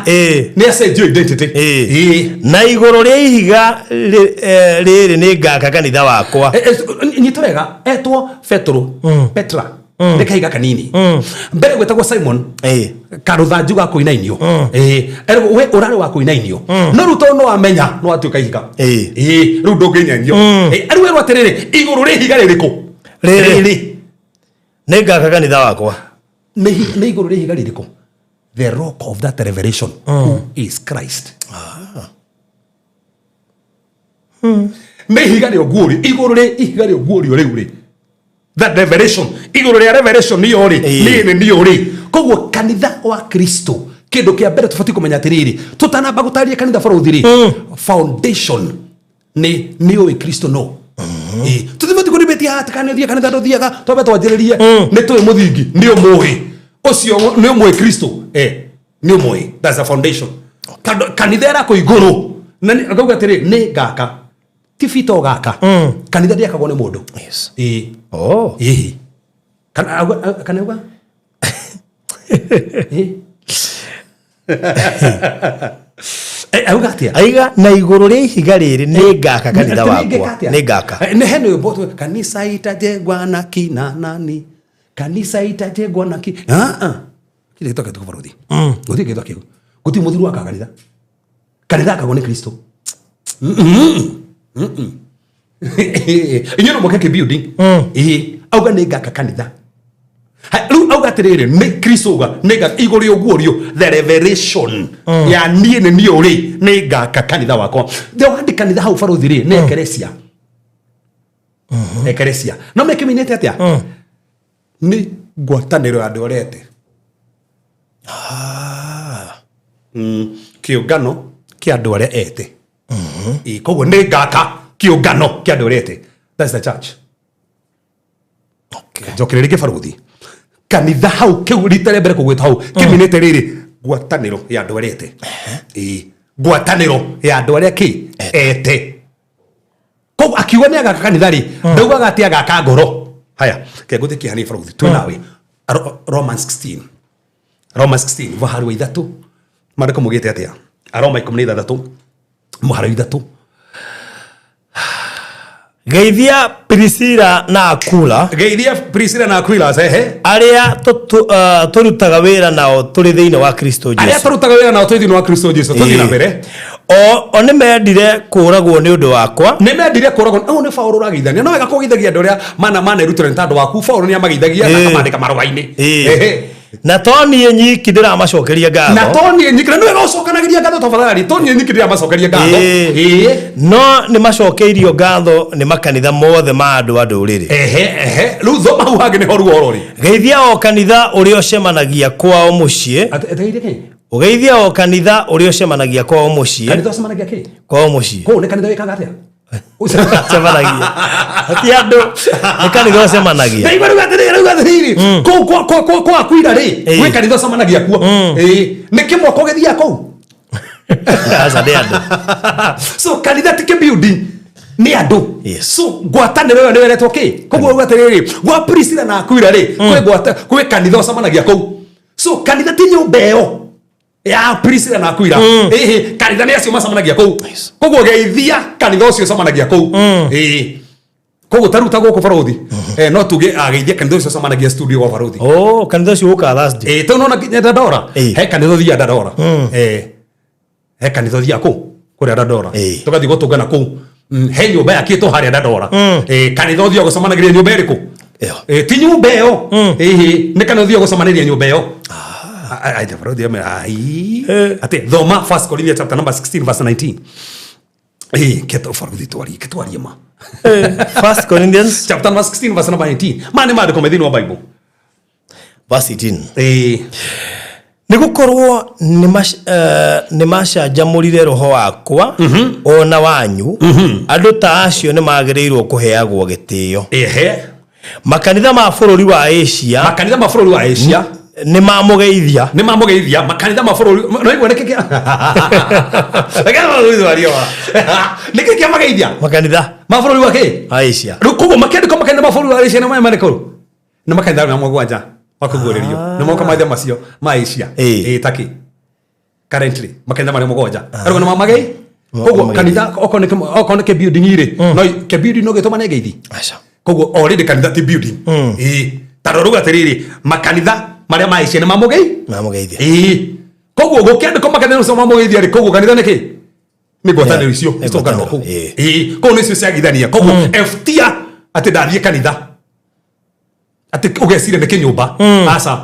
nĩ acenjio identity. Na igũrũ rĩa ihiga rĩrĩ nĩ ngaka kanitha wakwa. Nyita wega, etwo Petero. Petra. Nĩ kahiga kanini. Mbere gwĩtagwo Simon, karũthanju ga kũinainio. Eragwo we ũrarĩ wa kũinainio, no rĩu tondũ nĩwamenya nĩwatuĩka ihiga. Rĩu ndũngĩinainio. Rĩu erwo atĩrĩrĩ, igũrũ rĩ ihiga rĩrĩkũ? Rĩrĩ. Rĩrĩ. Nĩ ngaka kanitha wakwa. Nĩ igũrũ rĩ ihiga rĩrĩkũ? The rock of that revelation, who is Christ. Nĩ ihiga rĩa ũguũrio, igũrũ rĩ ihiga rĩa ũguũrio rĩu rĩ, that revelation, igũrũ rĩa revelation niyo rĩ. Niĩ nĩ niyo rĩ. Koguo kanitha wa Kristo, kĩndũ kĩa mbere tũbatiĩ kũmenya atĩrĩrĩ, tũtanamba gũtarĩria kanitha, barothi rĩ, foundation nĩ ũĩ Kristo no. Tũtibatiĩ kũribĩtia atĩ kana nĩ ũthiaga kanitha, ndũthiaga. Twambe twanjĩrĩrie nĩ tũĩ mũthingi nĩ ũmũĩ ũcio, nĩ ũmũĩ Kristo. Nĩ ũmũĩ, that's the foundation. Kanitha ĩrakwo igũrũ na ngauga atĩrĩ, nĩ ngaka, ti bita ũgaka. Kanitha ndĩakagwo nĩ mũndũ. Oh. Kana kana auga. Auga atĩa? Aiga na igũrũ rĩa ihiga rĩrĩ nĩ ngaka kanitha wakwa, nĩ ngaka. Nĩ he rwĩmbo kanisa itajengwa na kina nani, kanisa itajengwa na ki ah ah kile gĩtwa kĩtũ barothi gũtirĩ gĩtwa kĩu, gũtirĩ mũthuri wakaga kanitha. Kanitha akagwo nĩ Kristo. Inyuĩ no mũke kĩ-building. Auga nĩ ngaka kanitha. Rĩu auga atĩrĩrĩ, nĩ Kristo auga nĩ ngaka igũrũ rĩa ũguũrio, the revelation ya niĩ nĩ niĩ rĩ, nĩ ngaka kanitha wakwa. The word kanitha hau, barothi rĩ, nĩ ekeresia. Ekeresia no mekĩminĩte atĩa? Nĩ ngwatanĩro ya andũ arĩa ete. Kĩũngano kĩa andũ arĩa ete. Koguo nĩ ngaka kĩũngano kĩa andũ arĩa ete, that's the church. Njokere rĩngĩ, barothi, kanitha hau kĩu rita rĩa mbere kũgwĩta hau kĩminĩte rĩrĩ, ngwatanĩro ya andũ arĩa ete. Ngwatanĩro ya andũ arĩa kĩ ete. Koguo akiuga nĩ agaka kanitha rĩ, ndaugaga atĩ agaka ngoro. Haya, ke ngũthiĩ kĩhani, barothi, twĩ nawe. Romans 16, Romans 16 mũhari wa 3, maandĩko mugĩte atĩa? Aroma 16 mũhari wa 3. Geithia Priscilla na Akula. Geithia Priscilla na Aquila, ehe. Arĩa tũrutaga wĩra nao tũrĩ thĩinĩ wa Kristo arĩa Jesu. Tũrutaga wĩra nao tũrĩ thĩinĩ wa Kristo Jesu. Tũthiĩ na mbere. O nĩ mendire kũũragwo nĩ ũndũ wakwa. Nĩ mendire kũragwo. Ũyũ nĩ Paũlũ ũrageithania. No wega kũgeithagia andũ arĩa mana manerutĩra nĩ tondũ waku. Paũlũ nĩ amageithagia na akamandĩka marũa-inĩ. Na to niĩ nyiki ndĩramacokeria na ngatho, to niĩ nyiki, na nĩ wega ũcokanagĩria ngatho tafadhali. To niĩ nyiki ndĩramacokeria ngatho. No nĩ macokeirio ngatho nĩ makanitha mothe ma andũ a ndũrĩrĩ. Ehe ehe, rĩu thoma hau hangĩ nĩho ruo rũrĩ. Geithia o kanitha ũrĩa ũcemanagia kwao mũciĩ. Ategeire kĩ? Ũgeithia o kanitha ũrĩa ũcemanagia kwao mũciĩ. Kanitha ũcemanagia kĩ? Kwao mũciĩ. Kũu nĩ kanitha wĩkaga atĩa? Ũcemanagia ti andũ, nĩ kanitha ũcemanagia. Na igua rĩu atĩrĩrĩ, rĩu atĩrĩrĩ, kũu kwa Aquila rĩ, gwĩ kanitha ũcemanagia kuo. Nĩ kĩmoko gĩthiaga kũu? Aca, nĩ andũ. So kanitha ti kĩ-building, nĩ andũ. So ngwatanĩro ĩyo nĩyo ĩretwo kĩ. Koguo uga atĩrĩrĩ, gwa Priscilla na Aquila rĩ, kwĩ kanitha ũcemanagia kũu. So kanitha ti nyũmba ĩyo ya Priscilla na Aquila. Ĩhĩ, kanitha nĩ acio macemanagia kũu. Koguo geithia kanitha ũcio ũcemanagia kũu. Koguo ta rĩu ta gũkũ, barothi, no tuge ageithia kanitha ũcio ũcemanagia studio gwa barothi. Oh, kanitha ũcio ũkaga Thursday. Tau nona nginya Dandora. He kanitha ũthiaga Dandora. He kanitha ũthiaga kũu kũrĩa Dandora. Tũgathiĩ gũtũngana kũu. He nyũmba yakĩtwo harĩa Dandora. Kanitha ũthiaga gũcemanagĩria nyũmba ĩrĩkũ? Ĩyo. Ti nyũmba ĩyo. Ĩhĩ, nĩ kanitha ũthiaga gũcemanĩria nyũmba ĩyo. Ah, ah, barothi ai. Atĩ thoma First Corinthians chapter number 16 verse 19. Keto barothi, twarie, ketwarie ma. First Corinthians chapter number 16 verse number 19. Ma nĩ maandĩko me thĩinĩ wa Bible. Verse 18. Nĩ gũkorwo nĩ macanjamũrire roho wakwa o na wanyu. Andũ ta acio nĩ magĩrĩirwo kũheagwo gĩtĩo. Makanitha ma bũrũri wa Asia Makanitha ma bũrũri wa Asia nĩ mamũgeithia. Nĩ mamũgeithia makanitha ma bũrũri. No igua nĩkĩ kĩa reke bũrũri wario wa nĩkĩ kĩa mageithia? Makanitha ma bũrũri wa kĩ? Ma Asia. Rĩu koguo makĩandĩkwo makanitha ma bũrũri wa Asia nĩ maya marĩkũ? Nĩ makanitha marĩa mũgwanja ma kũguũrĩrio nĩ moka maithe macio ma Asia. Takĩ currently makanitha marĩa mũgwanja arĩa nĩ mamagei. Koguo mamagei. Kanitha okorwo nĩ kĩ-building rĩ, no kĩ-building no gĩtũmane ngeithi. Aca. Koguo already kanitha ti building. Tondũ rĩu atĩrĩrĩ, makanitha marĩa ma Asia nĩ mamũgei. Mamũgeithia. Ĩĩ. Koguo gũkĩandĩkwo makanitha nĩcio mamũgeithia rĩ, koguo kanitha nĩ kĩ? Nĩ ngwatanĩro icio Nĩ itũnganaga ngwatanĩro, kũu. ĩĩ. Ĩĩ, koguo nĩcio ciagithania. Koguo eftia atĩ ndathiĩ kanitha atĩ ũgeciria nĩ kĩnyũmba. Aca.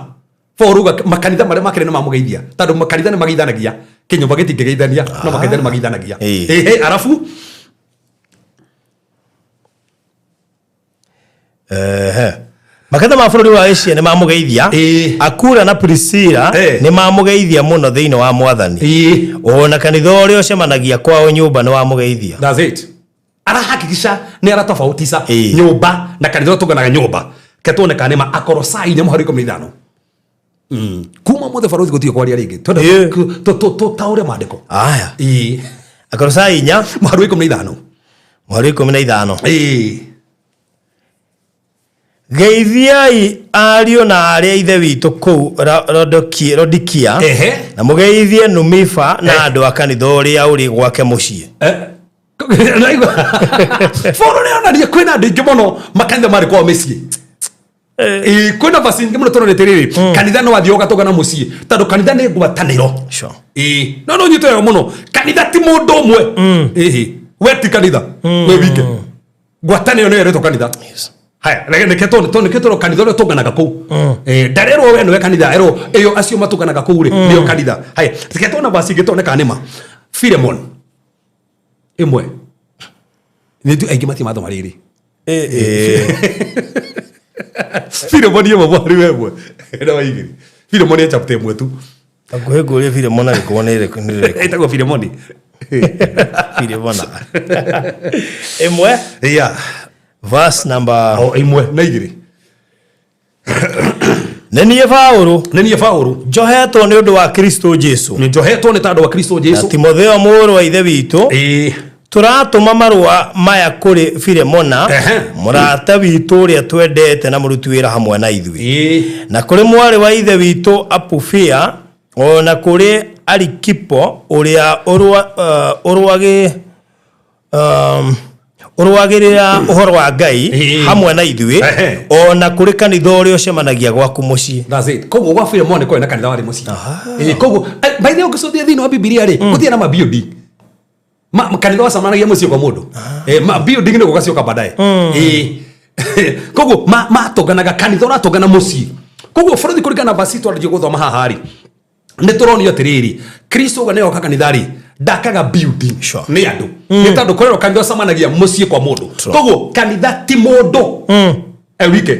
Paul auga makanitha marĩa makĩrĩ nĩ mamũgeithia, tondũ makanitha nĩ mageithanagia, kĩnyũmba gĩtingĩgeithania, no makanitha nĩ mageithanagia. Ĩĩ. Ĩhĩ, arabu Ehe. Makanitha ma bũrũri wa Asia nĩ mamũgeithia. Ĩĩ. Akula na Priscilla Eh. nĩ mamũgeithia mũno thĩinĩ wa Mwathani. Ĩĩ. Ona kanitha ũrĩa ũcemanagia kwao nyũmba nĩ wamũgeithia. That's it. Arahakikisha nĩ aratofautisha Ĩĩ. nyũmba na kanitha ũrĩa tũnganaga nyũmba. Ke tuone kana nĩ ma Akolosai nĩ mũhari 15. Kuma mothe barothi gũtirĩ kwaria rĩngĩ. Twenda Ĩĩ. tũtaũre maandĩko. Aya. Ĩĩ. Akolosai 4 Mũhari wa 15. Mũhari 15. Ĩĩ. Geithiai ariũ na aarĩ a ithe witũ kũu Rodikia Ehe. na mũgeithie Numifa na Eh. andũ a kanitha ũrĩa ũrĩ gwake mũciĩ. Naigua. Paul nĩ onania kwĩna andũ aingĩ mũno makanitha marĩ kwao mĩciĩ. Ĩĩ, kwĩna verse nyingĩ mũno tũronete rĩrĩ kanitha no athiĩ ũgatũngana mũciĩ tondũ kanitha nĩ ngwatanĩro. Sure. Ĩĩ, no no nyite wega mũno, kanitha ti mũndũ ũmwe. Ĩhĩ, we ti kanitha, we wike. Ngwatanĩro nĩyo ĩretwo kanitha. Yes. Haya, reke nĩkĩo tũrwo kanitha ũrĩa tũnganaga kũu. Ndarerwo we nĩwe kanitha, erwo ĩyo acio matũnganaga kũu rĩ, nĩyo kanitha. Haya, reke tuone verse ĩngĩ tuone kana nĩ ma. Philemon ĩmwe. Nĩ aingĩ matirĩ mathoma rĩrĩ. Philemon ĩmwe mũhari wa ĩmwe na wa igĩrĩ. Philemon ya chapter ĩmwe tu. Hakuhĩ ngũrie Filemon agĩkorwo nĩ ĩrĩkũ nĩ ĩrĩkũ. Ĩtagwo Philemon. Filemon. Ĩmwe Yeah. verse number O ĩmwe na igĩrĩ. Nĩ niĩ Paũlũ Nĩ niĩ Paũlũ njohetwo nĩ ũndũ wa Kristo Jesu njohetwo nĩ tondũ wa Kristo na Jesu. Timotheo mũrũ wa ithe witũ Ĩĩ. tũratũma marũa maya kũrĩ Filemona Ehe. mũrata witũ ũrĩa twendete na mũruti wĩra hamwe na ithuĩ Ĩĩ. na kũrĩ mwarĩ wa ithe witũ Apufia o na kũrĩ Arikipo ũrĩa ũrũagĩrĩra ũhoro wa Ngai Ĩĩ. hamwe na ithuĩ Ehe. o na kũrĩ kanitha ũrĩa ũcemanagia gwaku mũciĩ. That's it. Koguo gwa Filemon kwarĩ na kanitha warĩ mũciĩ. Ĩĩ, koguo by the way ũngĩcũthia thĩinĩ wa Bibilia rĩ, gũtirĩ na ma BOD. Kanitha wacemanagia mũciĩ kwa mũndũ. Ma building nĩ gũgacoka baadaye. Ĩĩ. Koguo matũnganaga kanitha ũratũngana mũciĩ. Koguo bũrũri kũringana na verse twarĩkia gũthoma haha rĩ, nĩ tũronio atĩrĩrĩ, Kristo uga nĩoka kanitha rĩ, ndakaga building. Sure. Nĩ andũ. Nĩ tondũ kũrerwo kanitha ũcemanagia mũciĩ kwa mũndũ. Koguo kanitha ti mũndũ e wike.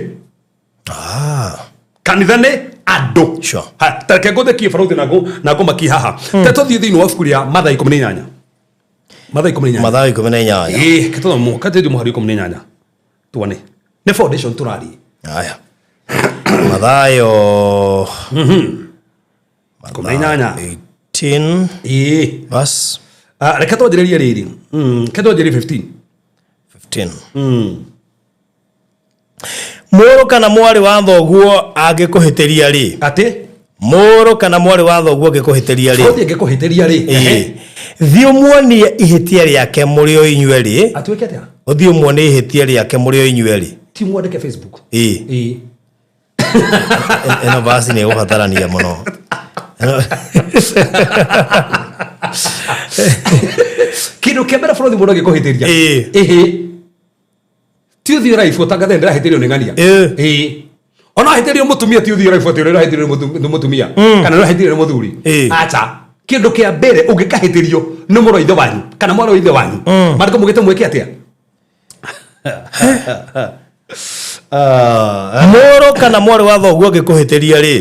Kanitha nĩ andũ. Sure. Ha, ta reke ngũthekie barũthi na ngũmakie haha. Ta tũthiĩ thĩinĩ wa ibuku rĩa Mathayo 18. Mathayo 18. Mathayo 18. Ĩĩ, ke tũthome mũhari 18. Tuone. Nĩ foundation tũrarie. Aya. Mathayo 18. 18 Ĩĩ. verse Reke twanjĩrĩrie rĩrĩ. Reke twanjĩrĩrie 15. 15. Mũrũ kana mwarĩ wa thoguo angĩkũhĩtĩria rĩ? Atĩ? Mũrũ kana mwarĩ wa thoguo angĩkũhĩtĩria rĩ? Ũthiĩ angĩkũhĩtĩria rĩ? Ĩĩ. Thiĩ ũmuonie ihĩtia rĩake mũrĩ o inyuerĩ. Atuĩke atĩa? Ũthiĩ ũmuonie ihĩtia rĩake mũrĩ o inyuerĩ. Ti mwandĩke Facebook. Ĩĩ. Ĩĩ. Ĩno basi nĩ ĩgũbatarania mũno. Kĩndũ kĩa mbere bũrũri mũndũ angĩkũhĩtĩria. Ĩĩ. Ĩhĩ. Ti ũthiĩ raibu ũtangathe ndĩrahĩtĩrio nĩ ng'ania. Ĩĩ. Ĩĩ. Ona ahĩtĩrio mũtumia ti ũthiĩ raibu atĩ ũrĩa ũrahĩtĩrio nĩ mũtumia. Kana ũrahĩtĩrio nĩ mũthuri. Ĩĩ. Acha. Kĩndũ kĩa mbere ũngĩkahĩtĩrio nĩ mũrũ wa ithe wanyu kana mwarĩ wa ithe wanyu. Maandĩko maugĩte mwĩke atĩa? Mũrũ kana mwarĩ wa thoguo angĩkũhĩtĩria rĩ,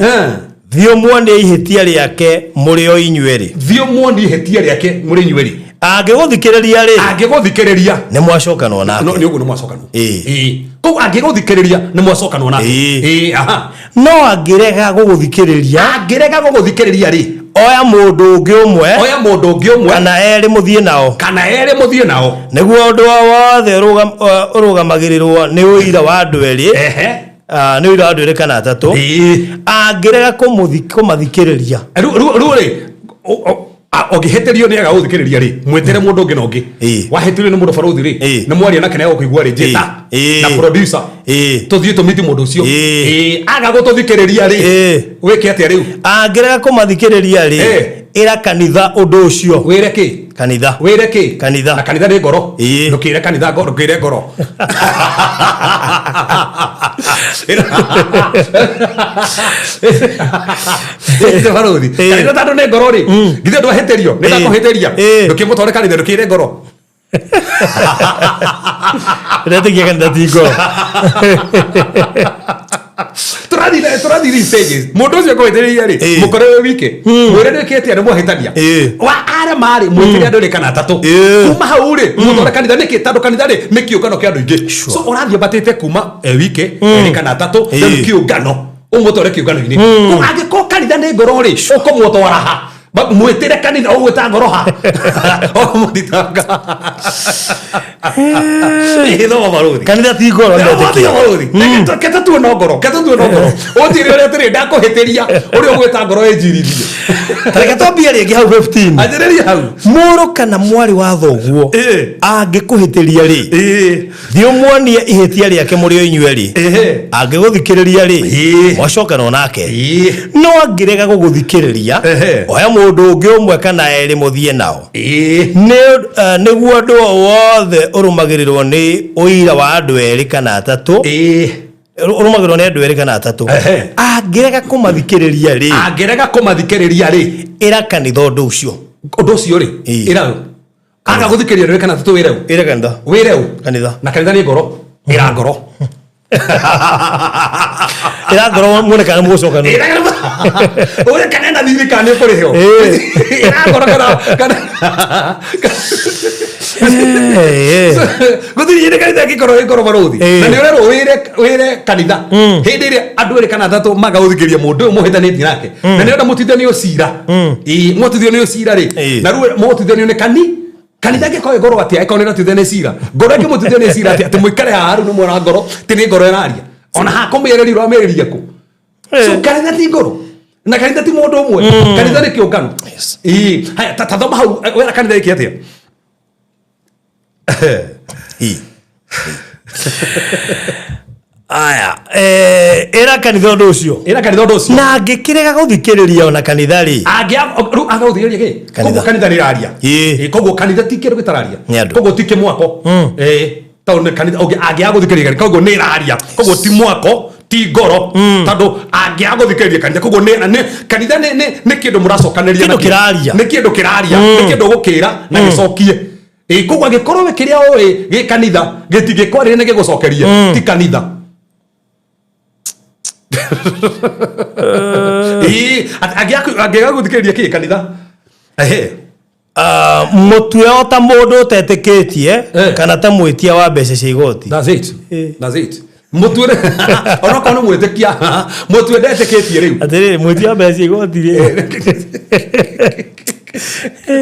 thiĩ ũmuonie ihĩtia rĩake mũrĩ o inyuerĩ. Thiĩ ũmuonie ihĩtia rĩake mũrĩ inyuerĩ. Angĩgũthikĩrĩria rĩ, Angĩgũthikĩrĩria nĩ mwacokanwo nake. No, nĩ ũguo nĩ mwacokanwo. Ĩĩ. Ĩĩ. Koguo angĩgũthikĩrĩria nĩ mwacokanwo nake. Ĩĩ. Ĩĩ, aha. No angĩrega gũgũthikĩrĩria, Angĩrega gũgũthikĩrĩria rĩ, oya mũndũ ũngĩ ũmwe oya mũndũ ũngĩ ũmwe kana erĩ mũthiĩ nao, kana erĩ mũthiĩ nao. Nĩguo ũndũ o wothe ũrũgamagĩrĩrwo nĩ ũira wa andũ erĩ, Ehe. nĩ ũira wa andũ erĩ kana atatũ. Ĩĩ. Angĩrega kũmathikĩrĩria, Rĩu rĩ, Ũngĩhĩtĩrio nĩ aga gũthikĩrĩria rĩ, mwĩtĩre mũndũ ũngĩ na ũngĩ. Wahĩtĩrio nĩ mũndũ barũthi rĩ, nĩ mwaria nake nĩ agũkũigua rĩ, njĩta na producer, tũthiĩ tũmiti mũndũ ũcio. Aga gũtũthikĩrĩria rĩ, wĩke atĩa rĩu? Angĩrega kũmathikĩrĩria rĩ, ĩra kanitha ũndũ ũcio. Wĩre kĩ? Kanitha. Wĩre kĩ? Kanitha. Na kanitha nĩ ngoro. Ndũkĩre kanitha ngoro, ndũkĩre ngoro. Ĩĩ, barũthi. Kanitha tondũ nĩ ngoro rĩ, githĩ ndwahĩtĩrio nĩ ndakũhĩtĩria, ndũkĩmũtware kanitha, ndũkĩre ngoro. Ndetĩkia kanitha ti ngoro. Tũrathiĩ stages. Mũndũ ũcio kũhĩtĩrĩria rĩ, mũkore wĩ wike, mwĩre ndwĩkĩte nĩ mwahĩtania. Wa arema rĩ, mwĩtĩre andũ rĩ kana atatũ. Kuma hau rĩ, mũtware kanitha. Nĩkĩ? Tondũ kanitha rĩ, nĩ kĩũngano kĩa andũ aingĩ. So ũrathiĩ ambatĩte kuma e wike, erĩ kana atatũ, rĩu kĩũngano, ũmũtware kĩũngano-inĩ. Koguo angĩkorwo kanitha nĩ ngoro rĩ, ũkũmũtwara ha? Mwĩtĩre kanitha, ũgwĩta ngoro ha? Ũkũmũthitanga. Ĩ, thoma barũthi. Kanitha ti ngoro, ndetĩkia. Kete tuo no ngoro, kete tuo no ngoro, ũnjĩre ũrĩa atĩrĩ, ndakũhĩtĩria, ũrĩa ũgwĩta ngoro ĩnjirithie. Reke twambie rĩngĩ hau 15. Anjĩrĩria hau. Mũrũ kana mwarĩ wa thoguo angĩkũhĩtĩria rĩ, thiĩ ũmuonie ihĩtia rĩake mũrĩ o inyuerĩ. Angĩgũthikĩrĩria rĩ, mwacokanwo nake. No angĩrega gũgũthikĩrĩria, oya mũndũ ũngĩ ũmwe kana erĩ mũthiĩ nao, nĩguo ũndũ o wothe ũrũmagĩrĩrwo nĩ ũira wa andũ erĩ kana atatũ. Ũrũmagĩrĩrwo nĩ andũ erĩ kana atatũ. Angĩrega kũmathikĩrĩria rĩ, Angĩrega kũmathikĩrĩria rĩ, ĩra kanitha ũndũ ũcio. Ũndũ ũcio rĩ, ĩra aga gũthikĩrĩria ndũrĩ kana atatũ, wĩre ũ? Ĩra kanitha. Wĩre ũ? Kanitha. Na kanitha nĩ ngoro, ĩra ngoro. Ĩra ngoro muone kana mũgũcokanwo. Ũrĩa kana ena thirĩ kana nĩ ũkũrĩhwo. Ĩra ngoro kana gũtirĩ hĩndĩ kanitha ĩngĩkorwo ĩ ngoro, barũthi. Na nĩ ũrerwo wĩre kanitha hĩndĩ ĩrĩa andũ erĩ kana atatũ maga gũthikĩrĩria mũndũ ũyũ mũhĩtanĩtie nake, na nĩ ũrenda mũtuithanio cira. Ĩĩ, mũtuithanio cira rĩ, na rĩu mũtuithanio nĩ kanitha ĩngĩkorwo ĩ ngoro atĩa? Ĩkorwo nĩ ĩratuithania cira, ngoro ĩngĩmũtuithania cira atĩa atĩ mũikare haha rĩu nĩ mwona ngoro ti nĩ ngoro ĩraria? Ona hakũmĩarĩria, ũramĩarĩria kũ? So kanitha ti ngoro na kanitha ti mũndũ ũmwe, kanitha nĩ kĩũngano. Ĩĩ, haya, ta thoma hau, wera kanitha ĩke atĩa? Aya, ĩra kanitha ũndũ ũcio. Ĩra kanitha ũndũ ũcio. Na angĩkĩrega gũthikĩrĩria ona kanitha rĩ, Rĩu aga gũthikĩrĩria kĩ? Kanitha. Koguo kanitha nĩ ĩraria. Koguo kanitha ti kĩndũ gĩtararia. Nĩ andũ. Koguo ti kĩmwako. Tondũ nĩ kanitha angĩaga gũthikĩrĩria kanitha, koguo nĩ ĩraria. Koguo ti mwako, ti ngoro, tondũ angĩaga gũthikĩrĩria kanitha, koguo nĩ kanitha nĩ kĩndũ mũracokanĩria Kĩndũ nakĩo. kĩraria. Nĩ kĩndũ kĩraria, nĩ kĩndũ ũgũkĩra na gĩcokie. Ĩ, koguo angĩkorwo we kĩrĩa ũĩ gĩ kanitha gĩtingĩkwarĩria na gĩgũcokerie, ti kanitha. Ĩ, angĩaga gũthikĩrĩria kĩ kanitha? Ehe. Ah, mũtue o ta mũndũ ũtetĩkĩtie kana ta mwĩtia wa mbeca cia igoti. That's it. That's it. Mũtue onokorwo nĩ mwĩtĩkia, mũtue ndetĩkĩtie rĩu. Atĩrĩrĩ, mwĩtia wa mbeca cia igoti rĩ,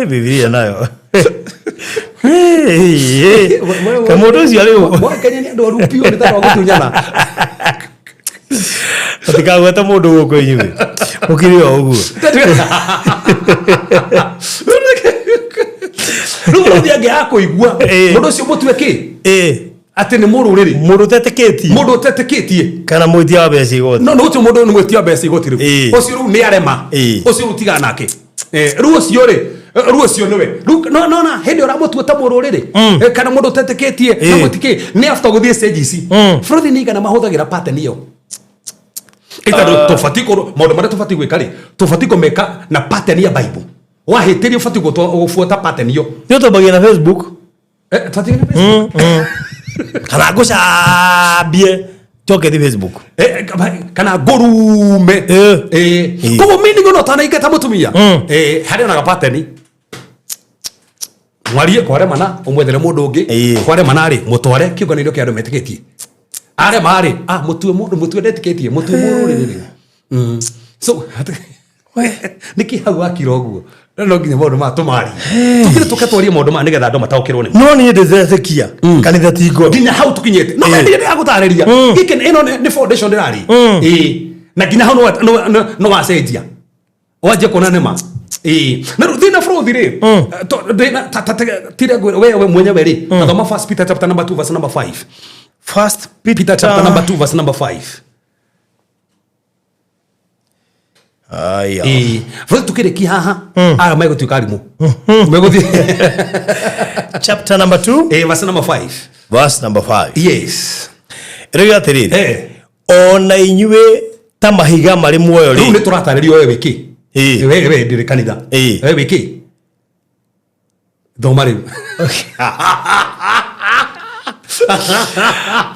Bibilia nayo. Kamũndũ ũcio rĩu. Mwakenya nĩ andũ aru biũ, nĩ tondũ wa gũtunyana. Mũtikagwete mũndũ gũkũ, inyuĩ mũkire o ũguo. Rĩu mũndũ angĩaga kũigua mũndũ ũcio, mũtue kĩ? Atĩ nĩ mũrũrĩrĩ. Mũndũ ũtetĩkĩtie. Mũndũ ũtetĩkĩtie. Kana mwĩtia wa mbeca cia igoti. No ũcio mũndũ nĩ mwĩtia mbeca igoti rĩu. Ũcio rĩu nĩ arema. Ũcio rĩu tigana nake. Rĩu ũcio rĩ, rĩu ũcio nĩwe rĩu nona hĩndĩ ũramũtua ta mũrũrĩrĩ, kana mũndũ ũtetĩkĩtie na mũtikĩ nĩ after gũthiĩ stage ici. Bũrũri nĩ igana mahũthagĩra pattern ĩyo, ĩtondũ tũbatiĩ maũndũ marĩa tũbatiĩ gwĩka rĩ, tũbatiĩ kũmeka na pattern ya Bible. Wahĩtĩrio ũbatiĩ gũbuata pattern ĩyo. Nĩ ũtwambagia na Facebook. Tũbatiĩ na Facebook. Kana ngũcambie njoke thi Facebook. Kana ngũrume. Koguo meaning ona ũtanaingata mũtumia, harĩ onaga pattern, mwarie, kwaremana ũmwethere mũndũ ũngĩ. Kwaremana rĩ, mũtware kĩũngano-inĩ kĩa andũ metĩkĩtie. Arema rĩ, mũtue mũndũ, mũtue ndetĩkĩtie, mũtue mũrũrĩrĩ rĩ. So nĩkĩ hau wakira ũguo? No nginya maũndũ maya tũmarie, tũkire tũke twarie maũndũ maya nĩgetha andũ mataũkĩrwo nĩmo. No niĩ ndĩretĩkia kanitha ti ngoro. Nginya hau tũkinyĩte no nĩ ndĩragũtarĩria gĩkĩ, ĩno nĩ foundation ndĩraria. Ĩĩ, na nginya hau no wacenjia, wanjie kuona nĩma. Ĩĩ. Na rĩu thĩna bũrũthi rĩ, thĩna tira we we mwenyewe rĩ, thoma First Peter chapter number 2 verse number 5. First Peter chapter number 2 verse number 5. Aya. Ĩĩ. Bũrũthi tukĩrĩkia haha, aya megũtuĩka arimũ. Megũthiĩ Chapter number 2 Ĩĩ, verse number 5. Verse number 5. Yes. Rĩu atĩrĩrĩ, Eh. ona inyuĩ ta mahiga marĩ muoyo Rĩu rĩ, nĩ tũratarĩrio we wĩkĩ. Ĩĩ. We we ndĩrĩ kanitha. Ĩĩ. We wĩkĩ. Thoma rĩu.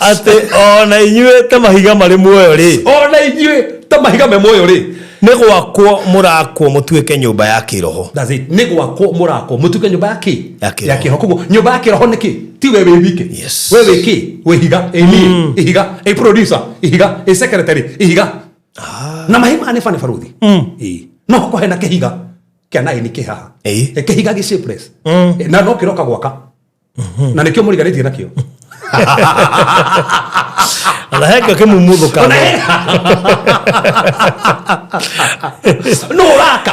Atĩ ona inyuĩ ta mahiga marĩ muoyo rĩ, Ona inyuĩ ta mahiga me muoyo rĩ. Nĩ gwakwo mũrakwo mũtuĩke nyũmba ya kĩroho. That's it. Nĩ gwakwo mũrakwo mũtuĩke nyũmba ya kĩ? Ya kĩroho. Ya kĩroho. Koguo nyũmba ya kĩroho nĩ kĩ? Ti we wĩ wike. Yes. We wĩ kĩ? Wĩ ihiga. Ĩ niĩ ihiga. Ĩ producer ihiga. Ĩ secretary ihiga. Na mahiga maya nĩ bani baruthi. Ĩ. No hakorwo hena kĩhiga kĩa naini kĩ haha. Ĩ. Ĩ, kĩhiga gĩ shapeless. Ĩ, na no kĩroka gwaka. Na nĩkĩo mũriganĩtie nakĩo. Ona hekĩo kĩmumuthũkaga. No ũraka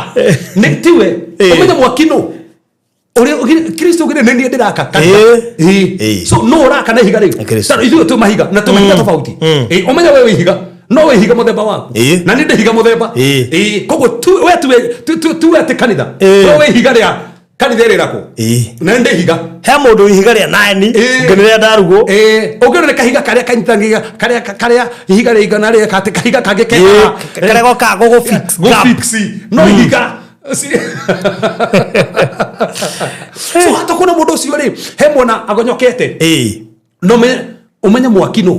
nĩ tiwe. Ĩ. Ũmenye mwaki nũ ũrĩa Kristo ũgire nĩ niĩ ndĩraka kanitha. Ĩ. Ĩ. Ĩ. So no ũraka na ihiga rĩu. Kristo. Tondũ ithuĩ twĩ mahiga na twĩ mahiga tofauti. Ĩ, ũmenye we wĩ ihiga no wĩ ihiga mũthemba waku Ĩ. na niĩ ndĩ ihiga mũthemba. Ĩ. Ĩ, koguo we tuwe atĩ kanitha Ĩ. we wĩ ihiga rĩa kanitha ĩrĩa ĩrakwo Ĩ. na nĩ ndĩ ihiga. He mũndũ ihiga rĩa nani Ĩ. ũngĩ nĩ rĩa ndarugũ. Ĩ, ũngĩona nĩ kahiga karĩa kanyitanagia karĩa karĩa ihiga rĩigana rĩa katĩ kahiga kangĩ ke Ĩ, karĩa gokaga gũgũ fix gap. gũfix no ihiga so hata kuona mũndũ ũcio rĩ he mwena agonyokete Ĩ. no ũmenye mwaki nũ.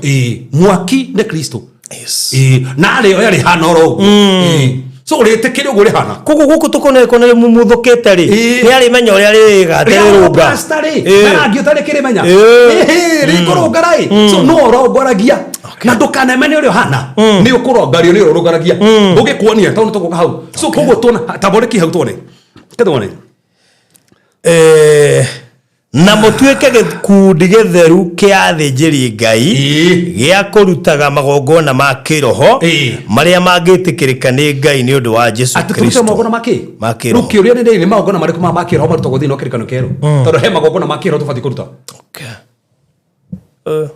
Ĩ, mwaki nĩ Kristo. Yes. Ĩ, na arĩ oya rĩhana oro ũguo. Ĩ, so rĩtĩkĩre ũguo rĩhana. Koguo gũkũ tũkoneko nĩ mumuthũkĩte rĩ, Ĩ. nĩ arĩmenya ũrĩa rĩgathe rĩrũnga. Pastor rĩ Ĩ. na rangi ũtarĩ kĩrĩmenya Ĩ. rĩkũrũngara ĩ, so no ũrongoragia na ndũkanemene ũrĩa ũhana nĩ ũkũrongario nĩ ũrĩa ũrongoragia ũgĩkuonia tondũ nĩ tũgũka hau. So koguo tuona tamborĩki hau tuone kĩtuone. Na mũtuĩke gĩkundi gĩtheru kĩa athĩnjĩri Ngai Ĩ. gĩa kũrutaga magongona ma kĩroho Ĩ. marĩa mangĩtĩkĩrĩka nĩ Ngai nĩ ũndũ wa Jesu Atĩ tũrute Kristo. magongona ma kĩ? Ma kĩroho. Rĩu kĩũria nĩ rĩrĩ, nĩ magongona marĩkũ ma kĩroho marutagwo thĩinĩ wa kĩrĩkanĩro kĩerũ? Tondũ he magongona ma kĩroho tũbatiĩ kũruta.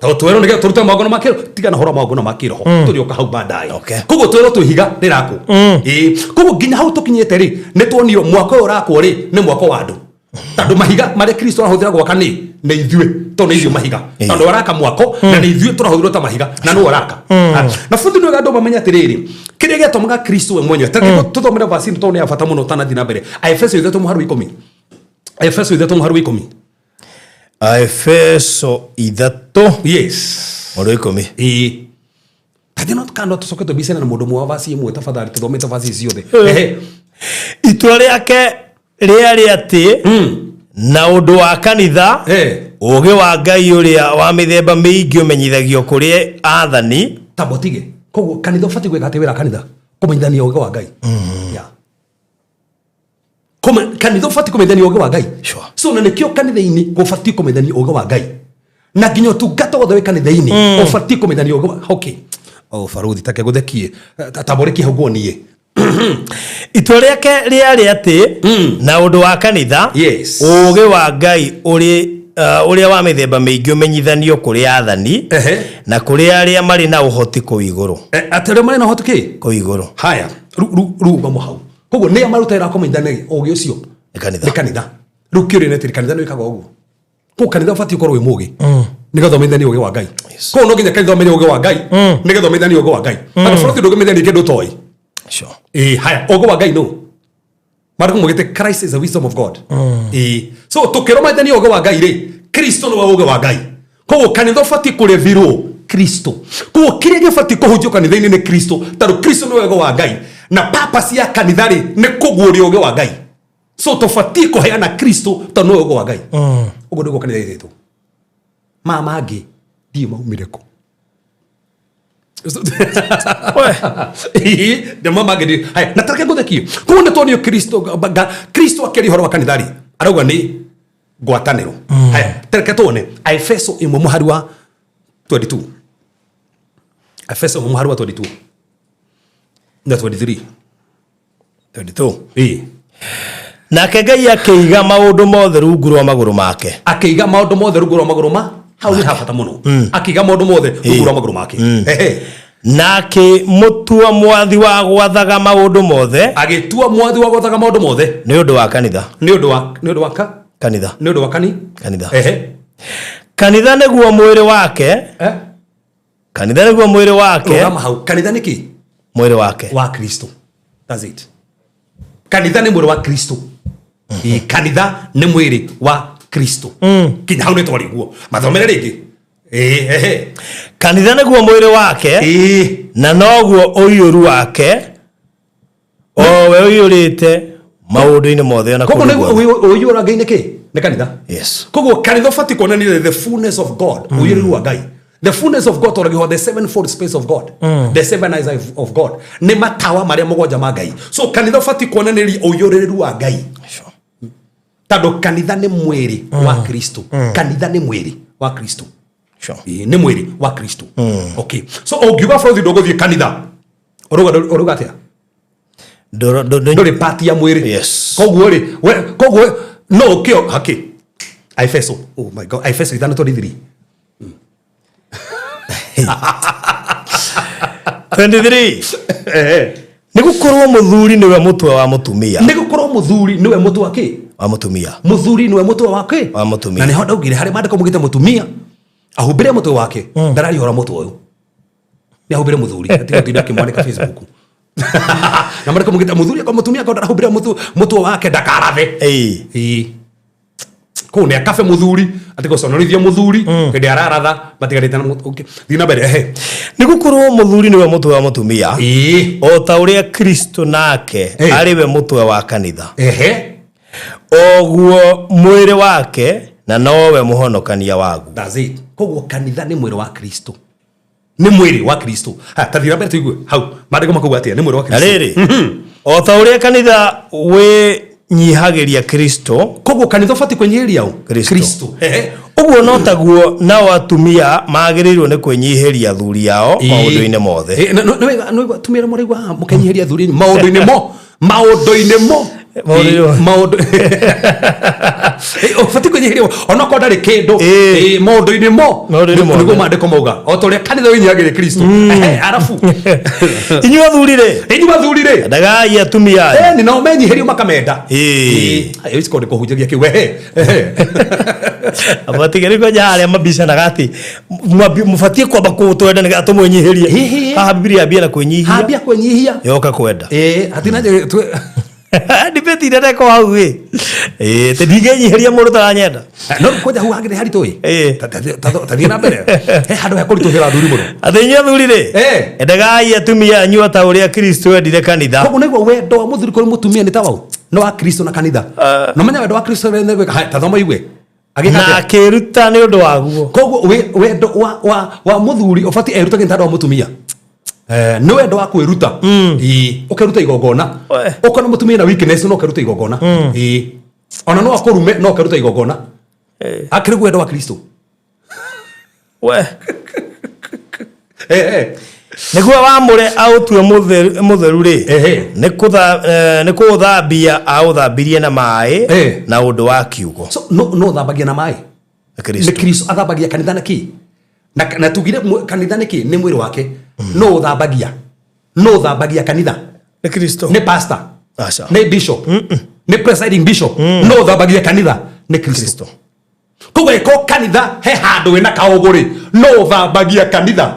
Tondũ twerwo nĩgetha tũrute magongona ma kĩroho, tiga na ũhoro wa magongona ma kĩroho, tũrĩũka hau baadaye. Koguo twerwo twĩ ihiga rĩrakwo. Ĩ, koguo nginya hau tũkinyĩte rĩ, nĩ tuonio mwako ũyũ ũrakwo rĩ, nĩ mwako wa andũ. Tondũ mahiga marĩa Kristo arahũthĩra gwaka nĩ ithuĩ, tondũ nĩ ithuĩ mahiga. Tondũ araka mwako na nĩ ithuĩ tũrahũthĩrwo ta mahiga na nĩwe ũraka. Na bundi nĩ wega andũ mamenye atĩrĩrĩ, kĩrĩa gĩatũmaga Kristo we mwenyewe, ta reke tũthomere verse ĩno tondũ nĩ ya bata mũno ũtanathiĩ na mbere. Aefeso 3:10. Aefeso 3:10. Aefeso 3 Yes. 10. Ĩĩ. Kathĩ no kando tũcoke tũbicane na mũndũ ũmwe wa vaci ĩmwe tafadhali tũthomete vaci ciothe. Ehe. Itua rĩake rĩarĩ atĩ na ũndũ wa kanitha ũũgĩ wa Ngai ũrĩa wa mĩthemba mĩingĩ ũmenyithagio kũrĩ athani. Tamba ũtige. Koguo kanitha ũbatiĩ gwĩka atĩ wĩra wa kanitha kũmenyithania ũũgĩ wa Ngai. Yeah. Kanitha ũbatiĩ kũmenyithania ũũgĩ wa Ngai. Sure. So na nĩkĩo kanitha-inĩ gũbatiĩ kũmenyithania ũũgĩ wa Ngai. Na nginya ũtungata wothe wĩ kanitha-inĩ ũbatiĩ kũmenyithania ũũgĩ wa okay. Oh, baruthi take gũthekie. Tamborĩkie hau nguonie. Itua rĩake rĩarĩ atĩ na ũndũ wa kanitha Yes. ũũgĩ wa Ngai ũrĩa wa mĩthemba mĩingĩ ũmenyithanio kũrĩ athani Ehe. na kũrĩ arĩa marĩ na ũhoti kũu igũrũ. Atĩ arĩa marĩ na ũhoti kĩ? Kũu igũrũ. Haya, rugamo hau. Koguo nĩa marutaga kũmenyithania ũũgĩ ũcio? Nĩ kanitha. Nĩ kanitha. Rĩu kĩũria nĩ atĩrĩ, kanitha nĩ wĩkaga ũguo? Koguo kanitha ũbatiĩ ũkorwo wĩ mũũgĩ nĩgetha ũmenyithanie ũũgĩ wa Ngai. Koguo no nginya kanitha ũmenye ũũgĩ wa Ngai nĩgetha ũmenyithanie ũũgĩ wa Ngai. Tondũ bũrũri ndũngĩmenyithania kĩndũ ũtoĩ. Sure. Ĩ, haya, ũũgĩ wa Ngai nũ? Maandĩko maugĩte Christ is the wisdom of God. Ĩ, so tũkĩrũmithania ũũgĩ wa Ngai rĩ, Kristo nĩwe ũũgĩ wa Ngai. Koguo kanitha ũbatiĩ kũrĩthirwo Kristo. Koguo kĩrĩa gĩbatiĩ kũhunjio kanitha-inĩ nĩ Kristo, tondũ Kristo nĩwe ũũgĩ wa Ngai. Na purpose ya kanitha rĩ, nĩ kũguũria ũũgĩ wa Ngai. So tũbatiĩ kũheana Kristo tondũ nĩwe ũũgĩ wa Ngai. Ũguo nĩguo kanitha ĩtĩtwo. Ma mangĩ ndiũĩ maumire kũ. Haya, na tareke ngũthekie. Koguo nĩ tuonio Kristo Kristo akĩaria ũhoro wa kanitha rĩ, arauga nĩ ngwatanĩro. Haya, tareke tuone Aefeso 1 mũhari wa 22. Aefeso 1 mũhari wa 22 na 23. 22. Ĩĩ. Nake Ngai akĩiga maũndũ mothe rungu rwa magũrũ make. Akĩiga maũndũ mothe rungu rwa magũrũ ma hau nĩ ha bata mũno. Akĩiga maũndũ mothe rungu rwa magũrũ make. Ehe. Na akĩmũtua mwathi wa gwathaga maũndũ mothe. Agĩtua mwathi wa gwathaga maũndũ mothe. Nĩ ũndũ wa kanitha. Nĩ ũndũ wa nĩ ũndũ wa ka Kanitha. Nĩ ũndũ wa kani Kanitha. Ehe. Kanitha nĩguo mwĩrĩ wake. Eh? Kanitha nĩguo mwĩrĩ wake. Rũgama hau. Kanitha nĩ kĩ? Mwĩrĩ wake. Wa Kristo. That's it. Kanitha nĩ mwĩrĩ wa Kristo. Ĩĩ, kanitha nĩ mwĩrĩ wa Kristo. Kinya hau nĩ twariguo. Mathomere rĩngĩ. Ĩĩ, ehe. Kanitha nĩguo mwĩrĩ wake. Ĩĩ. Na noguo ũiyũru wake, o we ũiyũrĩte maũndũ-inĩ mothe ona Koguo kũndũ nĩguo guothe. ũiyũru wa Ngai nĩ kĩ? Nĩ kanitha. Yes. Koguo kanitha ũbatiĩ kuonania the fullness of God, ũiyũrĩru wa Ngai. The fullness of God tondũ the sevenfold space of God, the seven eyes of God, nĩ matawa marĩa mũgwanja ma Ngai. So kanitha ũbatiĩ kuonanĩria ũiyũrĩrĩru wa Ngai. Sure. Tondũ kanitha nĩ mwĩrĩ wa Kristo. Kanitha nĩ mwĩrĩ wa Kristo. Sure. Ĩĩ, nĩ mwĩrĩ wa Kristo. Okay. So ũngiuga bũrũri ndũgũthiĩ kanitha, ũrauga atĩa? Ndũrĩ part ya mwĩrĩ. Yes. Koguo rĩ, koguo no ũkĩo haki. Efeso. Oh my God, Efeso 5:23. 23. Nĩ gũkorwo mũthuri nĩwe mũtwe wa mũtumia. Nĩ gũkorwo mũthuri nĩwe mũtwe wa kĩ? Wa mũtumia. Mũthuri nĩwe mũtwe wa kĩ? Wa mũtumia. Na nĩho ndaugire harĩ maandĩko mugĩte mũtumia ahumbĩre mũtwe wake, ndararia ũhoro mũtwe ũyũ. Nĩ ahumbĩre mũthuri, atiga gũtinda akĩmwandĩka Facebook. Na maandĩko mugĩte mũthuri akorwo mũtumia akorwo ndarahumbĩra mũtwe wake ndakarathe. Ĩĩ. Ĩĩ. Kũu nĩ akabe mũthuri, atiga gũconorithia mũthuri, hĩndĩ araratha, matiganĩte na mũthuri. Okay. Thiĩ na mbere, ehe. Nĩ gũkorwo mũthuri nĩwe mũtwe wa mũtumia. Ĩĩ. O ta ũrĩa Kristo nake Ĩĩ. arĩ we mũtwe wa kanitha. Ehe. Oguo mwĩrĩ wake na nowe mũhonokania waguo. That's it. Koguo kanitha nĩ mwĩrĩ wa Kristo. Nĩ mwĩrĩ wa Kristo. Ha, ta thiĩ na mbere tũigue. Hau, maandĩko makauga atĩa? Nĩ mwĩrĩ wa Na Kristo. rĩrĩ, o ta ũrĩa kanitha wĩnyihagĩria Kristo, Koguo kanitha ũbatiĩ kwĩnyihĩria ũ? Kristo. Kristo. Ehe. Ũguo no taguo nao atumia magĩrĩirwo nĩ kwĩnyihĩria athuri ao maũndũ-inĩ mothe. Ĩĩ, nĩ wega atumia arĩa mũraigua haha mũkenyihĩria athuri anyu maũndũ-inĩ mo. Maũndũ-inĩ mo. Maũndũ-inĩ mo. Ĩĩ, maũndũ. Ĩĩ, ũbatiĩ kwĩnyihĩria onokorwo ndarĩ kĩndũ. Ĩĩ. Ĩĩ, maũndũ-inĩ mo. Maũndũ-inĩ mothe. Nĩguo maandĩko mauga. O ta ũrĩa kanitha wĩnyihagĩria Kristo. Ehe, arabu. Inyuĩ athuri rĩ, Inyuĩ athuri rĩ. endagai atumia anyu. Ĩni nao menyihĩrio makamenda. Ĩĩ. Ĩĩ, ici korwo nĩ kũhunjagia kĩu. Ehe, ehe. Abatigĩrĩ kwanja harĩa mabicanaga atĩ mũbatiĩ kwamba kũtwenda nĩgetha tũmwĩnyihĩrie. Ĩhĩ. Haha Bibilia yambia na kwĩnyihia. Hambia kwĩnyihia. Yoka kwenda. Ĩĩ, hatina Debate iria ndekwo hau ĩ. Ĩĩ, atĩ ndingĩnyihĩria mũndũ ũtaranyenda. No kwanja hau hangĩ nĩ haritũ ĩ. Ĩĩ. Ta thiĩ na mbere. He handũ he kũritũhĩra athuri mũno. Atĩ inyuĩ athuri rĩ, Ĩĩ. endagai atumia anyu o ta ũrĩa Kristo endire kanitha. Koguo nĩguo wendo wa mũthuri kũrĩ mũtumia nĩ ta waũ? Nĩ wa Kristo na kanitha. Na ũmenye wendo wa Kristo nĩ gwĩka, haya, ta thoma igue. Agĩka Na atĩa? akĩĩruta nĩ ũndũ waguo. Koguo wendo wa mũthuri ũbatiĩ erutage nĩ ta andũ a mũtumia. Nĩ wendo wa kwĩruta. Ĩĩ, ũkeruta igongona. We. Ũkona mũtumia na weakness no ũkeruta igongona. Ĩĩ. Ona no akũrume no ũkeruta igongona. Akĩrĩ guo wendo wa Kristo. We. Ehe. Nĩguo wamũre aũtue mũtheru rĩ, Ehe. nĩ kũũthambia aũthambirie na maĩ Eh. na ũndũ wa kiugo. So, no ũthambagia na maĩ. Kristo. Nĩ Kristo athambagia kanitha na kĩ? Na tugire kanitha nĩ kĩ? Nĩ mwĩrĩ wake. No ũthambagia. No ũthambagia kanitha. Nĩ Kristo. Nĩ pastor. Aca. Nĩ bishop. Nĩ presiding bishop. No ũthambagia kanitha. Nĩ Kristo. Kristo. Koguo ĩko kanitha he handũ wĩna kaũgũ rĩ, no ũthambagia kanitha.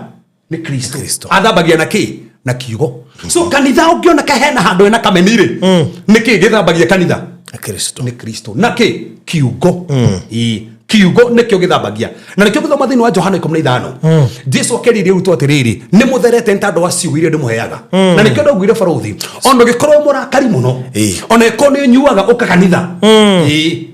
Nĩ Kristo. Kristo. Athambagia na kĩ? Na kiugo. So kanitha ũngĩona ka hena handũ hena kameni rĩ, nĩ kĩ gĩthambagia kanitha? Nĩ Kristo. Nĩ Kristo. Na kĩ? Kiugo. Ĩĩ. Kiugo nĩkĩo gĩthambagia. Na nĩkĩo gĩthoma thĩinĩ wa Johana 15. Jesu akĩrire arutwo atĩrĩrĩ, nĩ mũtherete nĩ tondũ wa ciugo iria ndĩmũheaga. Na nĩkĩo ndaugire barũthi, ona ũngĩkorwo mũrakari mũno, Ĩĩ. ona ĩkorwo nĩ ũnyuaga ũka kanitha. Ĩĩ.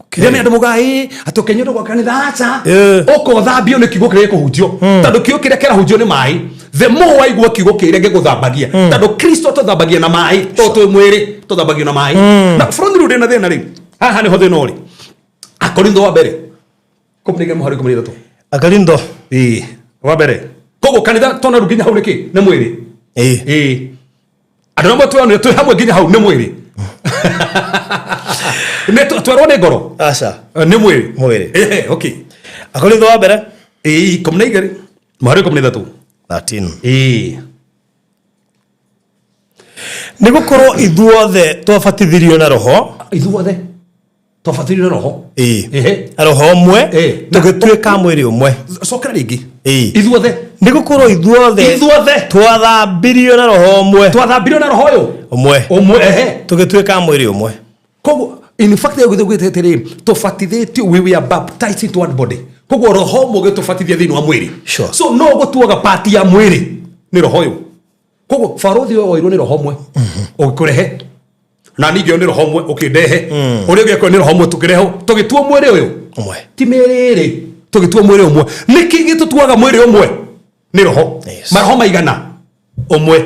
Okay. Rĩrĩa andũ mugaga, ĩĩ, atĩ ũkĩnyua ndũgoka kanitha, aca. Ĩĩ. Ũka ũthambio nĩ kiugo kĩrĩa gĩkũhunjio. Tondũ kiugo kĩrĩa kĩrahunjio nĩ maĩ. The more waigua kiugo kĩrĩa gĩgũthambagia. Tondũ Kristo atũthambagia na maĩ, to twĩ mwĩrĩ, tũthambagio na maĩ. Na bũrũri rĩu ndĩna thĩna rĩu. Haha nĩho thĩna ũrĩ. Akorintho wa mbere. 12 mũhari 13. Akorintho. Ĩĩ, wa mbere. Koguo kanitha tona rĩu nginya hau nĩkĩ? Nĩ mwĩrĩ. Ĩĩ. Ĩĩ. Andũ arĩa twĩonire twĩ hamwe nginya hau nĩ mwĩrĩ. Nĩ twerwo nĩ ngoro. Aca. Nĩ mwĩrĩ. Mwĩrĩ. Ehe, okay. Akorintho wa mbere. Ĩĩ, 12 mũhari 13. 13. Ĩĩ. Nĩ gũkorwo ithuothe twabatithirio na roho. Ithuothe twabatithirio na roho. Ĩĩ. Ehe. Roho ũmwe. Ĩĩ. Tũgĩtuĩka mwĩrĩ ũmwe. Cokera rĩngĩ. Ĩĩ. Ithuothe. Nĩ gũkorwo ithuothe. Ithuothe. Twathambirio na roho ũmwe. Twathambirio na roho ũyũ. Ũmwe. Ũmwe, ehe. Tũgĩtuĩka mwĩrĩ ũmwe. Koguo in fact gũgĩte atĩrĩ, tũbatithĩtio, we were baptized into one body. Koguo roho ũmwe ũgĩtũbatithia thĩinĩ wa mwĩrĩ. Sure. So no gũtuaga part ya mwĩrĩ nĩ roho ũyũ. Koguo barũthi ũyũ woirwo nĩ roho ũmwe ũgĩkũrehe, na ningĩ nĩ roho ũmwe ũkĩndehe, ũrĩa ũngĩ nĩ roho ũmwe tũkĩrehwo, tũgĩtuo mwĩrĩ ũyũ ũmwe. Ti mĩrĩ ĩrĩ, tũgĩtuo mwĩrĩ ũmwe. Nĩkĩ gĩtũtuaga mwĩrĩ ũmwe? Nĩ roho. Yes. Maroho maigana? Ũmwe.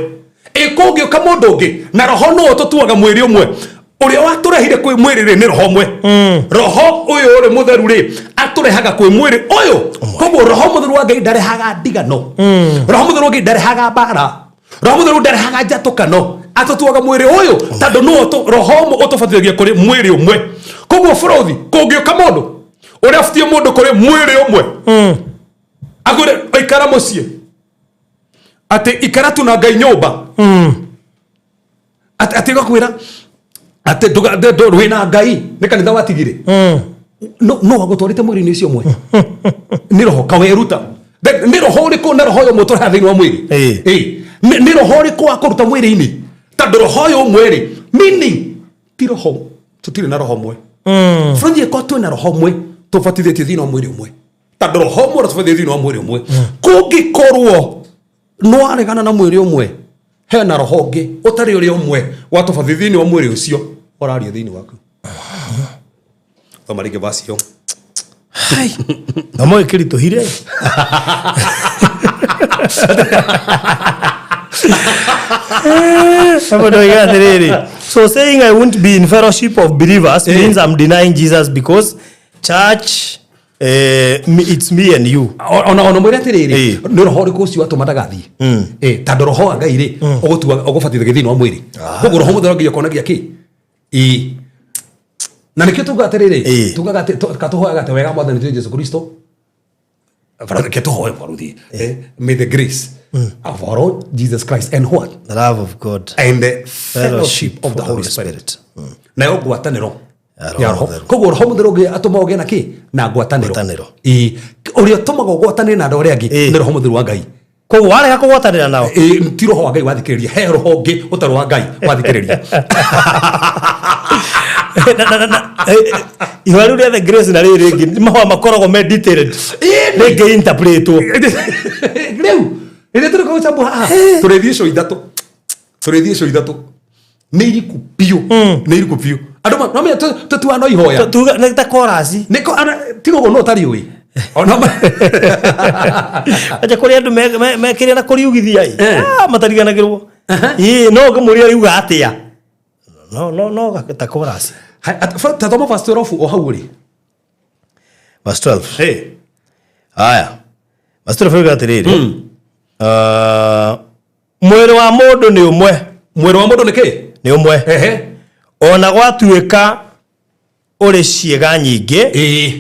Ĩ kũngĩũka mũndũ ũngĩ na roho nũũ tũtuaga mwĩrĩ ũmwe? Ũrĩa watũrehire kwĩ mwĩrĩ rĩ nĩ roho ũmwe. Roho ũyũ ũrĩ mũtheru rĩ atũrehaga kwĩ mwĩrĩ ũyũ. Koguo roho mũtheru wa Ngai ndarehaga ndigano. Roho mũtheru wa Ngai ndarehaga mbara. Roho mũtheru ndarehaga njatũkano. Atũtuaga mwĩrĩ ũyũ tondũ nũũ roho ũmwe ũtũbatithagia kũrĩ mwĩrĩ ũmwe. Koguo bũrũthi kũngĩũka mũndũ ũrĩa abatie mũndũ kũrĩ mwĩrĩ ũmwe, akwĩre ikara mũciĩ, atĩ ikara tu na Ngai nyũmba, atĩ gakwĩra atĩ wĩna Ngai nĩ kanitha watigire, no agũtwarĩte mwĩrĩ-inĩ ũcio ũmwe nĩ roho kaweruta. Nĩ roho ũrĩkũ na roho ũyũ ũmwe tũrehaga thĩinĩ wa mwĩrĩ? Ĩĩ. Nĩ roho ũrĩkũ wa kũruta mwĩrĩ-inĩ? Tondũ roho ũyũ ũmwe rĩ, meaning ti roho, tũtirĩ na roho ũmwe. Bũrũri ĩkorwo twĩna roho ũmwe tũbatithĩtio thĩinĩ wa mwĩrĩ ũmwe, tondũ roho ũmwe ũrĩa tũbatithĩtio thĩinĩ wa mwĩrĩ ũmwe, kũngĩkorwo nĩwaregana na mwĩrĩ ũmwe, hena roho ũngĩ ũtarĩ ũrĩa ũmwe watũbatithia thĩinĩ wa mwĩrĩ ũcio ũraria thĩinĩ waku. Thoma rĩngĩ verse ĩyo. Na mo ĩkĩritũhire. Hapo ndio atĩrĩrĩ. So saying I won't be in fellowship of believers means I'm denying Jesus because church, it's me and you. Ona mwĩre atĩrĩrĩ, Ĩĩ. nĩ roho ũrĩkũ ũcio watũma ndagathiĩ? Tondũ roho wa Ngai rĩ ũgũtuaga ũgũbatithagia thĩinĩ wa mwĩrĩ. Koguo roho mũtheru nginya ũkonagia kĩ? Ĩĩ. Na nĩkĩo tugaga atĩrĩrĩ, Ĩĩ. tugaga atĩ katũhoyaga atĩ wega Mwathani witũ Jesu Kristo. Reke tũhoe barũthi. May the grace of our Lord Jesus Christ and what? The love of God. And the fellowship of the Holy Spirit. Nayo ngwatanĩro Ya Roho ya roho. Mũtheru. Koguo roho mũtheru ũngĩ atũmaga ũgĩe na kĩ? Na ngwatanĩro. Ngwatanĩro. Ĩĩ. Ũrĩa ũtũmaga ũgwatanĩre na andũ arĩa angĩ Ĩĩ. nĩ roho mũtheru wa Ngai. Koguo warega kũgwatanĩra nao. Ĩĩ, ti roho wa Ngai wathikĩrĩria, he roho ũngĩ ũtarĩ wa Ngai wathikĩrĩria. Ihũa rĩu rĩa the grace na rĩrĩ rĩngĩ nĩ mahũa makoragwo me detailed. Ĩĩ. Rĩngĩ interpretwo. Rĩu rĩrĩa tũrĩ kũgũcambwo haha tũrĩthiĩ cio ithatũ, tũrĩthiĩ cio ithatũ nĩ iriku biũ, nĩ iriku biũ. Andũ no menya tũtuaga no ihoya. Tuga nĩ ta chorus. Nĩko tiga ũguo no ũtarĩ ũĩ ona Acha kũrĩ andũ mekĩrĩa na kũriugithia ĩ. Eh. Ah, matariganagĩrwo. Ĩĩ, no ũngĩmũria riuga atĩa? No no no ta chorus. Ta thoma verse 12 o hau rĩ. Verse 12. Eh. Haya. Verse 12 yuga atĩrĩrĩ. Ah, mwĩrĩ wa mũndũ nĩ ũmwe. Mwĩrĩ wa mũndũ nĩ kĩ? Nĩ ũmwe. Ehe. Ona gwatuĩka ũrĩ ciĩga nyingĩ, Ĩĩ.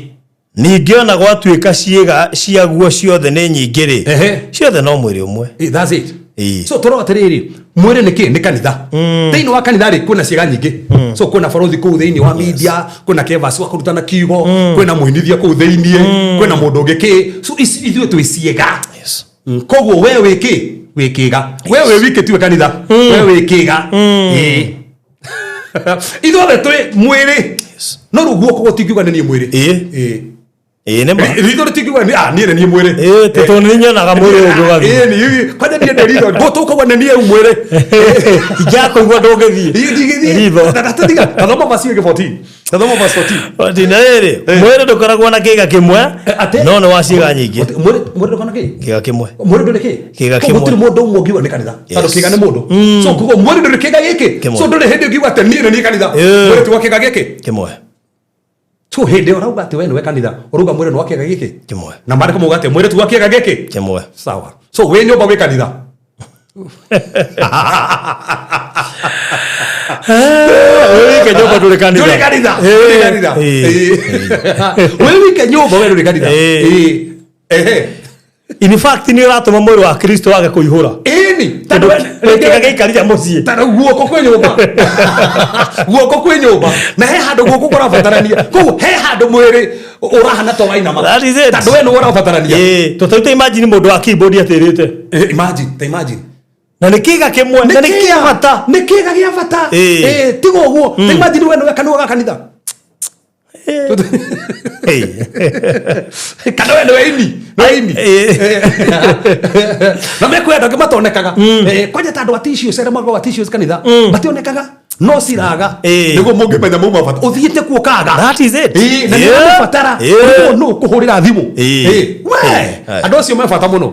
ningĩ ona gwatuĩka ciĩga ciaguo ciothe nĩ nyingĩ rĩ, Ehe. ciothe no mwĩrĩ ũmwe. That's it. Ĩĩ. So tũrora atĩrĩrĩ, mwĩrĩ nĩ kĩ? Nĩ kanitha. Thĩinĩ wa kanitha rĩ kwĩna ciĩga nyingĩ. So kwĩna barothi kũu thĩinĩ wa media, kwĩna kevas wa kũrutana kiugo, kwĩna mũinithia kũu thĩinĩ, kwĩna mũndũ ũngĩ kĩ. So ithuĩ twĩ ciĩga. Yes. Koguo we wĩ kĩ? Wĩ kĩga. We wĩ wiki tiwe kanitha. We wĩ kĩga. Ĩĩ. Ithuothe twĩ mwĩrĩ. No rĩu guoko gũtingiuga nĩ niĩ mwĩrĩ. Ĩĩ. Ĩĩ. Ĩĩ nĩ ma. Ritho rĩtingiuga nĩ niĩ nĩ niĩ mwĩrĩ. Ĩĩ, tondũ nĩ nyonaga mwĩrĩ ũyũ ũgathiĩ. Ĩĩ, nĩ kwanja niĩ ndĩ ritho ngũtũkauga nĩ niĩ mwĩrĩ. Ingĩakũigua ndũngĩthiĩ. Ritho. Tiga, tathoma verse ĩngĩ 14. Tathoma verse 14. Ati na rĩrĩ, mwĩrĩ ndũkoragwo na kĩga kĩmwe, Atĩ? no nĩ wa ciĩga nyingĩ. Mwĩrĩ ndũkoragwo na kĩ? Kĩga kĩmwe. Mwĩrĩ ndũrĩ kĩ? Kĩga Koguo kĩmwe. gũtirĩ mũndũ ũmwe ũngiuga nĩ kanitha. Tondũ Yes. kĩga nĩ mũndũ. So koguo mwĩrĩ ndũrĩ kĩga gĩkĩ. Kĩmwe. So ndũrĩ hĩndĩ ũngiuga atĩ niĩ nĩ niĩ kanitha. Ĩĩ. Mwĩrĩ ti wa kĩga gĩkĩ. Kĩmwe. So hĩndĩ ĩyo ũrauga atĩ we nĩwe kanitha, ũrauga mwĩrĩ nĩ wa kĩga gĩkĩ. Kĩmwe. Na maandĩko mauga atĩ mwĩrĩ ti wa kĩga gĩkĩ. Kĩmwe. Sawa. So wĩ nyũmba wĩ kanitha. Wĩ wike nyũmba ndũrĩ kanitha. Ndũrĩ kanitha ndũrĩ kanitha. Wĩ wike nyũmba we ndũrĩ kanitha. Ĩĩ. Ehe. In fact nĩ ũratũma mwĩrĩ wa Kristo wage kũihũra. Ĩni. Tondũ kĩga gĩikarire mũciĩ. Tondũ guoko kwĩ nyũmba, guoko kwĩ nyũmba, na he handũ guoko kũrabatarania. Koguo he handũ mwĩrĩ ũrahana ta ũrainama. That is it. Tondũ we nĩwe ũrabatarania. Ĩĩ, tũtau ta imagine mũndũ wa keyboard atĩrĩte. Imagine, ta imagine. Na nĩ kĩga kĩmwe na nĩ kĩa bata. Nĩ kĩga gĩa bata. Ĩĩ. Ĩĩ, tiga ũguo. Ta imagine we nĩwe kanua ga kanitha. Kana we nĩwe ini, nĩwe ini. Na mekwĩ andũ angĩ matonekaga. Kwanja ta andũ a tissues arĩa magũraga tissues kanitha mationekaga no ciraga. Nĩguo mũngĩmenya mauma bata ũthiĩte kuo kaga. That is it. Ĩĩ, na nĩ ũrabatara. Ũguo nũ kũhũrĩra thimũ. Ĩĩ, we andũ acio me bata mũno.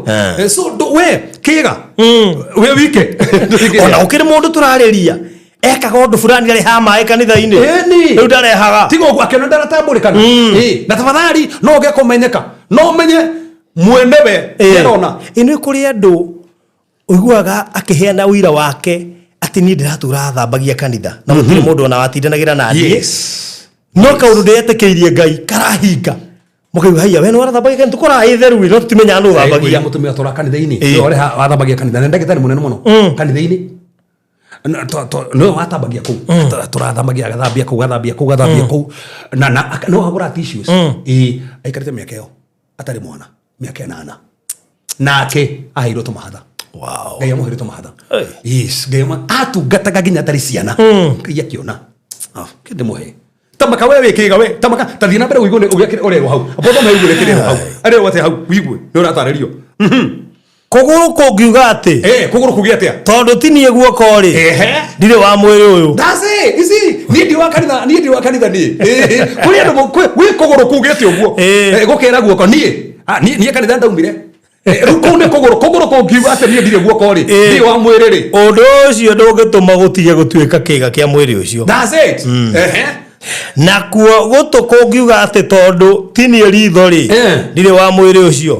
So we kĩga we wike. Ona gũkĩrĩ mũndũ tũrarĩria ekaga ũndũ fulani arĩhaga maĩ kanitha-inĩ. Ĩni. Rĩu ndarehaga. Tiga ũguo akĩona ndaratambũrĩkana. Ĩĩ, na tafadhali no ũge kũmenyeka no ũmenye mwenewe nĩarona. Ĩ nĩ kũrĩ andũ ũiguaga akĩheana ũira wake atĩ niĩ ndĩratũra thambagia kanitha na gũtirĩ mũndũ ona watindanagĩra na niĩ. No kaũndũ ndĩretĩkĩirie Ngai karahinga. Mũkaigua haiya we nĩ warathambagia kanitha tũkoraga ĩ theru ĩ, no tũtimenyaga nũ ũthambagia. Ũrĩa mũtumia atũraga kanitha-inĩ nĩwe ũrĩa wathambagia kanitha na ndagĩtarĩ mũnene mũno kanitha-inĩ. Nĩwe watambagia kũu. Tũrathambagia agathambia kũu, agathambia kũu, agathambia kũu. Na nĩwe wagũraga tissues. Ĩĩ, aikarĩte mĩaka ĩyo atarĩ mwana, mĩaka 8. Nake aheirwo tũmahatha. Wow. Ngai amũheire tũmahatha. Hey. Yes, Ngai atungataga nginya atarĩ ciana. Ngai akĩona. Ah, kĩndĩmũhe. Tamaka we wĩkĩga we, tamaka tathiĩ na mbere ũigue nĩ ũrĩa ũrerwo hau. Abotho me ũigue kĩrerwo hau. Arerwo atĩa hau ũigue nĩ ũratarĩrio. Kũgũrũ kũngiuga atĩ Kũgũrũ kuge atĩa? Tondũ ti niĩ guoko rĩ, Ehe. ndirĩ wa mwĩrĩ ũyũ. That's it. You see, niĩ ndi wa kanitha, niĩ ndi wa kanitha niĩ. Kũrĩ andũ gwĩ kũgũrũ kugĩte ũguo. Gũkera guoko niĩ. Ah, niĩ kanitha ndaumire. Rĩu kũu nĩ kũgũrũ, kũgũrũ kũngiuga atĩ niĩ ndirĩ guoko rĩ, ndirĩ wa mwĩrĩ rĩ. Ũndũ ũcio ndũngĩtũma gũtige gũtuĩka kĩĩga kĩa mwĩrĩ ũcio. That's it. Ehe. Nakuo gũtũ kũngiuga atĩ tondũ ti niĩ ritho rĩ, ndirĩ wa mwĩrĩ ũcio.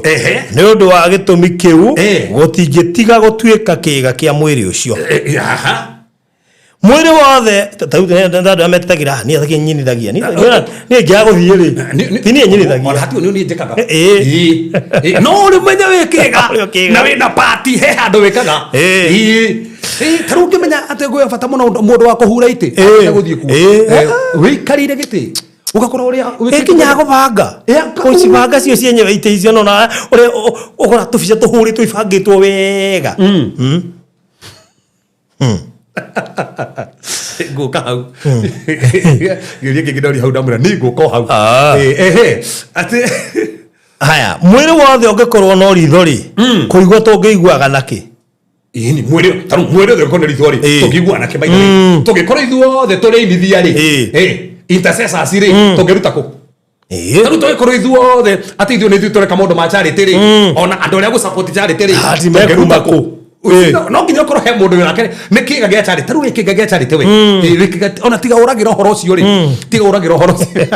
Nĩ ũndũ wa gĩtũmi kĩu gũtingĩtiga gũtuĩka kĩĩga kĩa mwĩrĩ ũcio. Mwĩrĩ wothe ta rĩu nĩ andũ arĩa metĩkagĩra, niĩ athaki nyinithagia. Niĩ ingĩaga gũthiĩ rĩ, ti niĩ nyinithagia. Ona hatirĩ niĩ njĩkaga. Ĩĩ. No ũrĩ ũmenye wĩ kĩga. Ũrĩ kĩga. Na wĩna pati he handũ wĩkaga. Ĩĩ. Ta rĩu ũngĩmenya atĩ gwĩ bata mũno mũndũ wa kũhura itĩ, akĩenda gũthiĩ kuo. Wĩikarĩire gĩtĩ. Ũgakora ũrĩa wĩkĩte Ĩkinya gũbanga. Gũcibanga cio cienyewe itĩ icio nona ũrĩa ũkora tũbica tũhũrĩtwo ibangĩtwo wega. Ngũka hau. Gĩũria kĩngĩ ndoria hau ndamwĩra niĩ ngũka o hau. Ehe. Atĩ Haya, mwĩrĩ wothe ũngĩkorwo no ritho rĩ, kũigua tũngĩiguaga nakĩ? Ĩni, mwĩrĩ, ta rĩu mwĩrĩ ũyũ ũngĩkorwo nĩ ritho rĩ, tũngĩiguaga nakĩ maitho rĩ? Tũngĩkorwo ithuothe tũrĩ inithia rĩ, intercessors rĩ, tũngĩruta kũ? Ta rĩu tũgĩkorwo ithuothe atĩ ithuĩ nĩ ithuĩ tũreka maũndũ ma charity rĩ, ona andũ arĩa gũ-support charity rĩ, Ati tũngĩruta mekuma kũ? kũ? No nginya ũkorwo he mũndũ wĩra nĩ kĩga gĩa charity. Ta rĩu wĩ kĩga gĩa charity we. Wĩ kĩga, ona tiga ũragĩra ũhoro ũcio rĩ, tiga ũragĩra ũhoro ũcio.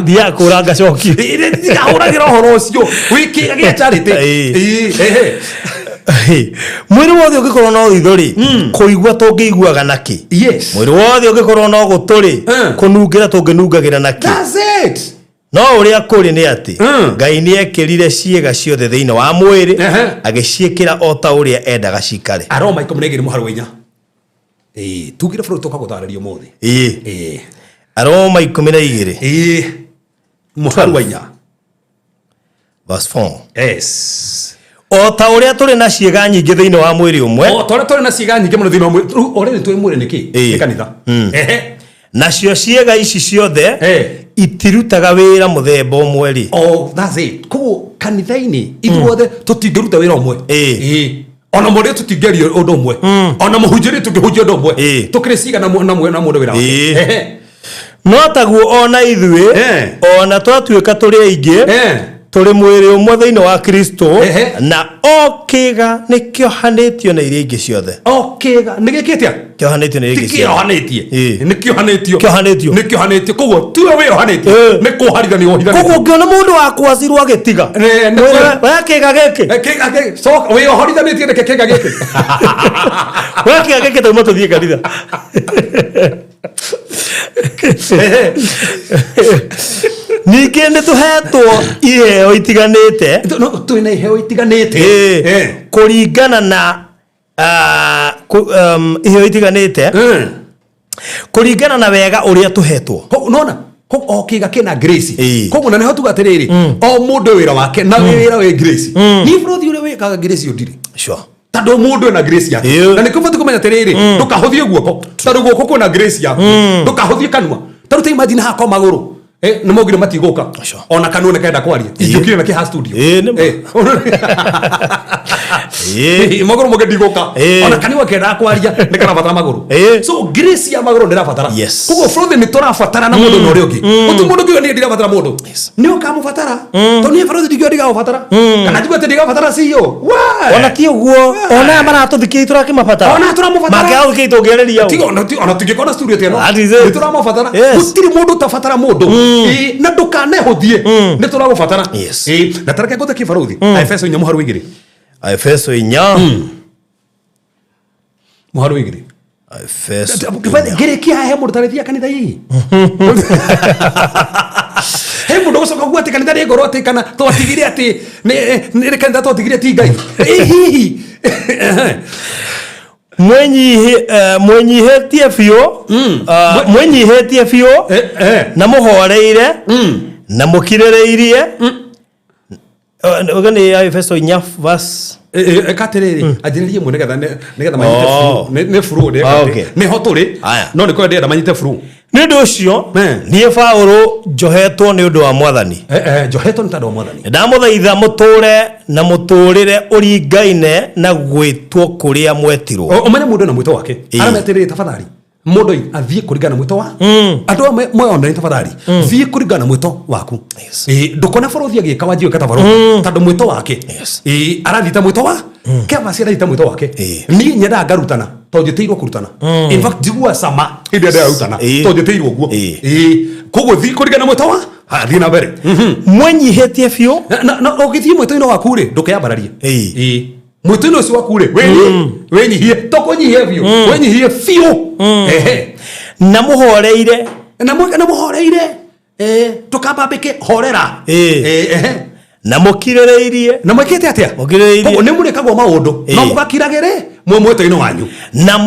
Thiaga kũra ngacokia. Tiga ũragĩra ũhoro ũcio, wĩ kĩga gĩa charity. Ehe. Mwĩrĩ wothe ũngĩkorwo no ritho rĩ, kũigua tũngĩiguaga nakĩ? Yes. Mwĩrĩ wothe ũngĩkorwo no gũtũ rĩ, kũnungĩra tũngĩnungagĩra nakĩ? That's it. No ũrĩa kũrĩ nĩ atĩ, Ngai nĩ eekĩrire ciĩga ciothe thĩinĩ wa mwĩrĩ, agĩciĩkĩra o ta ũrĩa endaga ciikare. Aroma 12 mũhari wa 4. Ĩĩ, tugire bũrũri tũka gũtarĩria ũmũthĩ. Ĩĩ. Aroma 12. Ĩĩ. Mũhari wa 4. Verse 4. Yes. O ta ũrĩa tũrĩ na ciĩga nyingĩ thĩinĩ wa mwĩrĩ ũmwe. O ta ũrĩa tũrĩ na ciĩga nyingĩ mũno thĩinĩ wa mwĩrĩ. Rĩu already twĩ mwĩrĩ nĩkĩ? Nĩ kanitha. Ehe. Nacio ciĩga ici ciothe itirutaga wĩra mũthemba ũmwe rĩ. Oh, that's it. Koguo kanitha-inĩ ithuothe tũtingĩruta wĩra ũmwe. Ĩĩ. Ona mũrĩa tũtingĩaria ũndũ ũmwe. Ona mũhunjĩrie tũngĩhunjia ũndũ ũmwe. Tũkĩrĩ cigana na mũndũ wĩra wake. No taguo ona ithuĩ ona twatuĩka tũrĩ aingĩ. Tũrĩ mwĩrĩ ũmwe thĩinĩ wa Kristo, na o kĩga nĩ kĩohanĩtio na iria ingĩ ciothe. O kĩga nĩ gĩkĩte atĩa? Kĩohanĩtio na iria Ti ingĩ ciothe. kĩohanĩtie. Nĩ kĩohanĩtio. Kĩohanĩtio. Nĩ kĩohanĩtio, koguo tiwe wĩohanĩtie, nĩ kũharithania wohithanĩtie. Koguo ũngĩona mũndũ wa kwacirwo agĩtiga, Nĩ we kĩga gĩkĩ. Kĩga wĩohorithanĩtie nĩkĩ kĩga gĩkĩ? We kĩga gĩkĩ, tauma tũthiĩ kanitha. Ningĩ nĩ tũhetwo iheo itiganĩte. No, twĩna iheo itiganĩte. Kũringana na iheo itiganĩte kũringana na wega ũrĩa tũhetwo. Nona o kĩga kĩna grace. Koguo na nĩho tuga atĩrĩrĩ, o mũndũ wĩra wake na wĩra wĩ grace. Niĩ bũrũthi ũrĩa wĩkaga grace ũndirĩ. Tondũ mũndũ ena grace yake. Na nĩkĩo ũbatiĩ kũmenya atĩrĩrĩ, ndũkahũthie guoko, tondũ guoko kwĩna grace yaku. Ndũkahũthie kanua. Tarĩu ta imagine hakwa magũrũ nĩ maugire matigũka. Ona kanua nĩ kenda kwaria. Ingĩũkire na kĩha studio. Ĩĩ, nĩ ma. Magũrũ mũngĩ ndigũka. Ona kanua kendaga kwaria nĩ karabatara magũrũ. So grace ya magũrũ ndĩrabatara. Koguo bũrũthi nĩ tũrabatara na mũndũ na ũrĩa ũngĩ. Gũtirĩ mũndũ ũngiuga niĩ ndirabatara mũndũ. Nĩ ũkamũbatara. Tondũ niĩ bũrũthi ndingiuga ndigamũbatara. Kana njigue atĩ ndigabatara CEO. Why? Ona ti ũguo, ona aya maratũthikĩrĩria tũrakĩmabatara. Ona tũramũbatara. Mangĩaga gũthikĩrĩria tũngĩarĩria ũ? Tiga ona tũngĩkorwo na studio ta ĩno. That is it. Nĩ tũramabatara. Gũtirĩ mũndũ ũtabatara mũndũ. Ĩĩ, na ndũkanehũthie. Nĩ tũragũbatara. Ĩĩ, na tareke ngũte kĩbarũthi. Efeso 4 mũhari wa 2. Efeso 4. Mũhari wa 2. Efeso 4. Ngĩrĩkia haha he mũndũ tarĩthia kanitha hihi. He mũndũ gũcoka kuga atĩ kanitha nĩ ngoro atĩ kana twatigire atĩ nĩ kanitha twatigire ti Ngai. Ĩ hihi. Mwĩnyihĩtie biũ, mwĩnyihĩtie biũ, na mũhoreire, na mũkirĩrĩirie. Uga nĩ Efeso 4 verse. Eka atĩrĩrĩ, anjĩrĩrie mwe nĩgetha manyite flow. Nĩ flow ndĩreka atĩ. Nĩho tũrĩ. No nĩkĩo ndĩrenda manyite flow. Nĩ ũndũ ũcio niĩ Paũlũ njohetwo nĩ ũndũ wa Mwathani. Njohetwo nĩ tondũ wa Mwathani. Ndamũthaitha mũtũũre na mũtũũrĩre ũringaine na gwĩtwo kũrĩa mwetirwo. Ũmenye mũndũ na mwĩto wake. Arĩa metĩrĩre tafadhali. Mũndũ athiĩ kũringana na mwĩto wa andũ amwe moyonere tafadhali. Thiĩ kũringana na mwĩto waku. Ndũkone bũrũthi agĩka wanjie gwĩka ta bũrũthi. Tondũ mwĩto wake. Arathiĩ ta mwĩto wa Kevas arathiĩ ta mwĩto wake. Niĩ nyendaga ngarutana tondũ njĩtĩirwo kũrutana. In fact njiguaga cama hĩndĩ ĩrĩa ndĩrarutana tondũ njĩtĩirwo ũguo. Koguo thiĩ kũringana na mwĩto wa ha, thiĩ na mbere. Mwĩnyihĩtie biũ. Na ũgĩthiĩ mwĩto-inĩ waku rĩ, ndũkeyambararie. Mwĩto-inĩ ũcio waku rĩ, wĩnyihie, to kũnyihia biũ, wĩnyihie biũ. Na mũhoreire. Na mũhoreire. Ndũkambambĩke, horera. Na mũkirĩrĩirie. Na mwĩkĩte atĩa? Mũkirĩrĩirie. Koguo nĩ mũrĩkagwo maũndũ, no mũgakiragĩre mwĩ mwĩto-inĩ wanyu. Na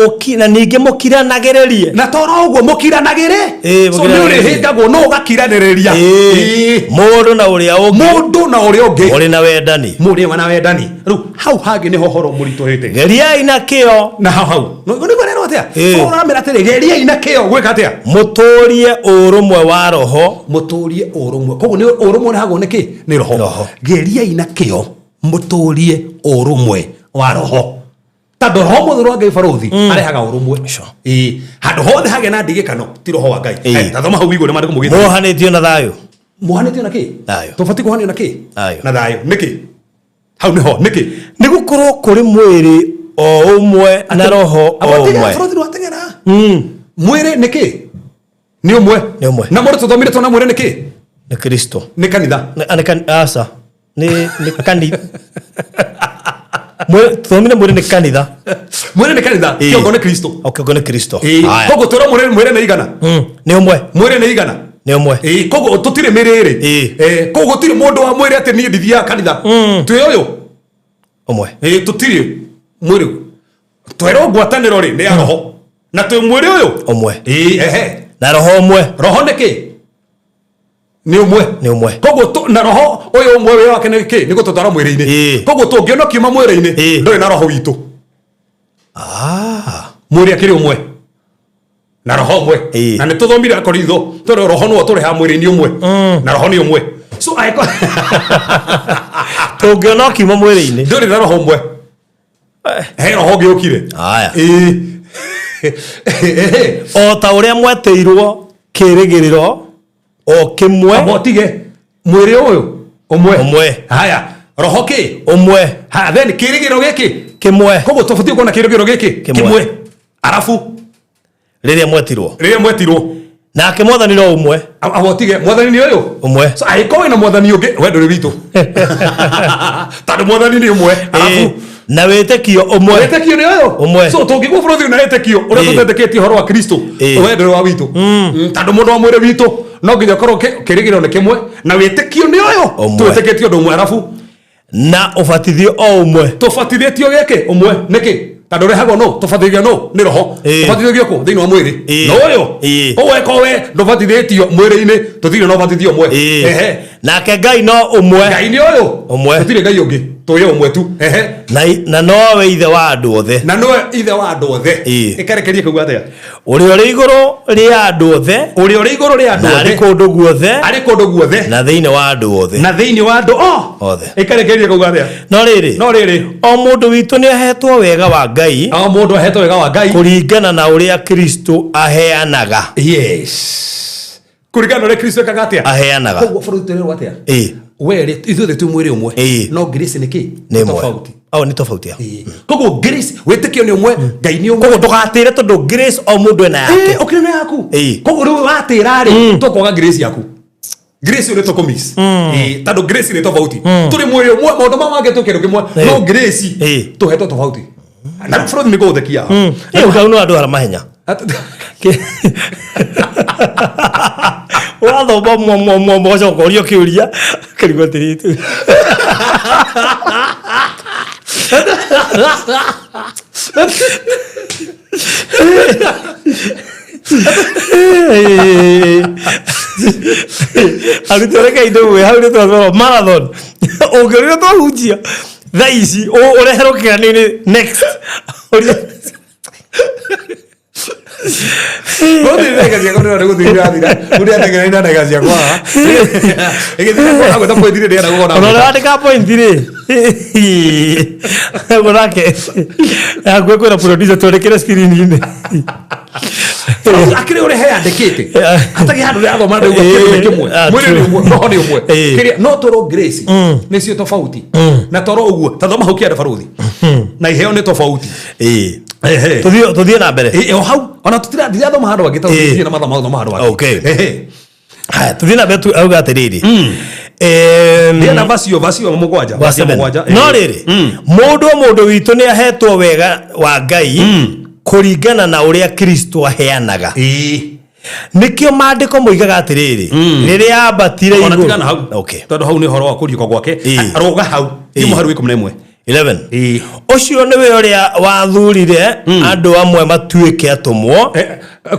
ningĩ mũkiranagĩrĩrie. Na toro ũguo mũkiranagĩre. So nĩ Mũkiranagĩrĩrie. ũrĩhĩngagwo no ũgakiranĩrĩria. Mũndũ na ũrĩa ũngĩ. Mũndũ na ũrĩa ũngĩ. Mũrĩ na wendani. Mũrĩ na wendani. Rĩu hau hangĩ nĩho ũhoro mũritũhĩte. Geriai na kĩo. Na hau hau. Nĩ ũrerwo atĩa? Ũramera atĩrĩ, geriai na kĩo gwĩka atĩa? Mũtũrie ũrũmwe wa roho. Mũtũrie ũrũmwe. Koguo nĩ ũrũmwe ũrehagwo nĩ kĩ? Nĩ roho. Roho. Geriai na kĩo mũtũrie ũrũmwe wa roho. Tondũ roho mũtheru wa Ngai barũthi arehaga ũrũmwe. Handũ hothe hagĩa na ndigĩkano ti roho wa Ngai. Ta thoma hau igũrũ maandĩko mũgĩte. Muohanĩtio na thayũ. Muohanĩtio na kĩ? Thayũ. Tũbatiĩ kuohanio na kĩ? Thayũ. Na thayũ. Nĩkĩ? Hau nĩho, nĩkĩ? Nĩ gũkorwo kũrĩ mwĩrĩ o ũmwe na roho o ũmwe. Bũrũri wateng'era. Mwĩrĩ nĩkĩ? Nĩ ũmwe. Nĩ ũmwe. Na mũndũ tũthomire tuona mwĩrĩ nĩkĩ? Nĩ Kristo. Nĩ kanitha. Aca. Nĩ kanitha. Tũthomire mwĩrĩ nĩ kanitha. Mwĩrĩ nĩ kanitha, kĩongo nĩ Kristo. O kĩongo nĩ Kristo. Koguo twĩrwo mwĩrĩ nĩ igana. Nĩ ũmwe. Mwĩrĩ nĩ igana. Nĩ ũmwe. Koguo tũtirĩ mĩrĩ ĩrĩ. Koguo gũtirĩ mũndũ wa mwĩrĩ atĩ niĩ ndithiaga kanitha. Twĩ ũyũ. Ũmwe. Tũtirĩ mwĩrĩ. Twerwo ngwatanĩro rĩ nĩ ya roho. Na twĩ mwĩrĩ ũyũ. Ũmwe. Ehe. Na roho ũmwe. Roho nĩ kĩ? Nĩ ũmwe. Nĩ ũmwe. Koguo na roho ũyũ ũmwe wĩra wake nĩ kĩ? Nĩ gũtũtwara mwĩrĩ-inĩ. Koguo tũngĩona ũkiuma mwĩrĩ-inĩ, ndũrĩ na roho witũ. Mwĩrĩ akĩrĩ ũmwe. Na roho ũmwe. Na nĩ tũthomire Akorintho, tondũ roho nĩwe ũtũrehaga mwĩrĩ-inĩ ũmwe. Na roho nĩ ũmwe. So angĩkorwo tũngĩona ũkiuma mwĩrĩ-inĩ, ndũrĩ na roho ũmwe. He roho ũngĩ ũkire. O ta ũrĩa mwetĩirwo kĩĩrĩgĩrĩro o kĩmwe. Amba ũtige mwĩrĩ ũyũ Ũmwe. Ũmwe. Haya, roho kĩ? Ũmwe. Haya, then kĩrĩgĩrĩro gĩkĩ? Kĩmwe. Koguo tũbatiĩ kuona kĩrĩgĩrĩro gĩkĩ? Kĩmwe. Arabu Rĩrĩa mwetirwo. Rĩrĩa mwetirwo. Nake mwathani no ũmwe. Awotige mwathani nĩ ũyũ. Ũmwe. So angĩkorwo wĩna mwathani ũngĩ, we ndũrĩ witũ. Tondũ mwathani nĩ ũmwe. Arabu Na wĩtĩkio ũmwe. Wĩtĩkio nĩ ũyũ. Ũmwe. So tũngĩgwo bũrũri na wĩtĩkio ũrĩa tũtetĩkĩtie ũhoro wa Kristo, we ndũrĩ wa witũ. Tondũ mũndũ wa mwĩrĩ witũ no nginya ũkorwo kĩrĩgĩrĩro nĩ kĩmwe na wĩtĩkio nĩ ũyũ. Ũmwe. Twĩtĩkĩtie ũndũ ũmwe arabu Na ũbatithio o ũmwe. Tũbatithĩtio gĩkĩ ũmwe nĩkĩ? Tondũ ũrehagwo nũ? Tũbatithio nũ? Nĩ roho. Ũbatithĩtio kũ? Thĩinĩ wa mwĩrĩ. No ũyũ. Ũguo eko we ndũbatithĩtio mwĩrĩ-inĩ, tũtirĩ na ũbatithio ũmwe. Ehe. Nake Ngai no ũmwe. Ngai nĩ ũyũ. Ũmwe. Tũtirĩ Ngai ũngĩ. Tũĩ ũmwe tu. Ehe. Na nowe ithe wa andũ othe. Na nowe ithe wa andũ othe. Ĩkarekerie kuuga atĩa? Ũrĩa ũrĩ igũrũ rĩa andũ othe. Ũrĩa ũrĩ igũrũ rĩa andũ Na arĩ othe. kũndũ guothe. Arĩ kũndũ guothe. Na thĩinĩ wa andũ othe. Na thĩinĩ wa andũ othe. Ĩkarekerie kuuga atĩa? No rĩrĩ. No rĩrĩ. O mũndũ witũ nĩ ahetwo wega wa Ngai. O mũndũ ahetwo wega wa Ngai. Kũringana na ũrĩa Kristo aheanaga. Yes. Kũringana na ũrĩa Kristo ekaga atĩa? Aheanaga. Koguo bũrũri tũrerwo atĩa? We rĩ, ithuothe twĩ mwĩrĩ ũmwe. No grace nĩ kĩ? Nĩ ĩmwe. Tofauti. Au nĩ tofauti ya. Koguo grace wĩtĩkio nĩ ũmwe, Ngai nĩ ũmwe. Koguo ndũgatĩre tondũ grace o mũndũ ena yake. Ũkĩrĩ na yaku. Koguo rĩu watĩra rĩ, tũkwaga grace yaku. Grace nĩ tũkũmiss. Tondũ grace nĩ tofauti. Tũrĩ mwĩrĩ ũmwe, maũndũ ma mangĩ twĩ kĩndũ kĩmwe, no grace tũhetwo tofauti. Na rĩu bũrũri nĩ gũgũthekia. Ũkau no andũ ara mahenya. Wathoma mwa ũgacoka ũrio kĩũria kĩrigwo atĩrĩrĩ. Arutwo reke indũgwe hau nĩ twathoma marathon ũngĩũria twahunjia thaa ici ũreherwo kĩgeranio-inĩ next. Gũthiĩ ndagĩka ciakwa ndĩrona gũthiĩ irathira. Mũndũ ateng'era na ndagĩka ciakwa haha. Ĩgĩthira kwa gwĩta point rĩ ndĩrenda gũkorwo na Ona ũrĩa wandĩka point rĩ ũguo nake hakuhĩ kwĩra producer twandĩkĩre screen-inĩ. Akĩrĩ ũrĩa heyandĩkĩte. Hatarĩ handũ ndĩrathoma ndĩraigua kĩndũ nĩ kĩmwe. Mwĩrĩ nĩ ũmwe, roho nĩ ũmwe. Kĩrĩa no tũrwo grace nĩcio tofauti. Na toro ũguo, ta thoma hau kĩanda barũthi. Na iheo nĩ tofauti. Ehe. Tũthiĩ na mbere. O hau ona tutira ndirathoma handũ hangĩ tondũ ndirĩ na mathaa ma gũthoma handũ hangĩ. Okay. Ehe. Haya, tũthiĩ na mbere auga atĩrĩrĩ. Ndĩrenda vacio mũgwanja. Verse Vacio 7. mũgwanja. No rĩrĩ, mũndũ o mũndũ witũ nĩ ahetwo wega wa Ngai kũringana na ũrĩa Kristo aheanaga. Nĩkĩo maandĩko moigaga atĩrĩrĩ, rĩrĩa ambatire Ona igũrũ. tigana hau. Okay. Tondũ hau nĩ ũhoro wa kũriũka gwake. Rũga hau. Nĩ mũhari wa 11. 11. Ũcio nĩwe ũrĩa wathurire andũ amwe matuĩke atũmwo.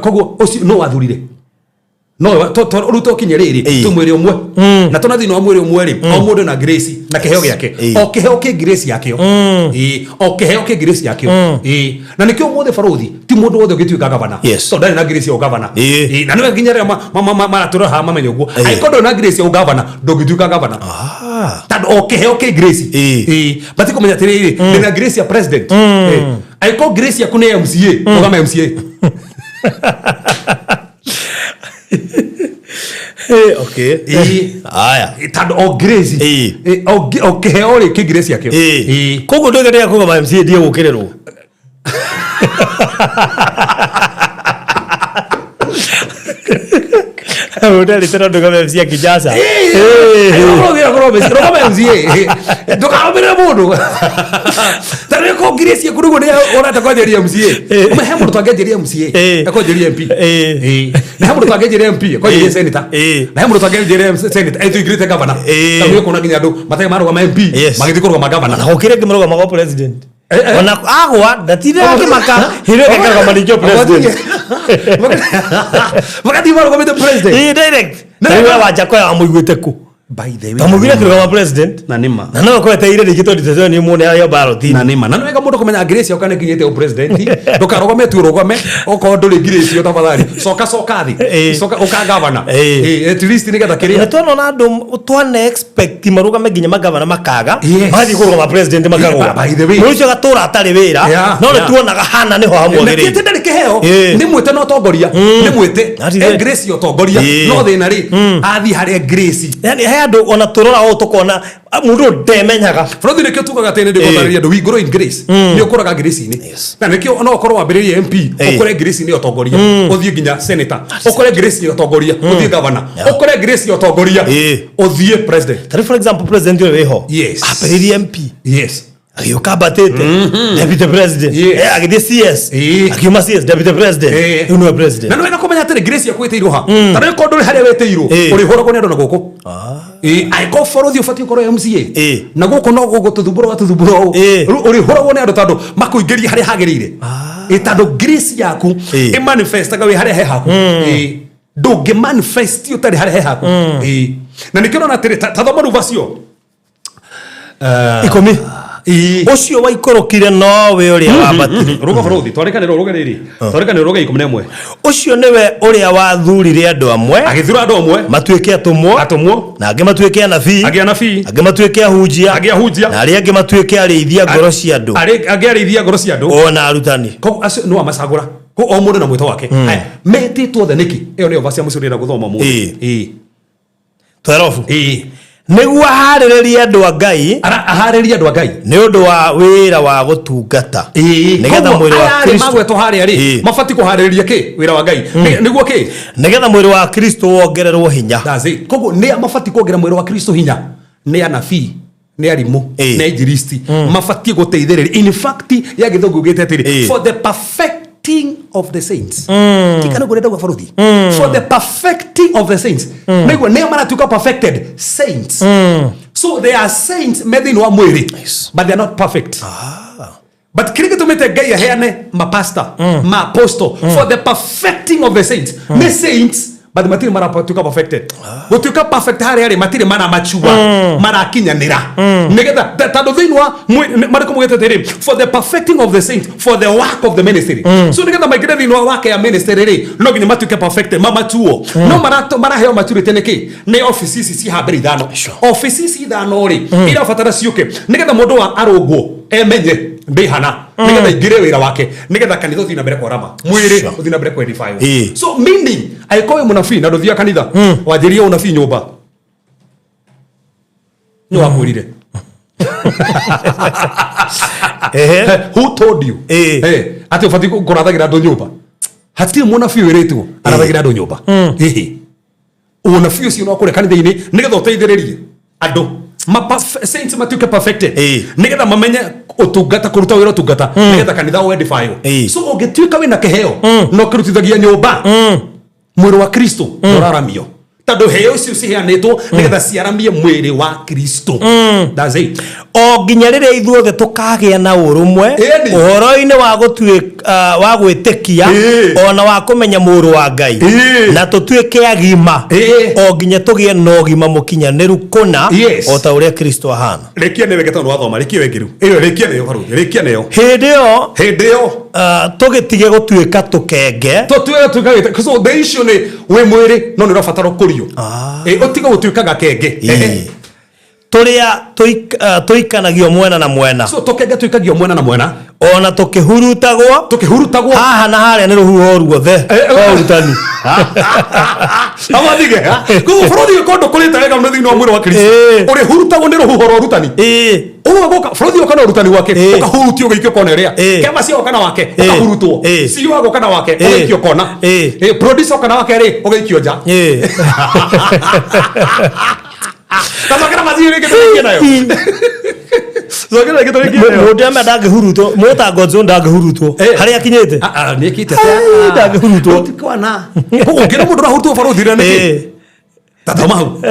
Koguo ũcio no wathurire. No rĩu tũkinye rĩrĩ, twĩ mwĩrĩ ũmwe. Na tona thĩinĩ wa mwĩrĩ ũmwe rĩ, o mũndũ na grace na kĩheo gĩake. O kĩheo kĩ grace yakĩo. O kĩheo kĩ grace yakĩo. Na nĩkĩo ũmũthĩ barũthi ti mũndũ wothe ũngĩtuĩka gavana. Tondũ ndarĩ na grace ya ũgavana. Na nĩwe nginya rĩrĩa maratũra haha mamenye ũguo. Angĩkorwo ndũrĩ na grace ya ũgavana, ndũngĩtuĩka gavana. Tondũ o kĩheo kĩ grace. Matikumenya atĩrĩrĩ, ndĩna grace ya president. Angĩkorwo grace yaku nĩ MCA, rũgama MCA. Okay. Aya. Tondũ o grace. O kĩheo rĩ kĩ grace yakĩo. Koguo ndũngĩenderea kũgama MCA ndiye gũkĩrĩrwo. Ũndarĩte no ndũgame MC ya Kinshasa. Rũgama MCA. Ndũkarũmĩrĩre mũndũ. Ta rĩu ko grace yaku nĩguo ũrenda kwanjĩrĩria MCA. Ũme he mũndũ tangĩanjĩrĩria MCA. Ekwanjĩrĩria MP. Na he mũndũ tangĩanjĩrĩria MP, ekwanjĩrĩria senator. Na he mũndũ tangĩanjĩrĩria senator, etũingĩrĩte governor. Ta rĩu ũkona nginya andũ matarĩ marũgama MP, magĩthiĩ kũrũgama governor. Na gũkĩrĩ angĩ marũgamaga president. Ona agwa ndatindaga akĩmaka hĩndĩ ĩyo akarũgama ningĩ president. Magathiĩ marũgamĩte president. Direct. Na rĩu we Wanjakoya wamũiguĩte kũ? By the way. Tamũiguire akĩrũgama president. Na nĩma. Na no akorwo etereire rĩngĩ tondũ tete nĩ muone arĩ o ballot-inĩ. Na nĩma. Na nĩ wega mũndũ kũmenya grace yaku kana ĩkinyĩte president. Ndũkarũgame tu ũrũgame okorwo ndũrĩ grace ĩyo tafadhali. Coka coka thĩ. Coka ũka governor. At least nĩgetha kĩrĩa. Na twanona andũ twana expect marũgame nginya magavana makaga. Yes. Magathiĩ kũrũgama president makagũa. By the way. Mũndũ ũcio agatũra atarĩ wĩra. No nĩ tuonaga hana nĩho hamwagĩrĩire. Na ti ndarĩ kĩheo. Nĩ mwĩte na ũtongoria. Nĩ mwĩte. That is E it. grace ya ũtongoria. No thĩna rĩ, athiĩ harĩa grace. Yani he Andũ ona tũrora ũũ tũkona, ah, mũndũ ũyũ ndemenyaga. Bũrũri nĩkĩo tugaga atĩ nĩ ndĩgũtarĩria andũ, we grow in grace. Nĩ ũkũraga grace-inĩ. Na nĩkĩo no ũkorwo wambĩrĩrie MP, ũkũre grace-inĩ ya ũtongoria, ũthiĩ nginya senator, ũkũre grace ya ũtongoria, ũthiĩ governor, ũkũre grace ya ũtongoria, ũthiĩ president. Tarĩu, for example, president ũyũ wĩho ambĩrĩrie MP, agĩũka ambatĩte deputy president, agĩthiĩ CS, akiuma CS deputy president, rĩu nĩwe president. Na nĩ wega kũmenya atĩrĩ, grace yaku ĩtĩirwo ha. Ta rĩu korwo ndũrĩ harĩa wĩtĩirwo, ũrĩhũragwo nĩ andũ na gũkũ. Angĩkorwo borothi ũbatiĩ ũkorwo MCA, na gũkũ no gũgũtũthumbũra ũgatũthumbũra ũũ. Rĩu ũrĩhũragwo nĩ andũ tondũ makũingĩria harĩa hagĩrĩire. Tondũ grace yaku ĩmanifestaga wĩ harĩa he haku. Ndũngĩ manifest ũtarĩ harĩa he haku. Na nĩkĩo ũrona atĩrĩ, ta thoma rĩu vacio 10. Ũcio waikũrũkire nowe ũrĩa wambatire. Rũga bũrũthi, twarĩkanĩrwo rũge rĩrĩ, twarĩkanĩrwo rũge 11. Ũcio nĩwe ũrĩa wathurire andũ amwe, Agĩthura andũ amwe matuĩke atũmwo, atũmwo, na angĩ matuĩke anabii, angĩ anabii, angĩ matuĩke ahunjia, angĩ ahunjia, na arĩa angĩ matuĩke arĩithia ngoro cia andũ, angĩ arĩithia ngoro cia andũ, ona arutani. Koguo acio no amacagũra. Koguo o mũndũ na mwĩto wake. Haya, metĩtwo othe nĩkĩ? Ĩyo nĩyo verse ya mũico ndĩrenda gũthoma ũmũthĩ. 12. Nĩguo aharĩrĩrie andũ a Ngai, Aharĩrie andũ a Ngai nĩ ũndũ wa wĩra wa gũtungata, nĩgetha Koguo mwĩrĩ wa aya arĩ Kristo magwetwo harĩa rĩ, mabatiĩ kũharĩrĩria kĩ? Wĩra wa Ngai. Nĩguo kĩ? Nĩgetha mwĩrĩ wa Kristo wongererwo hinya. That's it. Koguo nĩ mabatiĩ kuongerera mwĩrĩ wa Kristo hinya? Nĩ anabii, nĩ arimũ, nĩ ainjilisti, mabatiĩ gũteithĩrĩria. In fact, ya gĩthũngũ ugĩte atĩrĩ, for the perfecting of the saints. Tikana ũguo ndauga bũrũthi, for the perfecting of the saints. Nĩguo nĩo maratuĩka perfected saints. So they are saints me thĩinĩ wa mwĩrĩ, but they are not perfect. But kĩrĩa gĩtũmĩte Ngai aheane mapasta, maapostle, for the perfecting of the saints, nĩ saints but matirĩ maratuĩka perfected. Gũtuĩka perfect harĩa rĩ, matirĩ maramachua, marakinyanĩra, nĩgetha tondũ thĩinĩ wa marĩkũ mugĩte atĩrĩ, for the perfecting of the saints, for the work of the ministry. So nĩgetha maingĩre thĩinĩ wa work ya ministry rĩ, no nginya matuĩke perfected, mamatuo. No maraheo maturity nĩkĩ? Nĩ office ici ci haha mbere ithano. Office ici ithano rĩ, irabatara ciũke nĩgetha mũndũ wa arũngwo emenye ndĩ hana, nĩgetha ingĩre wĩra wake, nĩgetha kanitha ũthiĩ na mbere kwarama, mwĩrĩ ũthiĩ na mbere kwedify. So meaning, angĩkorwo wĩ mũnabii na ndũthiaga kanitha, wanjĩrie ũnabii nyũmba, nĩ wakwĩrire? Who told you atĩ ũbatiĩ kũrathagĩra andũ nyũmba? Hatirĩ mũnabii wĩrĩtwo arathagĩra andũ nyũmba. Ĩhĩ, ũnabii ũcio no kũrĩa kanitha-inĩ nĩgetha ũteithĩrĩrie andũ saints matuĩke perfected, nĩgetha mamenye ũtungata, kũruta wĩra ũtungata, nĩgetha kanitha ũedifywo. So ũngĩtuĩka wĩna kĩheo no kĩrutithagia nyũmba, mwĩrĩ wa Kristo ndũraramio, tondũ heo icio ciheanĩtwo nĩgetha ciaramie mwĩrĩ wa Kristo. That's it. O nginya rĩrĩa ithuothe tũkagĩa na ũrũmwe ũhoro-inĩ wa wa gwĩtĩkia, ona wa kũmenya mũrũ wa Ngai, na tũtuĩke agima, o nginya tũgĩe na ũgima mũkinyanĩru kũna, o ta ũrĩa Kristo ahana. Rĩkia nĩwe tondũ wathoma, rĩkia wengĩ rĩu ĩyo, rĩkia nĩyo barũthi, rĩkia nĩyo. Hĩndĩ ĩyo, Hĩndĩ ĩyo, tũgĩtige gũtuĩka tũkenge, tũtuĩke tuĩka. So the issue nĩ wĩ mwĩrĩ no nĩ ũrabatara ũkũrio. Ũtige gũtuĩka gakenge. Ehe. Tũrĩa tũikanagio mwena na mwena, So tũkenge tuikagio mwena na mwena, ona tũkĩhurutagwo tũkĩhurutagwo haha na harĩa nĩ rũhuho ruothe rwa ũrutani. Amathige koguo bũrũri ũkorwo ndũkũrĩte wega mũno thĩinĩ wa mwĩrĩ wa Kristo, ũrĩhurutagwo nĩ rũhuho rwa ũrutani. Ũguo gũka bũrũri ũka na ũrutani wake, ũkahurutio ũgĩikio kona ĩrĩa. Kema cia ũka na wake, ũkahurutwo. CEO agoka na wake, ũgaikio kona. Producer ũka na wake rĩ, ũgaikio nja. Na makĩra macio rĩngĩ tũrĩkie nayo. Cokera rĩngĩ tũrĩkie nayo. Mũndũ ame ndangĩhurutwo, mũta Godson ndangĩhurutwo harĩa akinyĩte. Ah, ah, nĩekĩte. Ai, ndangĩhurutwo. Ũtikwana. Koguo ũngĩra mũndũ ũrahurutwo barũthi rĩ, nĩkĩ? Tathoma hau.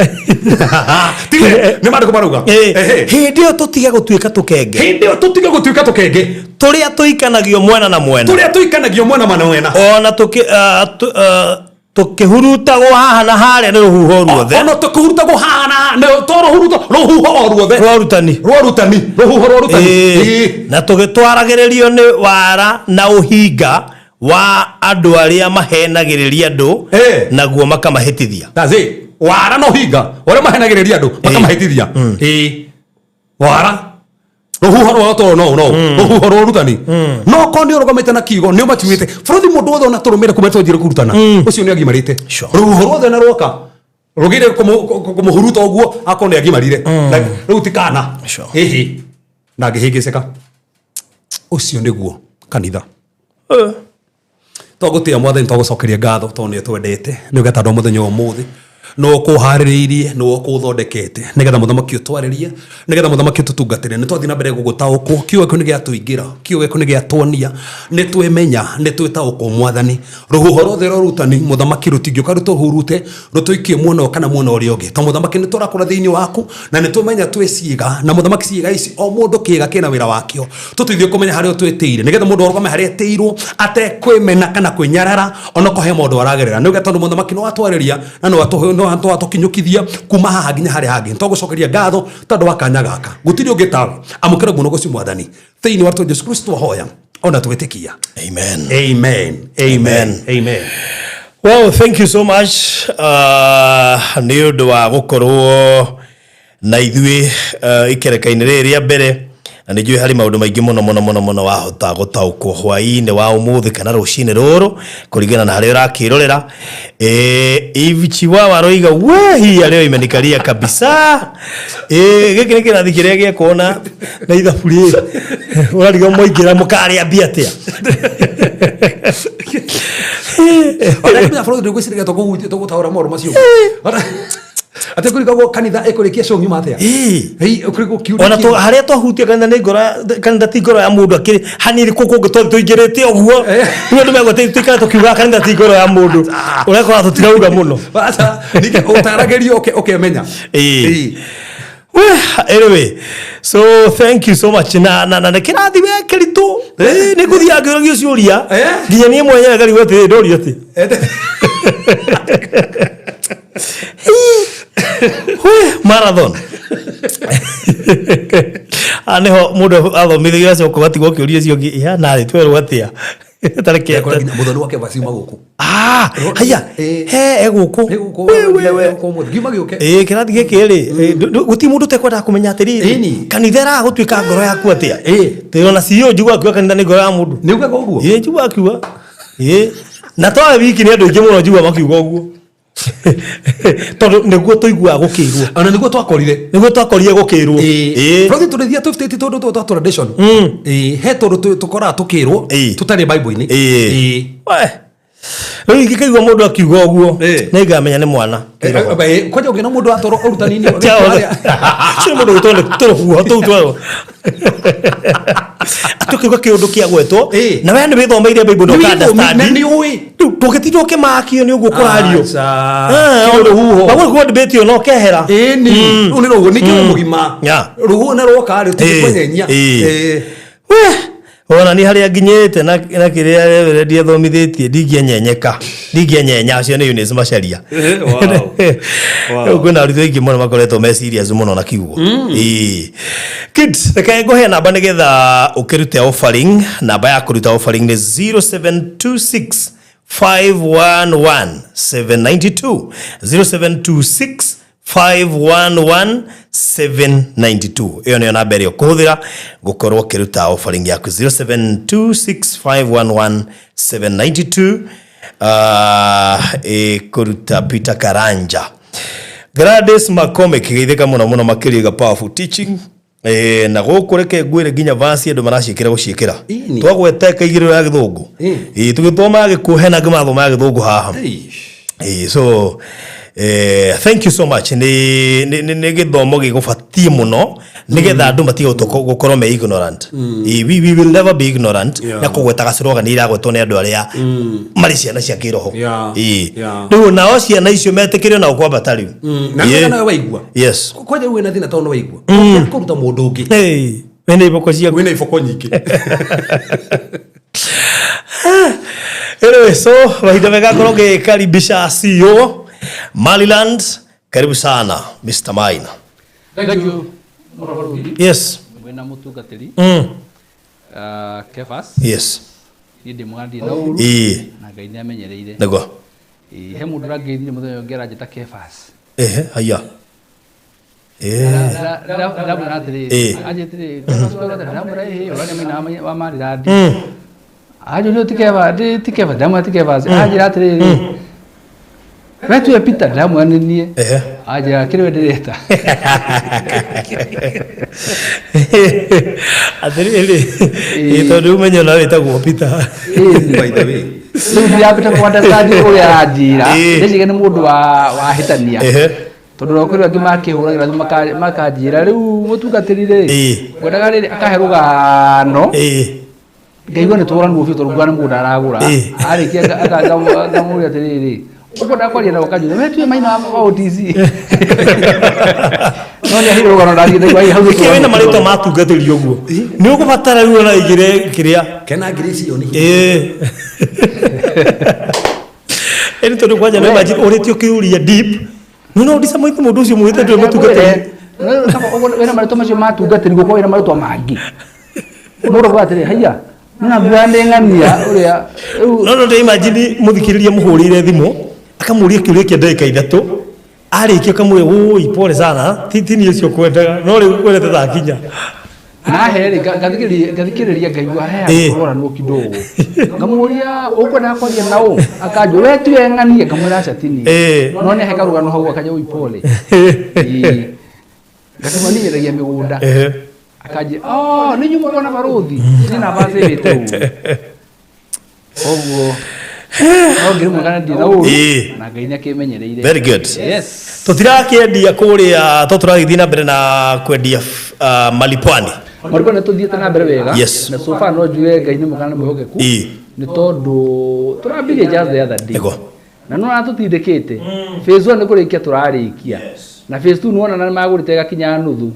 Tige, nĩ maandĩko marauga. Ehe. Hĩndĩ ĩyo tũtige gũtuĩka tũkenge, Hĩndĩ ĩyo tũtige gũtuĩka tũkenge, tũrĩa tũikanagio mwena na mwena, tũrĩa tũikanagio mwena na mwena, ona tũkĩhurutagwo haha na harĩa nĩ rũhuho ruothe ona tũkĩhurutagwo haha na haha to rũhuruto, rũhuho o ruothe rwa ũrutani. Rwa ũrutani, rũhuho rwa ũrutani. Na tũgĩtwaragĩrĩrio nĩ wara na ũhinga wa andũ arĩa mahenagĩrĩria andũ, naguo makamahĩtithia. That's it. Wara na ũhinga ũrĩa mahenagĩrĩria andũ makamahĩtithia. Wara rũhuho rwa toro no no rũhuho rwa ũrutani, no korwo nĩ ũrũgamĩte na kiugo nĩ ũmacuĩte bũrũri, mũndũ wothe ona tũrũmĩre kuma twanjire kũrutana, ũcio nĩ agimarĩte. Rũhuho ruothe na rwoka. Rũgire kũmũhuruta ũguo akorwo nĩ agimarire. Rĩu ti kana. Sure. Ĩhĩ. Na ngĩhĩngĩcĩka. Ũcio nĩguo kanitha. Twagũtĩa mwathani, twagũcokeria ngatho tondũ nĩ twendete, nĩ ũgeta andũ a mũthenya wa ũmũthĩ, nĩ ũkũharĩrĩirie, nĩ ũkũthondekete nĩgetha mũthamaki ũtwarĩrie, nĩgetha mũthamaki ũtũtungatĩre. Nĩ twathiĩ na mbere gũgũtaũkwo, kiugo gĩaku nĩ gĩatũingĩra, kiugo gĩaku nĩ gĩatuonia, nĩ twĩmenya, nĩ twĩtaũkwo mwathani. Rũhuho rwothe rwa ũrutani mũthamaki rũtingĩũka rũtũhurute rũtũikie mwena ũyũ kana mwena ũrĩa ũngĩ, tondũ mũthamaki nĩ tũrakũra thĩinĩ waku na nĩ tũmenya twĩ ciĩga, na mũthamaki ciĩga ici o mũndũ kĩĩga kĩna wĩra wakĩo. Tũteithie kũmenya harĩa ũtwĩtĩire, nĩgetha mũndũ arũgame harĩa etĩirwo atekwĩmena kana kwĩnyarara onokorwo he maũndũ aragerera. Nĩ tondũ mũthamaki nĩ watwarĩria na nĩ watũkinyũkithia kuma haha nginya harĩa hangĩ. Nĩtwagũcokeria ngatho tondũ wa kanya gaka, gũtirĩ ũngĩ tawe. Amũkĩra ngumo na ũgoci mwathani thĩinĩ wa rĩtwa Jesu Kristo twahoya ona twĩtĩkia. Amen. Amen. Amen. Amen. Well, thank you so much nĩ ũndũ wa gũkorwo na ithuĩ ikereka-inĩ rĩrĩ rĩa mbere, na nĩ njũĩ harĩ maũndũ maingĩ mũno mũno mũno mũno wahota gũtaũkwo hwaĩ-inĩ wa ũmũthĩ kana rũcinĩ rũrũ kũringana na harĩa ũrakĩrorera. Eve Chiwawa aroiga we hii leo imenikalia kabisa. Gĩkĩ nĩ kĩrathi kĩrĩa gĩekwo na ithabu rĩrĩ, ũrariga mwaingĩra mũkarĩa mbia atĩa? Ona kĩmenya bũrũri ndũgwĩciria tũgũtaũra maũndũ macio. Atĩ kũrigagwo kanitha ĩkũrĩkia show ng'ima atĩa? Hei, ũkũrigwo kiuria Ona kĩu. Harĩa twahutia kanitha nĩ ngoro, kanitha ti ngoro ya mũndũ akĩrĩ hanini kũ kũngĩ tũingĩrĩte ũguo. Rĩu andũ megwete tũikare tũkiugaga kanitha ti ngoro ya mũndũ, ũrekora tũtirauga mũno. Aca, ningĩ ũtaragĩrio ũkemenya. Well, anyway, so thank you so much. Na na kĩrathi we kĩritũ. Nĩ ngũthiaga ngĩũragio ciũria. Nginya niĩ mwenyewe ngarigwo atĩrĩ, ndorio atĩ. We, marathon. Ah, nĩho mũndũ athomithagio acoka ũgatigwo ũkĩũria ũcio ũngĩ, "Ĩ, narĩ twerwo atĩa?" Tareke. Ndekora nginya mũthoni wake vaciuma gũkũ. Ah, haya. He, egũkũ. Ĩ gũkũ, We, we, we. gũkũ ũmũthĩ. Ngiuma gĩũke. Ĩ, kĩrathi gĩkĩ rĩ, gũtirĩ mũndũ ũtekwendaga kũmenya atĩrĩrĩ, Ĩni. kanitha ĩraga gũtuĩka ngoro yaku atĩa? Ĩ. Tĩrona CEO njiguaga akiuga kanitha nĩ ngoro ya mũndũ. Nĩ ugaga ũguo? Ĩ, njiguaga akiuga. Ĩ. Na towe wiki nĩ andũ aingĩ mũno njiguaga makiuga ũguo. Tondũ nĩguo tũiguaga gũkĩrwo. Ona nĩguo twakorire. Nĩguo twakorire gũkĩrwo. Ĩ. Bũrũri tũrĩthia tũbutĩtie tũndũ tũtũ twa tradition. Ĩ, he tũndũ tũkoraga tũkĩrwo Ĩ. tũtarĩ Bible-inĩ. Ĩ. Ĩ. We. Rĩu ingĩkaigua mũndũ akiuga ũguo, Ĩ. nĩngamenya nĩ mwana. Kwanja ũngĩona mũndũ atwarwo ũrutani-inĩ Cio mũndũ gwĩtwo nĩ tũrũhuho tũu twerwo. Atũkiuga kĩũndũ kĩa gwetwo Ĩ. na we nĩ wĩthomeire Bible na ũka understand. Nĩ ũĩ. Rĩu ndũngĩtinda ũkĩmakio nĩ ũguo kũrario. Aca. Eh, Kĩu rũhuho. Waguo kuo debate ĩyo na ũkehera. Ĩni. Rũu nĩ rũhuho ningĩ wĩ mũgima. Yeah. Rũhuho nĩ rwoka rĩ Ĩ. tũtikwenyenyia. Ĩ. Ĩ. We, ona ni harĩa nginyĩte na kĩrĩa reverend athomithĩtie ndingĩenyenyeka, ndingĩenyenya, acio nĩ Eunice Macharia. Wow. Wow. Rĩu kwĩna arutwo aingĩ mũno makoretwo me serious mũno na kiugo. Ĩĩ. Kids, reke ngũhe namba nĩgetha ũkĩrute offering. Namba ya kũruta offering nĩ 0726 511 792, 0726 511 792. Ĩyo nĩyo namba ĩrĩa ũkũhũthĩra gũkorwo ũkĩruta offering yaku, 0726 511 792. Ĩkũruta Peter Karanja. Gladys McCormick geithĩka mũno mũno makĩria, ga powerful teaching. Na gũkũ reke ngwĩre nginya verse andũ maraciĩkĩra gũciĩkĩra. Ĩni. Twagweta ĩka igĩrĩ ya gĩthũngũ. Ĩ. Ĩ, tũgĩthoma ya gĩkũyũ hena angĩ mathoma ya gĩthũngũ haha. Ĩ. Ĩ, so thank you so much. Nĩ gĩthomo gĩgũbatiĩ mũno nĩgetha andũ matige gũkorwo me ignorant. Ĩ, we will never be ignorant. Yeah. Na kũgwetaga slogan iragwetwo nĩ andũ arĩa marĩ ciana cia kĩroho. Yeah. Ĩ. Yeah. Rĩu nao ciana icio metĩkĩre onao kwambata rĩu. Na Ĩ. wega nawe waigua. Yes. Kwanja rĩu wĩna thĩna tondũ nĩ waigua. Kũruta mũndũ ũngĩ. Hey, wĩna iboko ciaku. Wĩna iboko nyingĩ. Anyway, so mahinda mega ngorwo ngĩkaribisha CEO Maryland. Karibu sana Mr. Maina. Thank you. Mũrorori. Yes. Mwĩna mũtungatĩri Kefas. Yes. Niĩ ndĩ mwega, ndirĩ na ũru. Ĩĩ. Na Ngai nĩ amenyereire. Nĩguo. Ĩĩ, he mũndũ ũrangeithirie mũthenya ũngĩ aranjĩta Kefas. Ehe, haya. Ndamwĩra atĩrĩrĩ, anjĩtĩrĩ, ndamwĩra ĩhĩ, ũrĩa nĩ maina wa Maryland. Anjũria ti Kefas, ndĩ ti Kefas, ndamwĩra ti Kefas. Anjĩra atĩrĩrĩ, We tuwe Peter ndĩramwĩra nĩ niĩ. Anjĩra kĩrĩ we ndĩreta. Atĩrĩrĩ, ĩ tondũ ũmenye na wĩtagwo Peter. By the way. Rĩu ndirambĩte kũ understand ũrĩa aranjĩra. Ndĩciria nĩ mũndũ wa wahĩtania. Tondũ no kũrĩ angĩ makĩhũragĩra thimũ makanjĩra rĩu mũtungatĩri rĩ, ngwendaga rĩrĩ akahe rũgano. Ngaigua nĩ tũranwo biũ tondũ nguona nĩ mũgũnda aragũra. Arĩkia ngamũria atĩrĩrĩ, ũkwenda kwaria na ũkanjũria we tuwe maina wa OTC. No nĩ aheire rũgano ndathiĩ ndaigua hau nĩ Nĩkĩ wĩna tũranwo. marĩtwa matungatĩri ũguo? Nĩ ũgũbatara rĩu ona aigĩre kĩrĩa. Kena Grace ĩyo nĩ. Ĩni tondũ kwanja nĩ imagine ũrĩtio kĩũria deep. No no disappoint mũndũ ũcio mwĩte ndũrĩ mũtungatĩri. Wĩna marĩtwa macio matungatĩri gũkorwo wĩna marĩtwa mangĩ. Mũndũ akauga atĩrĩ, haiya, nĩ mbura nĩ ng'ania ũrĩa rĩu No no imagine mũthikĩrĩria mũhũrĩire thimũ akamũria kĩũria kĩa ndagĩka ithatũ arĩkia akamwĩra wũi pole sana ti ti niĩ ũcio kwendaga no rĩu kwendete thaa kinya. Nahe rĩ ngathikĩrĩria ngaigua he kũroranwo kidogo. Ngamũria ũkwendaga kwaria na ũ akanjũria we tiwe ng'ania ngamwĩra aca ti niĩ. No nĩ ahe karũgano hau akanja wũi pole. Ngakĩmwĩra niĩ nyendagia mĩgũnda. Akanjĩra oh nĩ inyuĩ mũkoragwo na barũthi niĩ namba thĩrĩte ũguo. Koguo no ngĩrĩ mwega na ndirĩ na ũru na Ngai nĩ akĩmenyereire. Very good. Yes. Tũtirakĩendia kũrĩa to tũragĩthiĩ na mbere na kwendia Malipwani. Malipwani nĩ tũthiĩte na mbere wega. Yes. Na so far no njuge Ngai nĩ mwega na mwĩhokeku. Nĩ tondũ tũrambirie just the other day. Na nĩ wona tũtindĩkĩte. Phase 1 nĩ kũrĩkia tũrarĩkia. Na phase 2 nĩwona na nĩmagũrĩte ĩgakinya nuthu.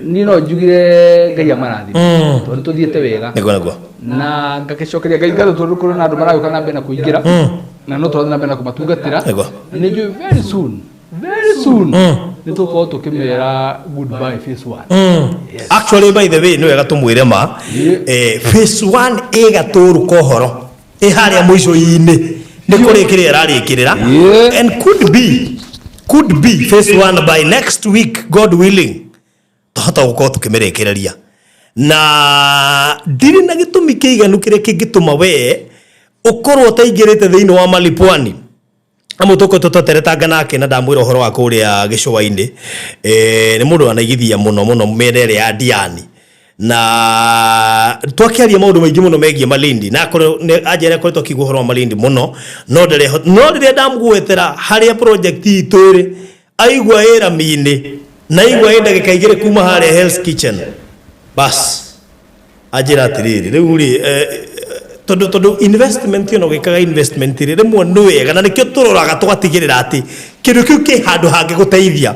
Niĩ no njugire Ngai amarathime. Tondũ tũthiĩte wega. Nĩguo nĩguo. Na ngagĩcokeria Ngai ngatho tondũ kũrĩ na andũ maragĩũka na mbere na kũingĩra. Na no tũrathiĩ na mbere na kũmatungatĩra. Nĩguo. Na nĩ njũĩ very soon, very soon nĩ tũgũkorwo tũkĩmera goodbye phase 1. Yes. Actually by the way nĩ wega tũmwĩre ma phase 1 ĩgatũrũka ũhoro ĩ harĩa mũico-inĩ nĩ kũrĩkĩrĩra ĩrarĩkĩrĩra and could be phase 1 by next week God willing twahota gũkorwo tũkĩmĩrĩkĩrĩria na ndirĩ na gĩtũmi kĩiganu kĩrĩa kĩngĩtũma we ũkorwo ũtaingĩrĩte thĩinĩ wa Malipwani amwe tũkoretwo tweteretanga nake na ndamwĩra ũhoro wa kũrĩa gĩcũa-inĩ nĩ mũndũ wanaigithia mũno mũno mĩena ĩrĩa ya Diani na twakĩaria maũndũ maingĩ mũno megiĩ Malindi na anjĩra akoretwo akĩigua ũhoro wa Malindi mũno no ndarĩ no rĩrĩa ndamũgwetera harĩa project itũ ĩrĩ aigua ĩ rami-inĩ na aigua ĩ ndagĩka igĩrĩ kuma harĩa Hell's Kitchen bas anjĩra atĩrĩrĩ rĩu rĩ tondũ investment ĩno gĩkaga investment rĩ rĩmwe nĩ wega na nĩkĩo tũroraga tũgatigĩrĩra atĩ kĩndũ kĩu kĩ handũ hangĩgũteithia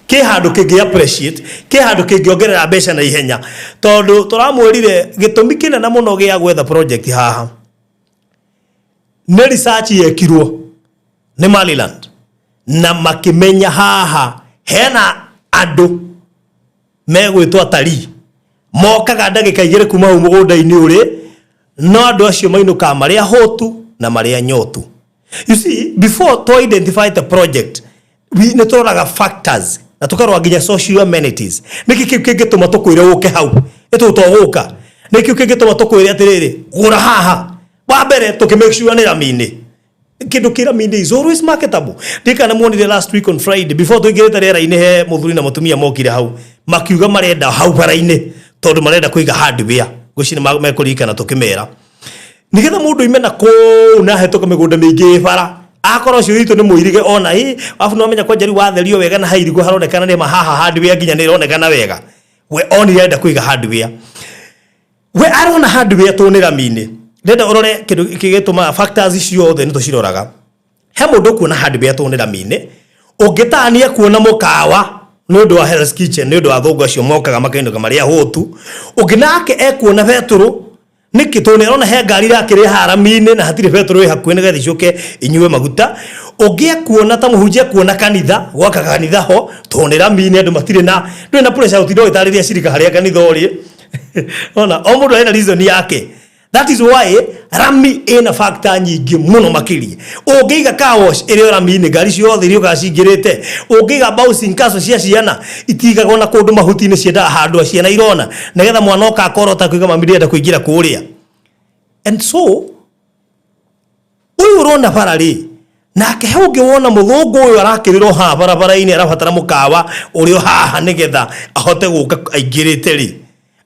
kĩ handũ kĩngĩ appreciate kĩ handũ kĩngĩongerera mbeca na ihenya tondũ tũramwĩrire gĩtũmi kĩnene mũno gĩa gwetha project haha nĩ research yekirwo nĩ Maliland na makĩmenya haha hena andũ megwĩtwo atarii mokaga ndagĩka igĩrĩ kuma hau mũgũnda-inĩ ũrĩ no andũ acio mainũkaga marĩ ahũtu na marĩ anyotu. You see, before to identify the project nĩ tũroraga factors na tũkarora nginya social amenities. Nĩkĩ kĩu kĩngĩtũma tũkwĩre ũke hau ĩtũ to gũka? Nĩkĩ kĩu kĩngĩtũma tũkwĩre atĩrĩrĩ gũra haha? Wa mbere tũkĩ make sure nĩ rami-inĩ. Kĩndũ kĩ rami-inĩ is always marketable. Ndikana muonire last week on Friday before tũingĩrĩte rĩera-inĩ he mũthuri na mũtumia mokire hau makiuga marenda hau bara-inĩ tondũ marenda kũiga hardware. Ngwĩciria mekũririkana tũkĩmera nigetha mũndũ oime na kũu na hetũke mĩgũnda mĩingĩ ĩ bara akorwo ũcio witũ nĩ mũirige ona ĩ arabu nĩwamenya kwanja rĩu watherio wega na hairigwo haronekana nĩ ma haha hardware nginya nĩ ĩronekana wega we onire arenda kũiga hardware we arona hardware tũ nĩ rami-inĩ ndĩrenda ũrore kĩndũ gĩgĩtũmaga factors ciothe nĩ tũciroraga he mũndũ ũkuona hardware tũ nĩ rami-inĩ ũngĩtania kuona mũkawa nĩ ũndũ wa Hell's Kitchen nĩ ũndũ wa athũngũ acio mokaga makainũka marĩ ahũtu ũngĩ nake ekuona betũrũ nĩkĩ tondũ nĩarona he ngari irakĩrĩ rami-inĩ na hatirĩ betũrũ ĩ hakuhĩ nĩgetha icoke inyue maguta ũngĩ ekuona ta mũhunjia ekuona kanitha gwaka kanitha ho tondũ nĩ rami-inĩ andũ matirĩ na ndũrĩ na pressure gũtinda ũgĩtarĩria cirika harĩa kanitha ũrĩ ona o mũndũ ena reason yake. That is why rami ĩna factor nyingĩ mũno makĩria. Ũngĩiga car wash ĩrĩ o rami-inĩ ngari ciothe iriũkaga cingĩrĩte. Ũngĩiga bouncing castle cia ciana itigagwo na kũndũ mahuti-inĩ ciendaga handũ ciana irona nĩgetha mwana oka akorota kuiga mami ndĩrenda kũingĩra kũrĩa. And so ũyũ ũrona bara rĩ Nake he ũngĩ wona mũthũngũ ũyũ arakĩrĩrwo haha barabara-inĩ, arabatara mũkawa ũrĩa haha nĩgetha ahote gũka aingĩrĩte rĩ.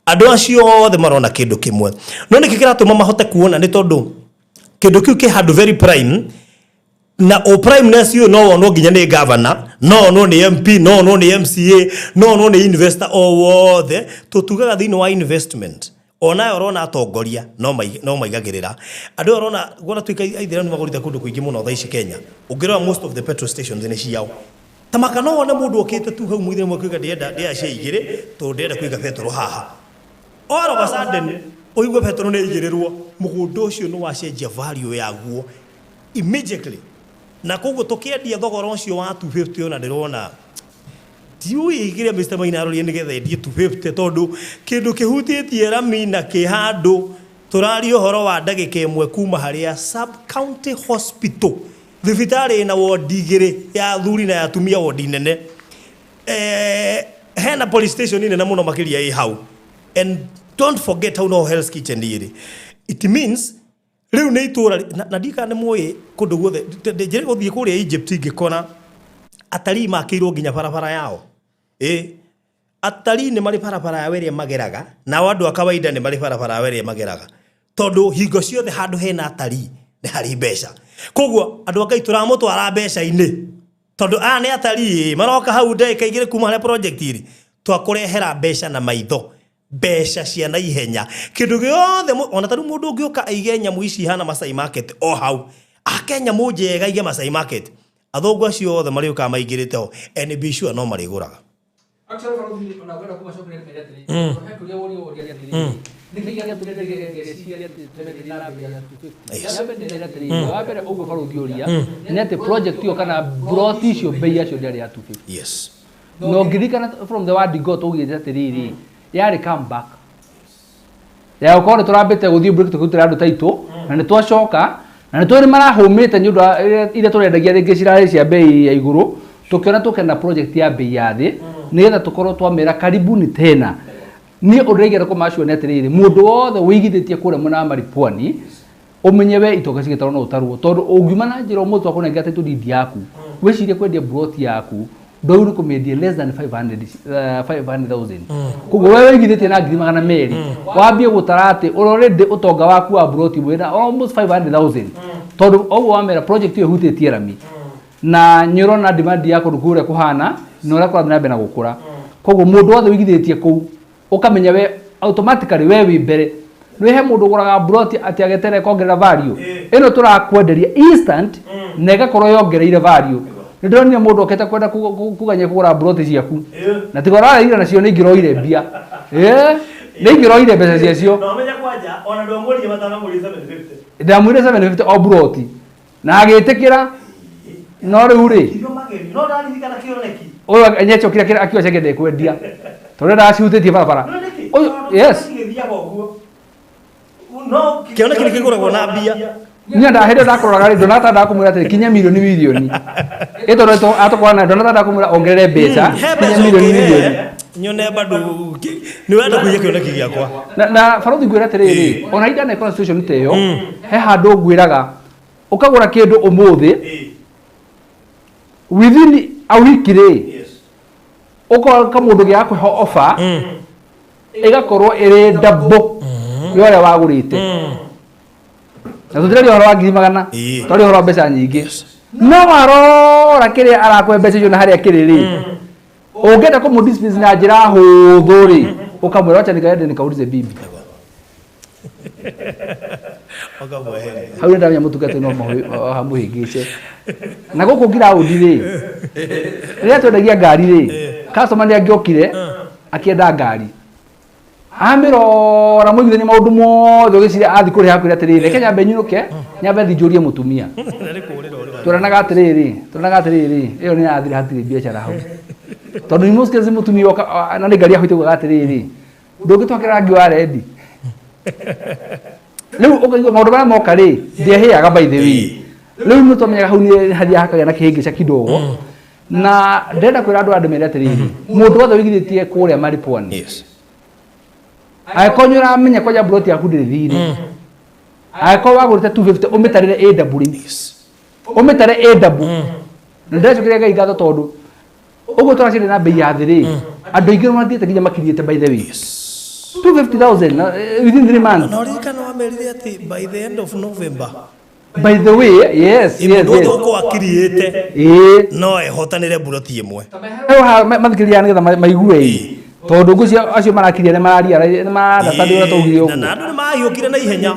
Andũ acio othe marona kĩndũ kĩmwe, no nĩkĩ kĩratũma mahote kuona? Nĩ tondũ kĩndũ kĩu kĩ handũ very prime, na o primeness ũyũ no wonwo nginya nĩ governor, no wonwo nĩ MP, no wonwo nĩ MCA, no wonwo nĩ investor o wothe. Tũtugaga thĩinĩ wa investment onayo ũrona atongoria no maigagĩrĩra andũ aya. Ũrona guona tuĩka aithĩramu magũrĩte kũndũ kũingĩ mũno thaa ici Kenya. Ũngĩrora, most of the petrol stations nĩ ciao. Ta maka no wone mũndũ okĩte tu hau mũithĩramu akiuga, "Ndĩrenda ndĩrenda cia igĩrĩ tondũ ndĩrenda kũiga petrol haha." All of a sudden ũigue petrol nĩ ĩigĩrĩrwo, mũgũnda ũcio nĩ wacenjia value yaguo immediately. Na koguo tũkĩendia thogora ũcio wa 250, ona ndĩrona ndiũĩ kĩrĩa Mr. Maina aroria nĩgetha endie 250, tondũ kĩndũ kĩhutĩtie rami na kĩ handũ tũraria ũhoro wa ndagĩka ĩmwe kuma harĩa sub county hospital, thibitarĩ ĩna wondi igĩrĩ ya athuri na ya atumia, wondi nene, hena police station nene mũno makĩria ĩ hau. And don't forget, hau no Hell's Kitchen ĩrĩ. It means rĩu nĩ itũra na ndika nĩ mũĩ kũndũ guothe. Njĩrĩ gũthiĩ kũrĩa Egypt, ngĩkora atarii makĩirwo nginya barabara yao. Ĩ atarii nĩ marĩ barabara yao ĩrĩa mageraga, nao andũ a kawaida nĩ marĩ barabara yao ĩrĩa mageraga, tondũ hingo ciothe handũ hena atarii nĩ harĩ mbeca. Koguo andũ a Ngai, tũramũtwara mbeca-inĩ, tondũ aya nĩ atarii maroka hau ndagĩka 2 kuma harĩa project ĩrĩ. Twakũrehera mbeca na maitho, mbeca cia naihenya, kĩndũ gĩothe. Ona ta rĩu mũndũ ũngĩũka aige nyamũ ici ihana Masai Market o hau, ake nyamũ njega aige Masai Market, athũngũ acio othe marĩũkaga maingĩrĩte ho, and be sure no marĩgũraga. Actually, balothi, ona ngwenda kũmacokeria nĩ atĩrĩrĩ, he kũrĩa woria woria atĩrĩrĩ, nĩkĩ gĩatũmire ngeciria atĩ tũrendia na mbei ya 250? Yes. Wa mbere nĩ atĩrĩrĩ, wa mbere ũguo balothi ũria nĩ atĩ project ĩyo kana plot icio, mbei yacio ndĩarĩ ya 250. Na ũngĩririkana from the word go, tũugĩte atĩrĩrĩ, yarĩ comeback ya gũkorwo nĩ tũrambĩte gũthiĩ break tũkĩrutĩra andũ taitũ, na nĩ twacoka na nĩ tũĩ nĩ marahũmĩte nĩ ũndũ wa iria tũrendagia rĩngĩ cirarĩ cia bei ya igũrũ. Tũkĩona tũkena project ya bei ya thĩ nĩgetha tũkorwo twamĩra karibuni tena. Niĩ ũndũ ũrĩa kũmacio nĩ atĩrĩrĩ, mũndũ wothe wĩigithĩtie kũrĩa mwena wa Maripwani, ũmenye we itonga cigĩtarwo no ũtarwo, tondũ ũngiuma na njĩra ũmũthĩ twakũnengera title deed yaku, wĩcirie kwendia plot yaku, ndũu nĩ kũmĩendia less than 500, 500,000. Koguo we wĩigithĩtie na 200,000, wambie gũtara atĩ already ũtonga waku wa plot wĩna almost 500,000, tondũ ũguo wamera project ĩyo ĩhutĩtie rami na nĩ ũrona demand ya kũndũ kũrĩa kũhana na ũrĩa kũrathiĩ na mbere na gũkũra. Koguo mũndũ wothe wĩigithĩtie kũu, ũkamenya we automatically we wĩ mbere. Nĩ he mũndũ ũgũraga plot atĩ ageterere kongerera value ĩno tũrakwenderia instant na ĩgakorwo yongereire value. Nĩ ndĩronire mũndũ okĩte kwenda kuganya kũgũra plot ciaku, na tiga ũrarĩire nacio nĩ ingĩroire mbia, nĩ ingĩroire mbeca ciacio. Na ũmenye kwanja ona ndwamũria matanamũria 750. Ndamwĩre 750 o plot na agĩtĩkĩra, no rĩu rĩ, Irio magerio no ndaririkana kĩoneki. Ũyũ nĩacokire akiuga ciake ndekwendia tondũ ndacihutĩtie barabara. No nĩkĩ? Ũyũ, yes. Gĩthiaga ũguo, no kĩoneki nĩ kĩgũragwo na mbia. Niĩ ndahĩndĩ ndakũroraga rĩ, Donata ndakũmwĩra atĩrĩ, kinya milioni milioni ĩ, tondũ atũkorana na Donata ndakũmwĩra ongerere mbeca, He kinya mbeca milioni ũngĩhe, milioni. Nyone bado nĩ wenda kũiya kĩoneki gĩakwa. Na barothi, ngwĩra atĩrĩrĩ, ona indanekora situation ta ĩyo, he handũ ngwĩraga ũkagũra kĩndũ ũmũthĩ, within a week rĩ, ũkoka mũndũ gĩa kũhe offer ĩgakorwo ĩrĩ double ya ũrĩa wagũrĩte. Na tũtiraria ũhoro wa ngiri magana, twaria ũhoro wa mbeca nyingĩ. No warora kĩrĩa arakũhe mbeca icio na harĩa kĩrĩ rĩ, ũngĩenda kũmũ dismiss na njĩra hũthũ rĩ, ũkamwĩra, "Wacha nikaende nikaulize bibi." Ũkamweheria. Hau nĩ ndamenya mũtungata no hamũhĩngĩce. Na gũkũ ngiraũndi rĩ, rĩrĩa twendagia ngari rĩ, customer nĩ angĩokire akĩenda ngari, amĩrora mũiguithania maũndũ mothe, ũgĩciria athiĩ kũrĩha, akwĩra atĩrĩrĩ, "Reke nyambe nyinũke, nyambe thiĩ njũrie mũtumia." Na nĩ kũũrĩra ũrĩra. Tũranaga atĩrĩrĩ, ĩyo nĩ yathira, hatirĩ biacara hau, tondũ in most cases mũtumia oka na nĩ ngari ahũite kuga atĩrĩrĩ, "Ndũngĩtwakĩra rangi wa rendi?" Rĩu ũkaigua maũndũ marĩa moka rĩ, ndĩehĩaga. By the way, rĩu nĩ twamenyaga hau nĩ hathiaga hakagĩa na kĩhĩngĩca kidogo. Na ndĩrenda kwĩra andũ aya ndĩmere atĩrĩrĩ, mũndũ wothe wĩigithĩtie kũrĩa Maripwani, angĩkorwo nĩ ũramenya kwanja plot yaku ndĩrĩ thirĩ, angĩkorwo wagũrĩte 250, ũmĩtarĩre ĩ double. Ũmĩtare ĩ double. Na ndĩracokeria Ngai ngatho tondũ ũguo tũraciendia na bei ya thĩ rĩ, andũ aingĩ nĩ mathiĩte nginya makiriĩte, by the way, 250,000 within 3 months. Na ũririkana wamerire atĩ by the end of November, By the way, yes. Mũndũ wothe ũkorwo akiriĩte no ehotanĩre mburoti ĩmwe. Mathikĩrĩria nĩgetha maigue ĩ, tondũ ngwĩciria acio marakiria nĩ mararia nĩ marandaca ũrĩa twaugire Na ũguo. Na andũ nĩ mahiũkire na ihenya.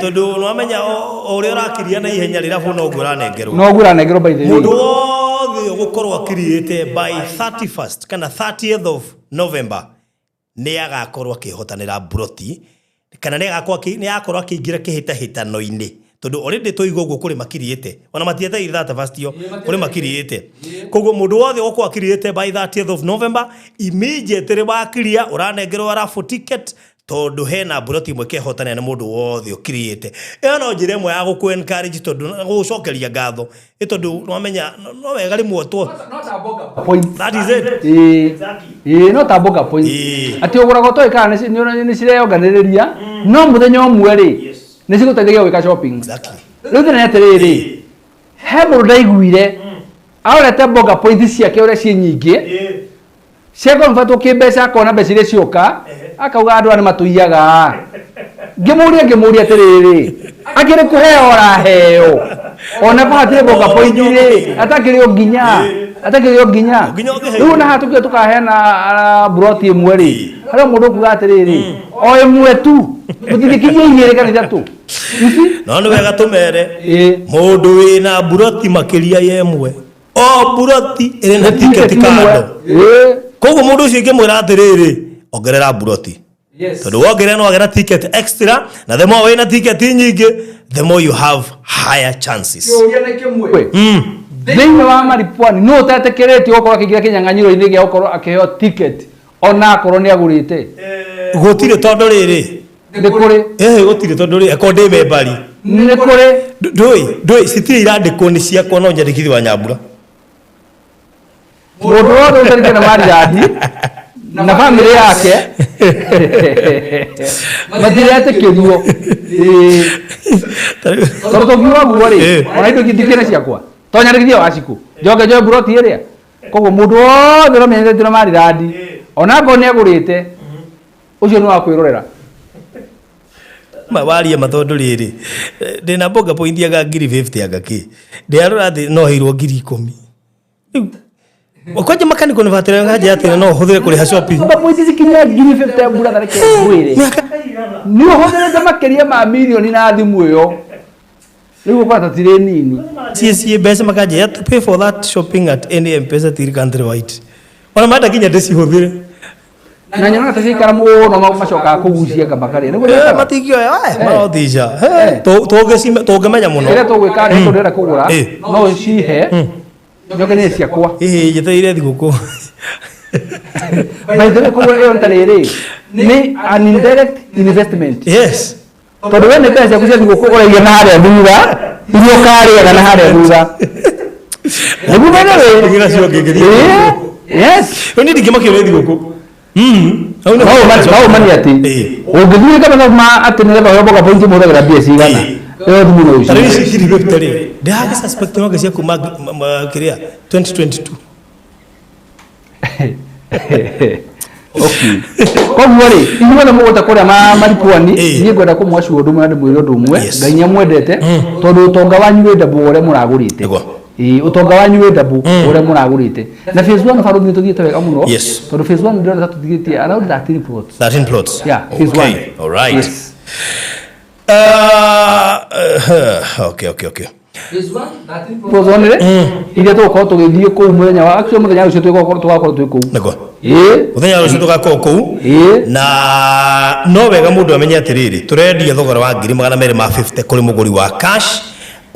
Tondũ nĩwamenya o ũrĩa ũrakiria na ihenya rĩrabu noguo ũranengerwo. Noguo ũranengerwo, by the way. Mũndũ wothe ũgũkorwo akiriĩte by 31st kana 30th of November nĩ agakorwo akĩhotanĩra mburoti kana nĩ agakorwo akĩingĩra kĩhĩtahĩtano-inĩ, tondũ already tũigua ũguo kũrĩ makiriĩte, ona matietereire 31st yo, kũrĩ makiriĩte. Koguo mũndũ wothe ũgũkorwo akiriĩte by 30th of November, immediately wakiria ũranengerwo raffle ticket, tondũ hena mburoti ĩmwe kehotanĩra nĩ mũndũ wothe ũkiriĩte. Ĩyo no njĩra ĩmwe ya gũkũ encourage, tondũ gũgũcokeria ngatho ĩ, tondũ nĩwamenya no wega rĩmwe two Point. That is it. Ĩĩ, no ta mboga point. Atĩ ũgũraga ũtoĩ kana nĩ cireyonganĩrĩria, no mũthenya ũmwe rĩ, nĩ cigũteithagia gwĩka shopping. Rĩu thĩna nĩ atĩrĩrĩ, he mũndũ ndaiguire arorete mboga point ciake ũrĩa ciĩ nyingĩ, ciakonvatwo kĩmbeca, akona mbeca iria cioka, akauga andũ aya nĩ matũiyaga. Ngĩmũria atĩrĩrĩ, akĩrĩ kũheo ũraheo ona ko hatirĩ mboga point rĩ, atakĩrĩ o nginya atakĩrĩ o nginya Nginya ũngĩheirwo. Rĩu na haha tũkiuga tũkaheana mburoti ĩmwe rĩ, harĩ mũndũ ũkuga atĩrĩrĩ, o ĩmwe tu, tũtingĩkinyia igĩrĩ kana ithatũ. You see? No nĩ wega tũmere mũndũ wĩna mburoti makĩria ya ĩmwe, o mburoti ĩrĩ na tiketi kando. Koguo mũndũ ũcio ingĩmwĩra atĩrĩrĩ, ongerera mburoti, tondũ wongerera no wagera ticket extra, na the more wĩna ticket nyingĩ, the more you have higher chances. Kĩũria nĩ kĩmwe. Thĩinĩ wa Maripwani nũ ũtetĩkĩrĩtio gũkorwo akĩingĩra kĩnyang'anyĩro-inĩ gĩa gũkorwo akĩheo ticket ona akorwo nĩ agũrĩte? Gũtirĩ, tondũ rĩrĩ Nĩ kũrĩ. Ĩhĩ, gũtirĩ, tondũ rĩ akorwo ndĩ membari. Nĩ kũrĩ. Ndũĩ citirĩ irandĩkwo nĩ ciakwa, no nyandĩkithio wa Nyambura. Mũndũ wothe ũtarĩte na marirandi na bamĩrĩ yake matiretĩkĩrio. Ĩĩ. Tondũ tũngiuga ũguo rĩ, ona indo ingĩ ndikĩrĩ ciakwa to nyandĩkithia wa cikũ njoke njoe mburoti ĩrĩa. Koguo mũndũ wothe ũramenyerete na marirandi ona akorwo nĩ agũrĩte, ũcio nĩ wa kwĩrorera. Ma waria ma, tondũ rĩrĩ ndĩna mboga point anga ngiri 50 anga kĩ, ndĩrarora atĩ no heirwo 10,000. Rĩu kwanja makaniko nĩ batĩra nganja atĩ no hũthĩre kũrĩha shopping. Mboga point cikinya 50,000 mbura, reke ngwĩre, nĩ ũhũthĩrĩte makĩria ma mirioni na thimũ ĩyo, rĩu ũkora ta tirĩ nini. Ciĩ mbeca makanjĩra to pay for that shopping at any M-Pesa till country wide, ona manda nginya ndĩcihũthĩre. Na nyonaga ta ciaikara mũno macokaga kũgucia anga makarĩa nĩguo mekaga. Matingĩoya marotica tũngĩmenya mũno. Kĩrĩa tũgwĩka nĩ tondũ ndĩrenda kũgũra, no ũcihe njoke nĩ ciakwa. Ĩhĩ, njetereire thigũkũ. By the way, kũgũra ĩyo ta rĩrĩ nĩ an indirect investment, tondũ we nĩ mbeca ciaku cia thigũkũ ũraiga na harĩa thutha, iria ũkarĩaga na harĩa thutha nĩguo, by the way. Ngĩra cio ngĩngĩthiĩ. Yes. Rĩu niĩ ndingĩmakio nĩ thigũkũ. Hau nĩ- No ũmani atĩ ũngĩthiĩ mathabu ma atĩ nĩgetha ũheo mboga point mũhũthagĩra mbia cigana, ĩyo thimũ no Ta rĩu ũcihe. ici 50,000 rĩ, ndĩragĩ suspect no cia kuma kĩrĩa 2022. Okay. Koguo rĩ, inyuothe mũgũte kũrĩa maripwani, niĩ ngwenda kũmwacua ũndũ ũmwe na ndĩmwĩre ũndũ ũmwe. Ngai nĩ amwendete, tondũ ũtonga wanyu wĩ double ũrĩa mũragũrĩte. Ĩĩ, ũtonga wanyu wĩ double ũrĩa mũragũrĩte. Na phase 1 barũthi nĩ tũthiĩte wega mũno, tondũ phase 1 ndĩrona ta tũtigĩtie around 13 plots. 13 plots. Yeah, phase Okay. 1. All right. Yes. Okay. Plots 1 rĩ, iria tũgũkorwo tũgĩthiĩ kũu mũthenya wa, actually mũthenya ũcio tũgakorwo twĩ kũu. Nĩguo. Ĩĩ. Mũthenya ũcio tũgakorwo kũu. Na no wega mũndũ amenye atĩrĩrĩ, tũrendia thogora wa 250,000 kũrĩ mũgũri wa cash,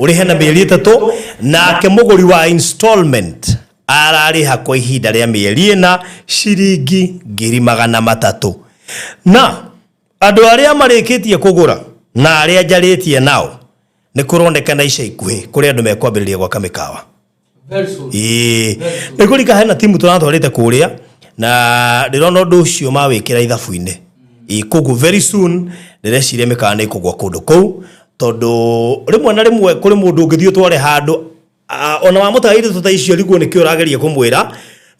ũrĩhe na mĩeri 3, nake mũgũri wa installment ararĩha kwa ihinda rĩa mĩeri 4 ciringi 300,000. Na andũ arĩa marĩkĩtie kũgũra na arĩa njarĩtie nao, nĩ kũronekana ica ikuhĩ kũrĩ andũ mekwambĩrĩria gwaka mĩkawa. Ĩĩ, nĩ kũrika hena timu tũratwarĩte kũrĩa na ndĩrona ũndũ ũcio mawĩkĩra ithabu-inĩ. Ĩĩ, koguo very soon ndĩreciria mĩkawa nĩ ĩkũgwa kũndũ kũu. Tondu rimwe na rimwe kuri mundu ungithii utware handu ona wamutagaire tuta icio riguo nikio urageria kumwira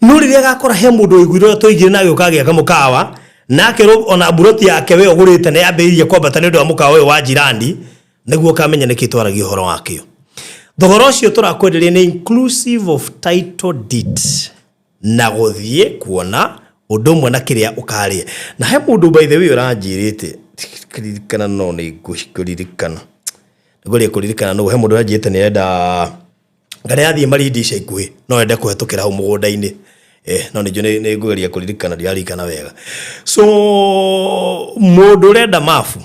no riria gakora he mundu uiguire tuigire na gioka giaka mukawa nake ona buroti yake we ugurite ni yambiririe kwambata ni undu wa mukawa uyu wa jirani niguo kamenya niki twaragia uhoro wakio. Thogora ucio turakwenderia ni inclusive of title deed na guthie kuona undu umwe na kiria ukaria. Na he mundu by the way uranjirite kuririkana no ni nguririkana ngurie kuririkana no he mundu uranjirite ni enda ngara yathie Malindi ica ikuhi no ende kuhetukira hau mugunda-ini no ni ni ngugeria kuririkana ndiaririkana wega. So mundu urenda mabu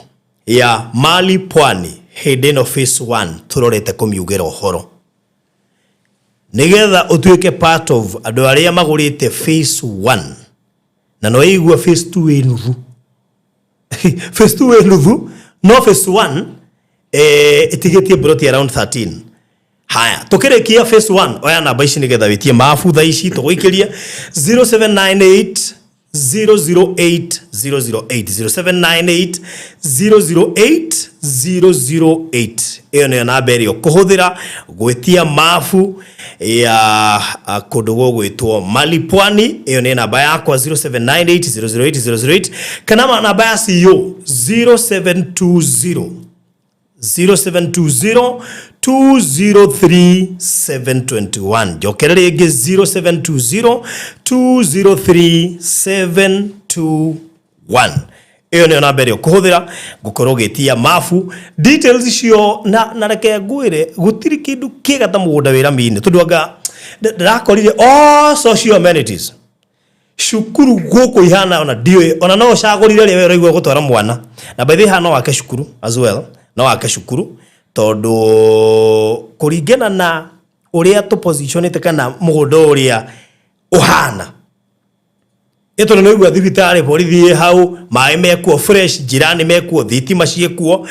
ya Mali Pwani hindi ino phase 1 turorete kumiugera uhoro nigetha utuike part of andu aria magurite phase 1 na no igua phase 2 ĩ nuthu phase 2 ĩ nuthu no phase 1 itigitie broti around 13. Haya tukirikia phase 1 oya namba ici nigetha witie mabu thaa ici tuguikirie 0798 008 008 0798 008 008. Iyo niyo namba ĩrĩa ũkũhũthĩra gwĩtia mabu ya kũndũ gũgwĩtwo Mali Pwani. Iyo nĩ namba yakwa 0798 008 008 kana namba ya CEO 0720 0720 203 721. Njokere rĩngĩ 0720 203 721. Iyo nĩyo namba ĩrĩa ũkũhũthĩra gũkorwo ũgĩtia mabu details icio. Na reke ngwĩre gũtirĩ kĩndũ kĩega ta mũgũnda wĩ rami-inĩ tondũ anga ndĩrakorire all social amenities cukuru gũkũ ihana ona ndiũĩ ona no ũcagũrire rĩrĩa we ũraigua gũtwara mwana. Na by the way haha no wake cukuru as well, no wake cukuru tondu kuringana na uria tu positionite kana mugunda uria uhana ito nĩ igua thibitarĩ borithi hau maĩ mekuo fresh jirani mekuo thitima ciĩkuo.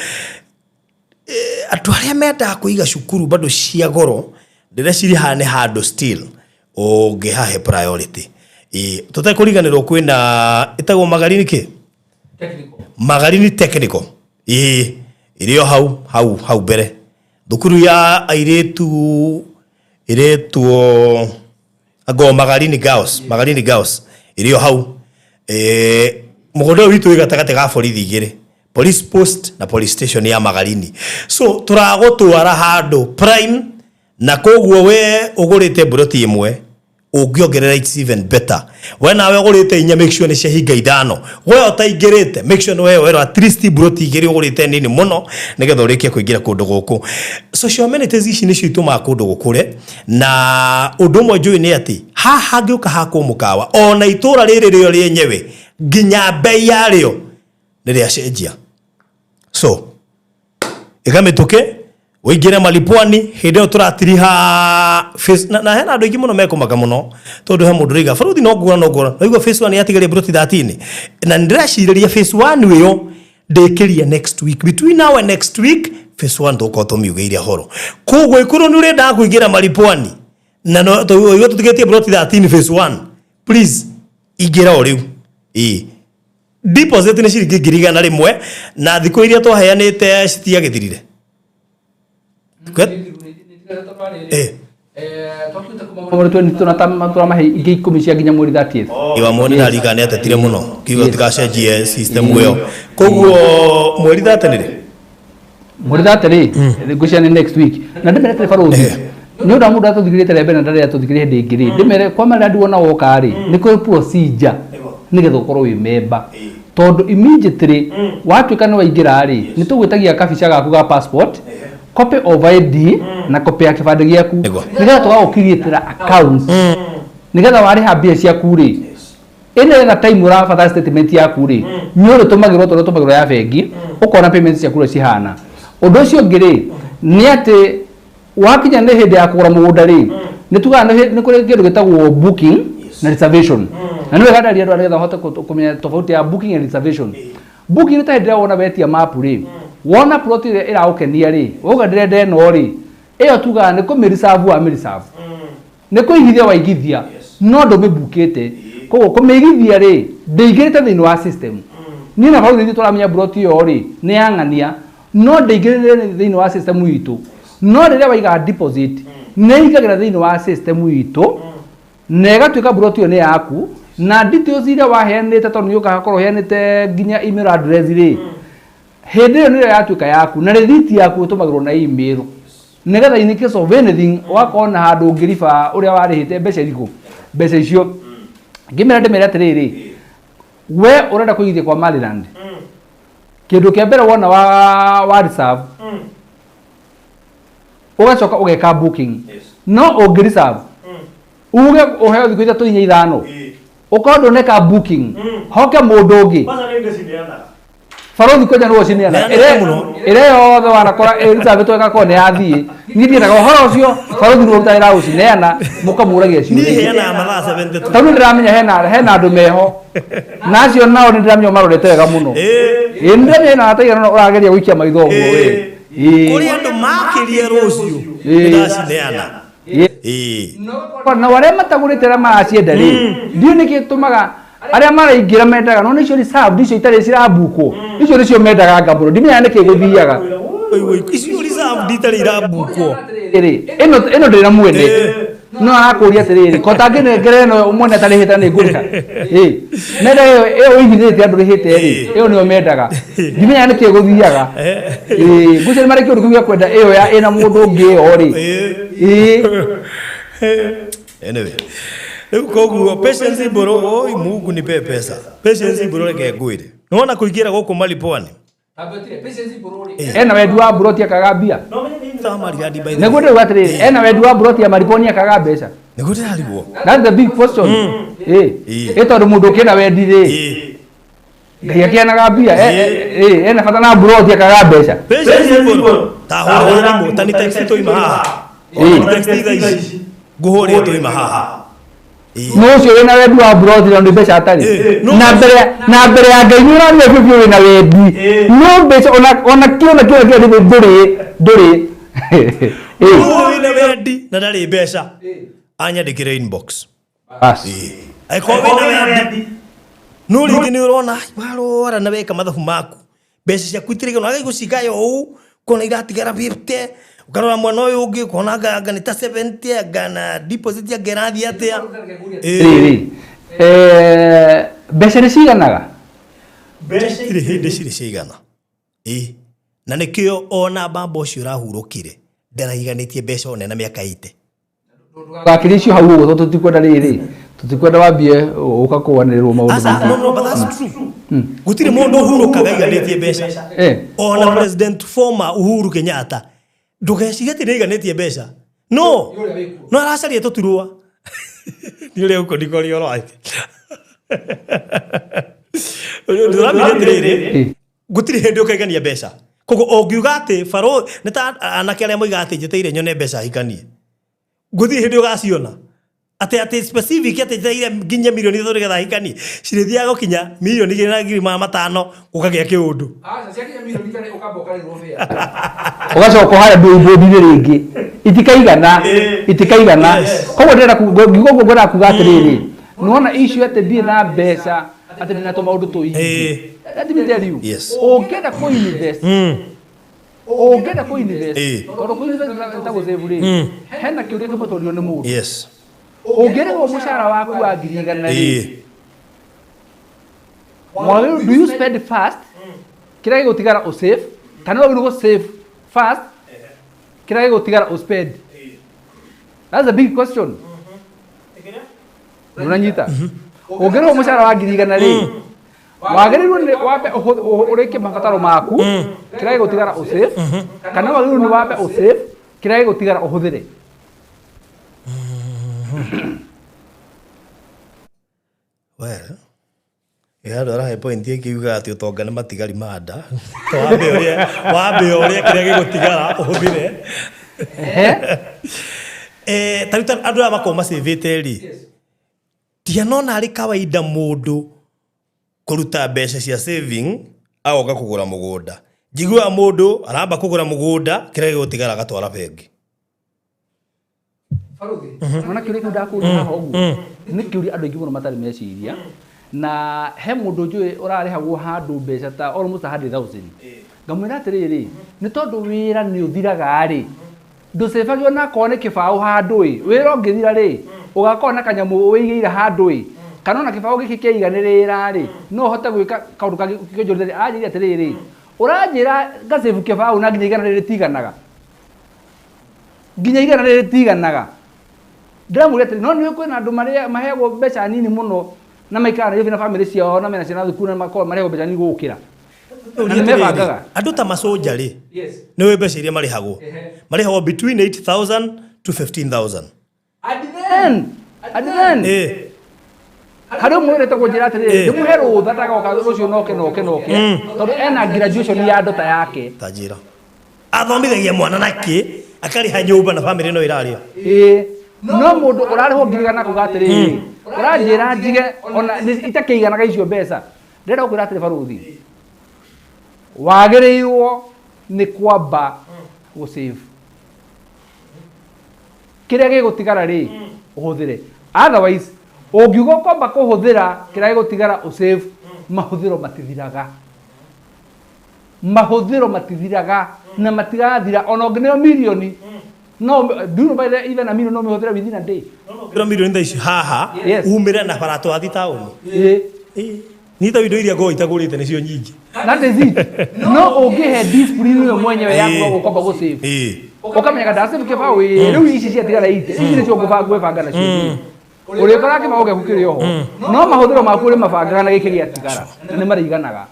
Andũ arĩa mendaga kũiga cukuru bado cia goro ndĩreciria haha nĩ handũ still ũngĩhahe priority. Tũtekũriganĩrwo kwĩna ĩtagwo Magarini kĩ Magarini Technical ĩrĩ o hau hau hau mbere thukuru ya airĩtu ĩretwo ango Magarini Girls, Magarini Girls ĩrĩ o hau. Mũgũnda ũyũ witũ wĩ gatagatĩ ga borithi igĩrĩ, police post na police station ya Magarini. So tũragũtwara handũ prime na koguo we ũgũrĩte mburoti ĩmwe ũngĩongerera it's even better. We nawe ũgũrĩte inya make sure nĩ ciahinga ithano. We ũtaingĩrĩte make sure nĩ weyoerwo at least mburoti igĩrĩ ũgũrĩte nini mũno nĩgetha ũrĩkie kũingĩra kũndũ gũkũ. Social amenities ici nĩcio itũmaga kũndũ gũkũre. Na ũndũ ũmwe njũĩ nĩ atĩ haha hangĩũka hakwo mũkawa ona itũra rĩrĩ rĩo rĩenyewe nginya bei yarĩo nĩ rĩacenjia. So ĩgamĩtũke ũingĩre Mali Pwani hĩndĩ ĩyo tũratiriha phase na hena andũ aingĩ mũno mekũmaka mũno tondũ he mũndũ ũraiga baruthi no ngũra no ngũra naigua phase 1 yatigaria mburoti 13 na nĩndĩrecirĩria phase 1 ĩyo ndĩkĩrie next week. Between now and next week phase 1 tũgũkorwo tũmiugĩire horo. Koguo ĩkorwo nĩ ũrendaga kũingĩra Mali Pwani na no tũigua tũtigĩtie mburoti 13 phase 1 please ingĩra o rĩu. Deposit nĩ ciringi 100,000 na thikũ iria twaheanĩte citiagĩthirire. Tũramahe ingĩ 10 cia nginya mweri 30th. Iwa mwoni ndarikana nĩ atetire mũno kiugo tikacenjie system ĩyo. Koguo mweri 30 nĩ rĩ? Mweri 30 rĩ ngwĩciria nĩ next week. Na ndĩmerete baruthi nĩ ũndũ wa mũndũ atũthikĩrĩte rĩa mbere na ndarĩ atũthikĩrĩria hĩndĩ ĩngĩ rĩ ndĩmere kwa marĩa nduona woka rĩ nĩ kũrĩ procedure nĩgetha ũkorwo wĩ member. Tondũ immediately watuĩka nĩ waingĩra rĩ nĩ tũgwĩtagia kabica gaku ga passport, copy of ID na copy ya kĩbandĩ gĩaku nĩgetha tũgagũcreatĩra account nĩgetha warĩha mbia ciaku rĩ ĩnĩ time ũrabatara statement yaku rĩ nĩ ũrĩtũmagĩrwo tondũ ũtũmagĩrwo ya bengi ũkona payment ciaku ũrĩa cihana. Ũndũ ũcio ũngĩ rĩ nĩ atĩ wakinya nĩ hĩndĩ ya kũgũra mũgũnda rĩ nĩ tugaga nĩ kũrĩ kĩndũ gĩtagwo booking na reservation. Na nĩ wega ndaria andũ nĩgetha ũhote kũmenya tofauti ya booking and reservation. Booking nĩ ta hĩndĩ ĩrĩa wona wetia map rĩ wona plot ĩrĩa ĩragũkenia rĩ wauga ndĩrenda ĩno rĩ ĩyo tugaga nĩ kũmĩ-reserve wa mĩ-reserve nĩ kũigithia waigithia no ndũmĩbukĩte. Koguo kũmĩigithia rĩ ndĩingĩrĩte thĩinĩ wa system. Niĩ na bau nĩ tũramenya plot ĩyo rĩ nĩ yang'ania No ndĩingĩrĩre thĩinĩ wa system itũ. No rĩrĩa waiga deposit nĩ ĩingagĩra thĩinĩ wa system itũ na ĩgatuĩka buroti ĩyo nĩ yaku na details iria waheanĩte tondũ nĩ ũgakorwo ũheanĩte nginya email address rĩ hĩndĩ ĩyo nĩyo yatuĩka yaku na rĩthiti yaku ĩtũmagĩrwo na email nĩgetha in case of anything ũgakorwo na handũ ũngĩriba ũrĩa warĩhĩte mbeca irĩkũ mbeca icio ngĩmera ndĩmere atĩrĩrĩ we ũrenda kũigithia kwa Maryland kĩndũ kĩa mbere wona wa reserve ũgacoka ũgeka booking no ũngĩ reserve uge ũheo thikũ ithatũ inya ithano ũkorwo ndũneka booking hoke mũndũ ũngĩ barothi kwanja nĩwe ũcineana ĩrĩa yothe wanakora ĩreserve ĩgakorwo nĩ yathiĩ niĩ ndiendaga ũhoro ũcio barothi nĩwe ũrutagĩra gũcineana mũkamũragia ciũria niĩ mathaa 72 tondũ ndĩramenya hena andũ meho na acio nao nĩ ndĩramenya marorete wega mũno ĩĩ nĩ ndĩramenya hena ataigana ũrageria gũikia maitho ũguo we kũrĩ andũ makĩrie rũciũ nĩndacineana na arĩa matagũrĩte arĩa maracienda rĩ ndiũ nĩkĩ gĩtũmaga arĩa maraingĩra mendaga no nĩcio reserve icio itarĩ cirabukwo icio nĩcio mendaga nga mũno ndimenyaga nĩkĩ gũthiaga icio reserve itarĩ irabukwo rĩ ĩno ndĩrĩ na mwene no arakũria atĩrĩrĩ ko tangĩnengera ĩno mwene atarĩhĩte nĩ ngũrĩha ĩ mendaga ĩyo ũigithĩtie andũ rĩhĩte rĩ ĩyo nĩyo mendaga ndimenyaga nĩkĩ gũthiaga ĩ ngwĩciria marĩ kĩũndũ kĩu gĩa kwenda ĩyo ya ĩna mũndũ ũngĩ ĩyo rĩ ĩ anyway rĩu koguo Patience Mburu oi Mungu nipe pesa Patience Mburu reke ngwĩre nĩwona kũingĩra gũkũ Malipwani ena wendi wa buroti akaga mbia nĩguo ndĩrauga atĩrĩrĩ ena wendi wa buroti ya Malipwani akaga mbeca nĩguo ndĩrarigwo that's the big question ĩ tondũ mũndũ ũkĩna wendi rĩ Ngai akĩheanaga mbia ena bata na buroti akaga mbeca Patience Mburu ta hũra thimũ ta nĩ text tũima haha text thaa ici ngũhũrĩre tũima haha no ũcio wĩna wendi wa buroti na nĩ mbeca atarĩ na mbere ya Ngai nĩ ũramenya biũ biũ wĩna wendi no mbeca ona kĩo na kĩo kĩo ndũrĩ wĩna wendi na ndarĩ mbeca anyandĩkĩre inbox angĩkorwo wĩna wendi no rĩngĩ nĩ ũrona warora na weka mathabu maku mbeca ciaku itirĩ na gũcigaya ũũ kona iratigara 50 ukarora mwana ũyũ ũngĩ ukona anga nĩ ta 70 anga na deposit anga ĩrathiĩ atĩa mbeca nĩ ciganaga mbeca itirĩ hĩndĩ cirĩ ciigana ĩ na nĩkĩo ona baba ũcio ũrahurũkire ndaraiganĩtie mbeca one na mĩaka 80 ndũgakĩrie icio hau ũguo tondũ tũtikwenda rĩrĩ tũtikwenda wambie ũka kũanĩrĩrwo maũndũ no no but that's true gũtirĩ mũndũ ũhurũkaga aiganĩtie mbeca ona president former Uhuru Kenyatta ndũgecirie atĩ nĩaiganĩtie mbeca no no aracaria tũturwa nĩ ũrĩa ũkũndikoria ũhoro wake ndĩramenya atĩrĩrĩ gũtirĩ hĩndĩ ũkaigania mbeca koguo ũngiuga atĩ baro nĩ ta anake arĩa moigaga atĩ njeteire nyone mbeca hikanie gũtirĩ hĩndĩ ũgaciona atĩ specific atĩ njeteire nginya milioni ithatũ nĩgetha hikanie cirĩthiaga gũkinya milioni 2,500 gũkagĩa kĩũndũ ũgacoka harĩa billboard-inĩ rĩngĩ itikaigana koguo ndĩrenda ngwenda kuga atĩrĩrĩ nĩwona issue atĩ ndirĩ na mbeca atĩ ndĩna tũmaũndũ tũingĩ let me tell you ũngĩenda kũ-invest ũngĩenda kũ-invest tondũ kũ-invest ta gũ-save rĩ hena kĩũria kĩmwe tũrio nĩ mũndũ ũngĩrĩhwo mũcara waku wa 100,000 rĩ mwagĩrĩirwo do you spend fast kĩrĩa gĩgũtigara ũsave kana wagĩrĩirwo gũ-save fast kĩrĩa gĩgũtigara ũspend that's a big question ndũnanyita ũngĩrĩhwo mũcara wa 100,000 rĩ wagĩrĩirwo nĩ wambe ũrĩkie mabataro maku kĩrĩa gĩgũtigara ũsave kana wagĩrĩirwo nĩ wambe ũsave kĩrĩa gĩgũtigara ũhũthĩre well andũ arahe point ĩngiuga atĩ ũtonga nĩ matigari ma nda wambe ũrĩa kĩrĩa gĩgũtigara ũhũthĩre ta rĩu andũ aya makoragwo macĩvĩte rĩ ndianona arĩ kawaida mũndũ kũruta mbeca cia saving agoka kũgũra mũgũnda njiguaga mũndũ aramba kũgũra mũgũnda kĩrĩa gĩgũtigara agatwara bengi Nona kĩũria kĩu ndakũria haha ũguo nĩ kĩũria andũ aingĩ mũno matarĩ meciria na he mũndũ njũĩ ũrarĩhagwo handũ mbeca ta almost 100,000 Ngamwĩra atĩrĩrĩ, nĩ tondũ wĩra nĩ ũthiraga rĩ, ndũcĩbagio na akorwo nĩ kĩbaũ handũ ĩ, wĩra ũngĩthira rĩ, ũgakorwo na kanyamũ wĩigĩire handũ ĩ, kana ona kĩbaũ gĩkĩ kĩaiganĩrĩra rĩ, no ũhote gwĩka kaũndũ kangĩ kĩnjũrĩte. Aranjĩrire atĩrĩrĩ, ũranjĩra ngacĩbu kĩbaũ na nginya igana rĩrĩ rĩtiganaga, nginya igana rĩrĩ rĩtiganaga. Ndĩramwĩra atĩrĩ, no nĩ kwĩna andũ marĩa maheagwo mbeca nini mũno na maikaraga Nairobi na bamĩrĩ ciao na mena ciana thukuru na makoragwo marĩhagwo mbeca nini gũgũkĩra. Na nĩ mebangaga. Andũ ta maconja rĩ, nĩ ũĩ mbeca iria marĩhagwo? Marĩhagwo between 8000 to 15000. And then harĩ ũmwe wĩrĩte kũnjĩra atĩrĩrĩ, ndĩmũhe rũtha ndagoka rũciũ noke noke noke, tondũ ena graduation ya ndota yake. Ta njĩra, athomithagia mwana nakĩ, akarĩha nyũmba na bamĩrĩ no ĩrarĩa? Ĩĩ, no mũndũ ũrarĩhwo 100,000 kuga atĩrĩrĩ, ũranjĩra njige ona itakĩiganaga icio mbeca. Ndĩrenda gũkwĩra atĩrĩ barũthi, wagĩrĩirwo nĩ kwamba gũsave kĩrĩa gĩgũtigara rĩ, ũhũthĩre. Otherwise ũngiuga ũkwamba kũhũthĩra kĩrĩa gĩgũtigara ũsave, mahũthĩro matithiraga, mahũthĩro matithiraga na matigathira ona ũngĩneo mirioni. No do you know by the even a million no mĩhũthĩre within a day? Ĩno mirioni thaa ici haha umĩre na bara twathi taũni. Ĩĩ. Nĩ ta indo iria ngoragwo itagũrĩte nĩcio nyingĩ. That is it. No ũngĩhe discipline ĩyo mwenyewe yaku ũkwamba gũsave, ũkamenyaga ndasave kĩbaũ ĩ, rĩu ici ciatigara ite ici nĩcio ngwĩbanga nacio. Ũrĩkoraga kĩbaũ gĩaku kĩrĩ oho, no mahũthĩro maku ũrĩmabangaga na gĩkĩ gĩatigara na nĩ marĩiganaga.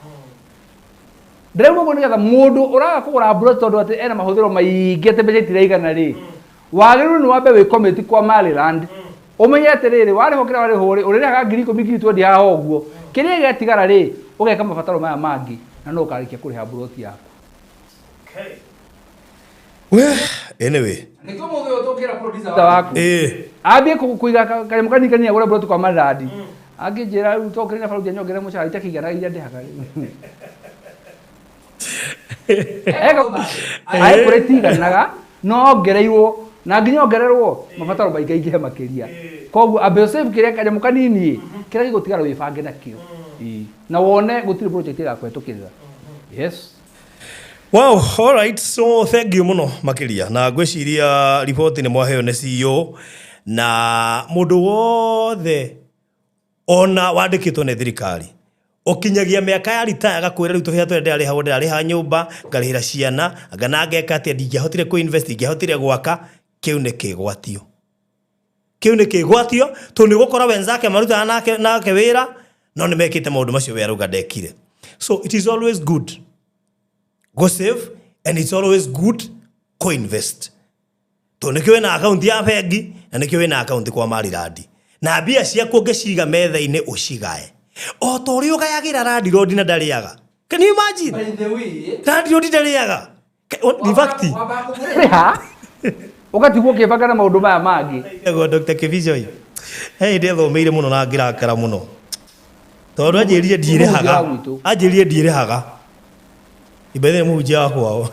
Ndĩrauga ũguo nĩgetha mũndũ ũraga kũgũra mburoti tondũ atĩ ena mahũthĩro maingĩ atĩ mbeca itiraigana rĩ, wagĩrĩirwo nĩ wambe wĩ commit kwa Maryland, ũmenye atĩrĩrĩ, warĩhwo kĩrĩa warĩhwo rĩ, ũrĩrĩhaga 10,000, 20,000 haha ũguo, kĩrĩa gĩatigara rĩ, ũgeka mabataro maya mangĩ na no ũkarĩkia kũrĩha mburoti yaku. We, anyway. Nĩkĩo mũthĩ ũyũ tũngĩra producer waku ambie kũiga kanyamũ kanini kanini agũre mburoti kwa Maryland, angĩnjĩra rĩu tokĩrĩ na barũthi anyongerere mũcara itakĩiganaga iria ndĩhaga rĩu. Eka kũrĩa itiganaga no ongereirwo na nginya ongererwo mabataro maingaingĩhe makĩria. Koguo ambe ũsave kĩrĩa kanyamũ kanini kĩrĩa gĩgũtigara wĩbange nakĩo. Ĩĩ. Na wone gũtirĩ project ĩgakũhetũkĩrĩra. Yes. Wow, all right. So thank you mũno makĩria. Na ngwĩciria riboti nĩ mwaheo nĩ CEO na mũndũ wothe ona wandĩkĩtwo nĩ thirikari ũkinyagia mĩaka ya retire agakwĩra rĩu tũhĩa tũrĩa ndĩrarĩhagwo, ndĩrarĩha nyũmba, ngarĩhĩra ciana, anga na ngeka atĩa, ndingĩahotire kũ-invest, ndingĩahotire gwaka, kĩu nĩ kĩgwatio. Kĩu nĩ kĩgwatio tondũ nĩ ũgũkora wenzake marutaga nake wĩra no nĩ mekĩte maũndũ macio we arauga ndekire. So it is always good go save and it's always good go invest. Tondũ nĩkĩo wĩna akaunti ya bengi na nĩkĩo wĩna akaunti kwa Maryland. Na mbia ciaku ũngĩciga metha-inĩ ũcigae. O ta ũrĩa ũgayagĩra landlord na ndarĩaga. Can you imagine? By the way, Landlord ndarĩaga. In fact, rĩha ũgatigwo ũkĩbanga na maũndũ maya mangĩ. Ego Dr. Kibicho. Hey, ndethomeire mũno na ngĩrakara mũno. Tondũ anjĩrire ndiĩrĩhaga. Anjĩrire ndiĩrĩhaga. Ibethe mũhunjia wa kwao.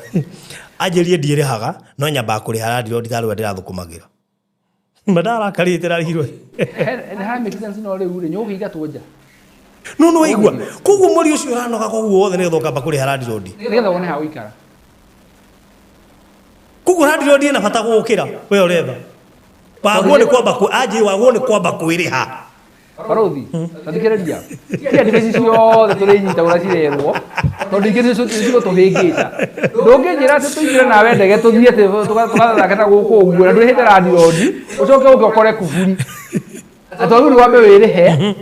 Anjĩrire ndiĩrĩhaga, no nyambaga kũrĩha landlord tarĩu ndĩrathũkũmagĩra. Madarakarĩte rarigirwo. Nĩ ha make sense no rĩu rĩ, nĩũkũingatwo nja. No no waigua. Koguo mweri ũcio ũranoga koguo wothe nĩgetha ũkamba kũrĩha landlord. Nĩgetha wone ha ũikara. Koguo landlord ena bata gũgũkĩra we ũretha. Wagwo nĩ kwamba anjĩ wagwo nĩ kwamba kwĩrĩha. Barothi, tathikĩrĩria. Ti advice ciothe tũrĩnyita ũrĩa cirerwo, tondũ ingĩ nĩcio cigũtũhĩngĩca. Ndũngĩnjĩra atĩ tũingĩre nawe ndege tũthiĩ atĩ tũgathake na gũkũ ũguo na ndũrĩhĩte landlord, ũcoke ũke ũkore kuburi. Atĩ wagĩrĩirwo nĩ wambe wĩrĩhe,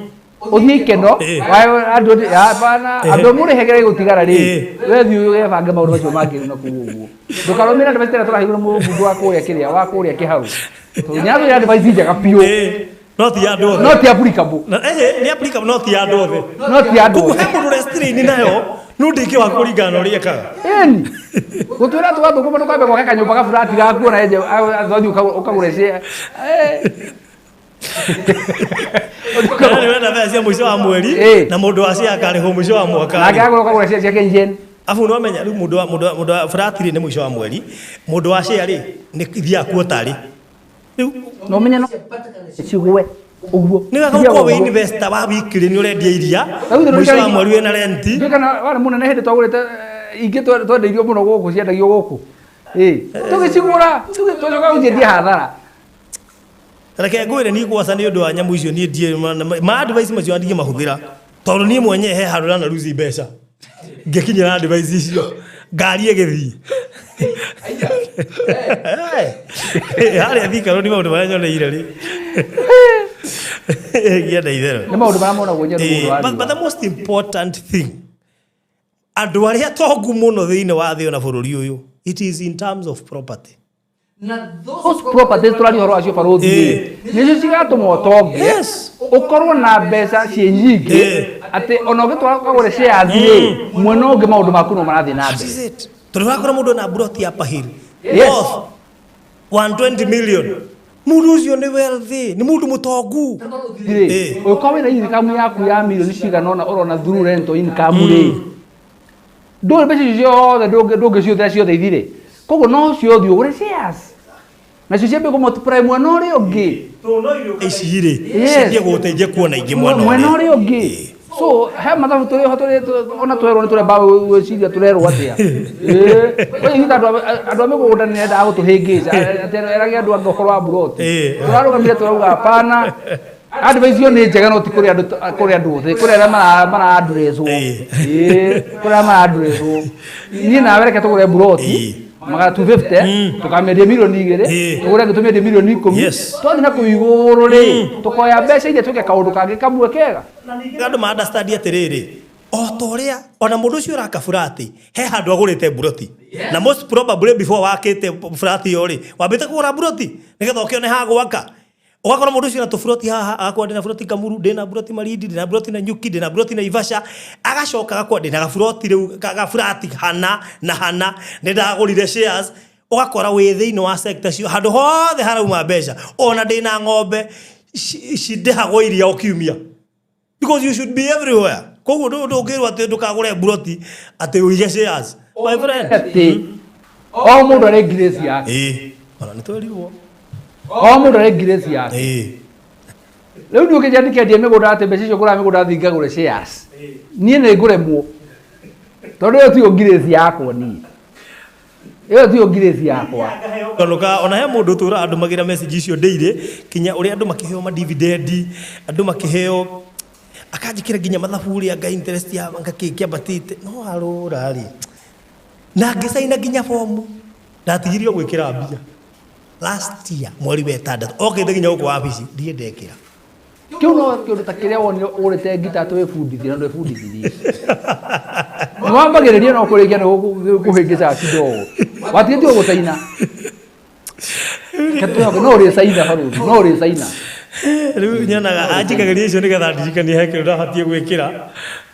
ũthiĩ ikeno, landlord, hapana, ambe ũmũrĩhe kĩrĩa gĩgũtigara rĩ, we thiĩ ũgebange maũndũ macio mangĩ na kũu ũguo. Ndũkarũmĩrĩre advice ĩrĩa tũraheirwo nĩ mũbunge wa kũrĩa kĩrĩa, wa kũrĩa kĩharũ. Tondũ nĩatwĩra advice njega biũ. No ti andũ othe. No ti applicable. Na, nĩ applicable, no ti andũ othe. No ti andũ Koguo othe. he mũndũ ũrĩa strain nayo, no ndingĩwa kũringana na ũrĩa ekaga. Ĩni. Gũtwĩra tũgathũkũma ndũkambe gwake kanyũmba gaburati gaku ona enje, athiĩ ũkagũre cia. Kana nĩ wenda mbeca cia mũico wa mweri, na mũndũ wa cia akarĩhwo mũico wa mwaka. Nake agũra ũkagũra cia KGN. Abu no menya rĩu mũndũ wa flat rĩ nĩ mũico wa mweri, mũndũ wa share rĩ nĩ ithiaga quarter rĩ. Rĩu no menye no cigwe ũguo. Nĩ wega gũkorwo wĩ investor wa weekly, nĩ ũrendia iria Rĩu mũico wa mweri wĩna rent. Ndiũ kana warĩ mũnene hĩndĩ twagũrĩte Ingĩ twendeirio mũno gũkũ ciendagio gũkũ. Tũgĩcigũra tũcoka gũciendia hathara. Reke ngwĩre niĩ gwaca nĩ ũndũ wa nyamũ icio niĩ ndiĩ ma advice macio ndigĩ mahũthĩra tondũ niĩ mwenyewe he handũ ndana lose mbeca ngĩkinyĩra advice icio ngari ĩgĩthiĩ harĩa Thika Road maũndũ marĩa nyoneire rĩ gĩenda itherũ. Nĩ maũndũ marĩa monagwo nĩ andũ mũndũ wa But the most important thing, andũ arĩa tongu mũno thĩinĩ wa thĩ ona bũrũri ũyũ, it is in terms of property. Those properties tũraria ũhoro wacio barũthi rĩ, nĩcio cigatũma ũtonge. Ũkorwo na mbeca ciĩ nyingĩ atĩ ona ũngĩtwara ũkagũre shares rĩ, mwena ũngĩ maũndũ maku no marathiĩ na mbere. Tondũ ũrakora mũndũ ena mburoti ya Upper Hill worth 120 million. Mũndũ ũcio nĩ wealthy, nĩ mũndũ mũtongu. Ũngĩkorwo wĩna income yaku ya milioni cigana ũna ũrona through rental income rĩ, ndũrĩ mbeca icio ciothe ndũngĩciũthĩra ciothe ithire. Koguo no ciothe ũgũre shares. Nacio ciambie kũ multiply mwena ũrĩa ũngĩ. Ici rĩ, ciambie gũgũteithia kuona ingĩ mwena Mwena ũrĩa ũngĩ. So he mathabu tũrĩ ho tũrĩ ona twerwo nĩ tũremba gwĩciria tũrerwo atĩa. Oye andũ a mĩgũnda nĩ mendaga gũtũhĩngĩca atĩ erage andũ angĩ ũhoro wa mburoti. Tũrarũgamire tũrauga hapana. Advice ĩyo nĩ njega no ti kũrĩ andũ kũrĩ andũ othe, kũrĩ arĩa mara-addresswo. Kũrĩ arĩa mara-addresswo. Niĩ nawe reke tũgũre mburoti magana 250 tũkamĩendia milioni 2, tũgũre ĩngĩ tũmĩendie milioni 10. Twathiĩ na kũu igũrũ rĩ, tũkoya mbeca iria twĩke kaũndũ kangĩ kamwe kega. Andũ ma understand atĩrĩrĩ, o ta ũrĩa ona mũndũ ũcio ũraka burati he handũ agũrĩte mburoti, na most probably before wakĩte burati ĩyo rĩ, wambĩte kũgũra mburoti nĩgetha ũkĩone ha gwaka. Ũgakora mũndũ ũcio na tũburoti haha, agakorwo ndĩna buroti Kamuru, ndĩna buroti Malindi, ndĩna buroti Nanyuki, ndĩna buroti Naivasha, agacoka agakorwo ndĩna gaburoti rĩu, gaburati hana na hana, nĩndagũrire shares. Ũgakora wĩ thĩinĩ wa sector cio handũ hothe harauma mbeca. Ona ndĩna ng'ombe cindĩhagwo iria o kiumia, because you should be everywhere. Koguo ndũngĩrwo atĩ ndũkagũre mburoti atĩ ũige shares, my friend. Atĩ o mũndũ arĩ grace yake. Ona nĩ twerirwo o mũndũ arĩ grace yake. Rĩu niĩ ũkĩnjĩra ndikendie mĩgũnda atĩ mbeca icio ngũraga mĩgũnda thiĩ ngagũre shares, niĩ nĩ ngũremwo tondũ ĩyo tiyo grace yakwa niĩ. Ĩyo tiyo grace yakwa. Kanuka ona he mũndũ ũtũraga andũmagĩra message icio ndĩirĩ kinya ũrĩa andũ makĩheo ma dividend, andũ makĩheo akanjĩkĩra nginya mathabu ũrĩa nga interest ya nga kĩ kĩambatĩte, no arũra rĩ na ngĩcaina nginya fomu ndatigirio gwĩkĩra mbia last year mweri wa ĩtandatũ okĩte nginya gũkũ wabici ndirĩ ndekĩra. Kĩu no kĩũndũ ta kĩrĩa wonire ũgũrĩte ngita atĩ wĩbundithie na ndwĩbundithirie. Nĩwambagĩrĩria no kũrĩkia nĩ kũhĩngĩcaga kidogo. Watigĩtie gũcaina. No ũrĩcaina barũthi, no ũrĩcaina. Rĩu nyonaga anjikagĩria icio nĩgetha ndirikanie he kĩndũ ndabatiĩ gwĩkĩra.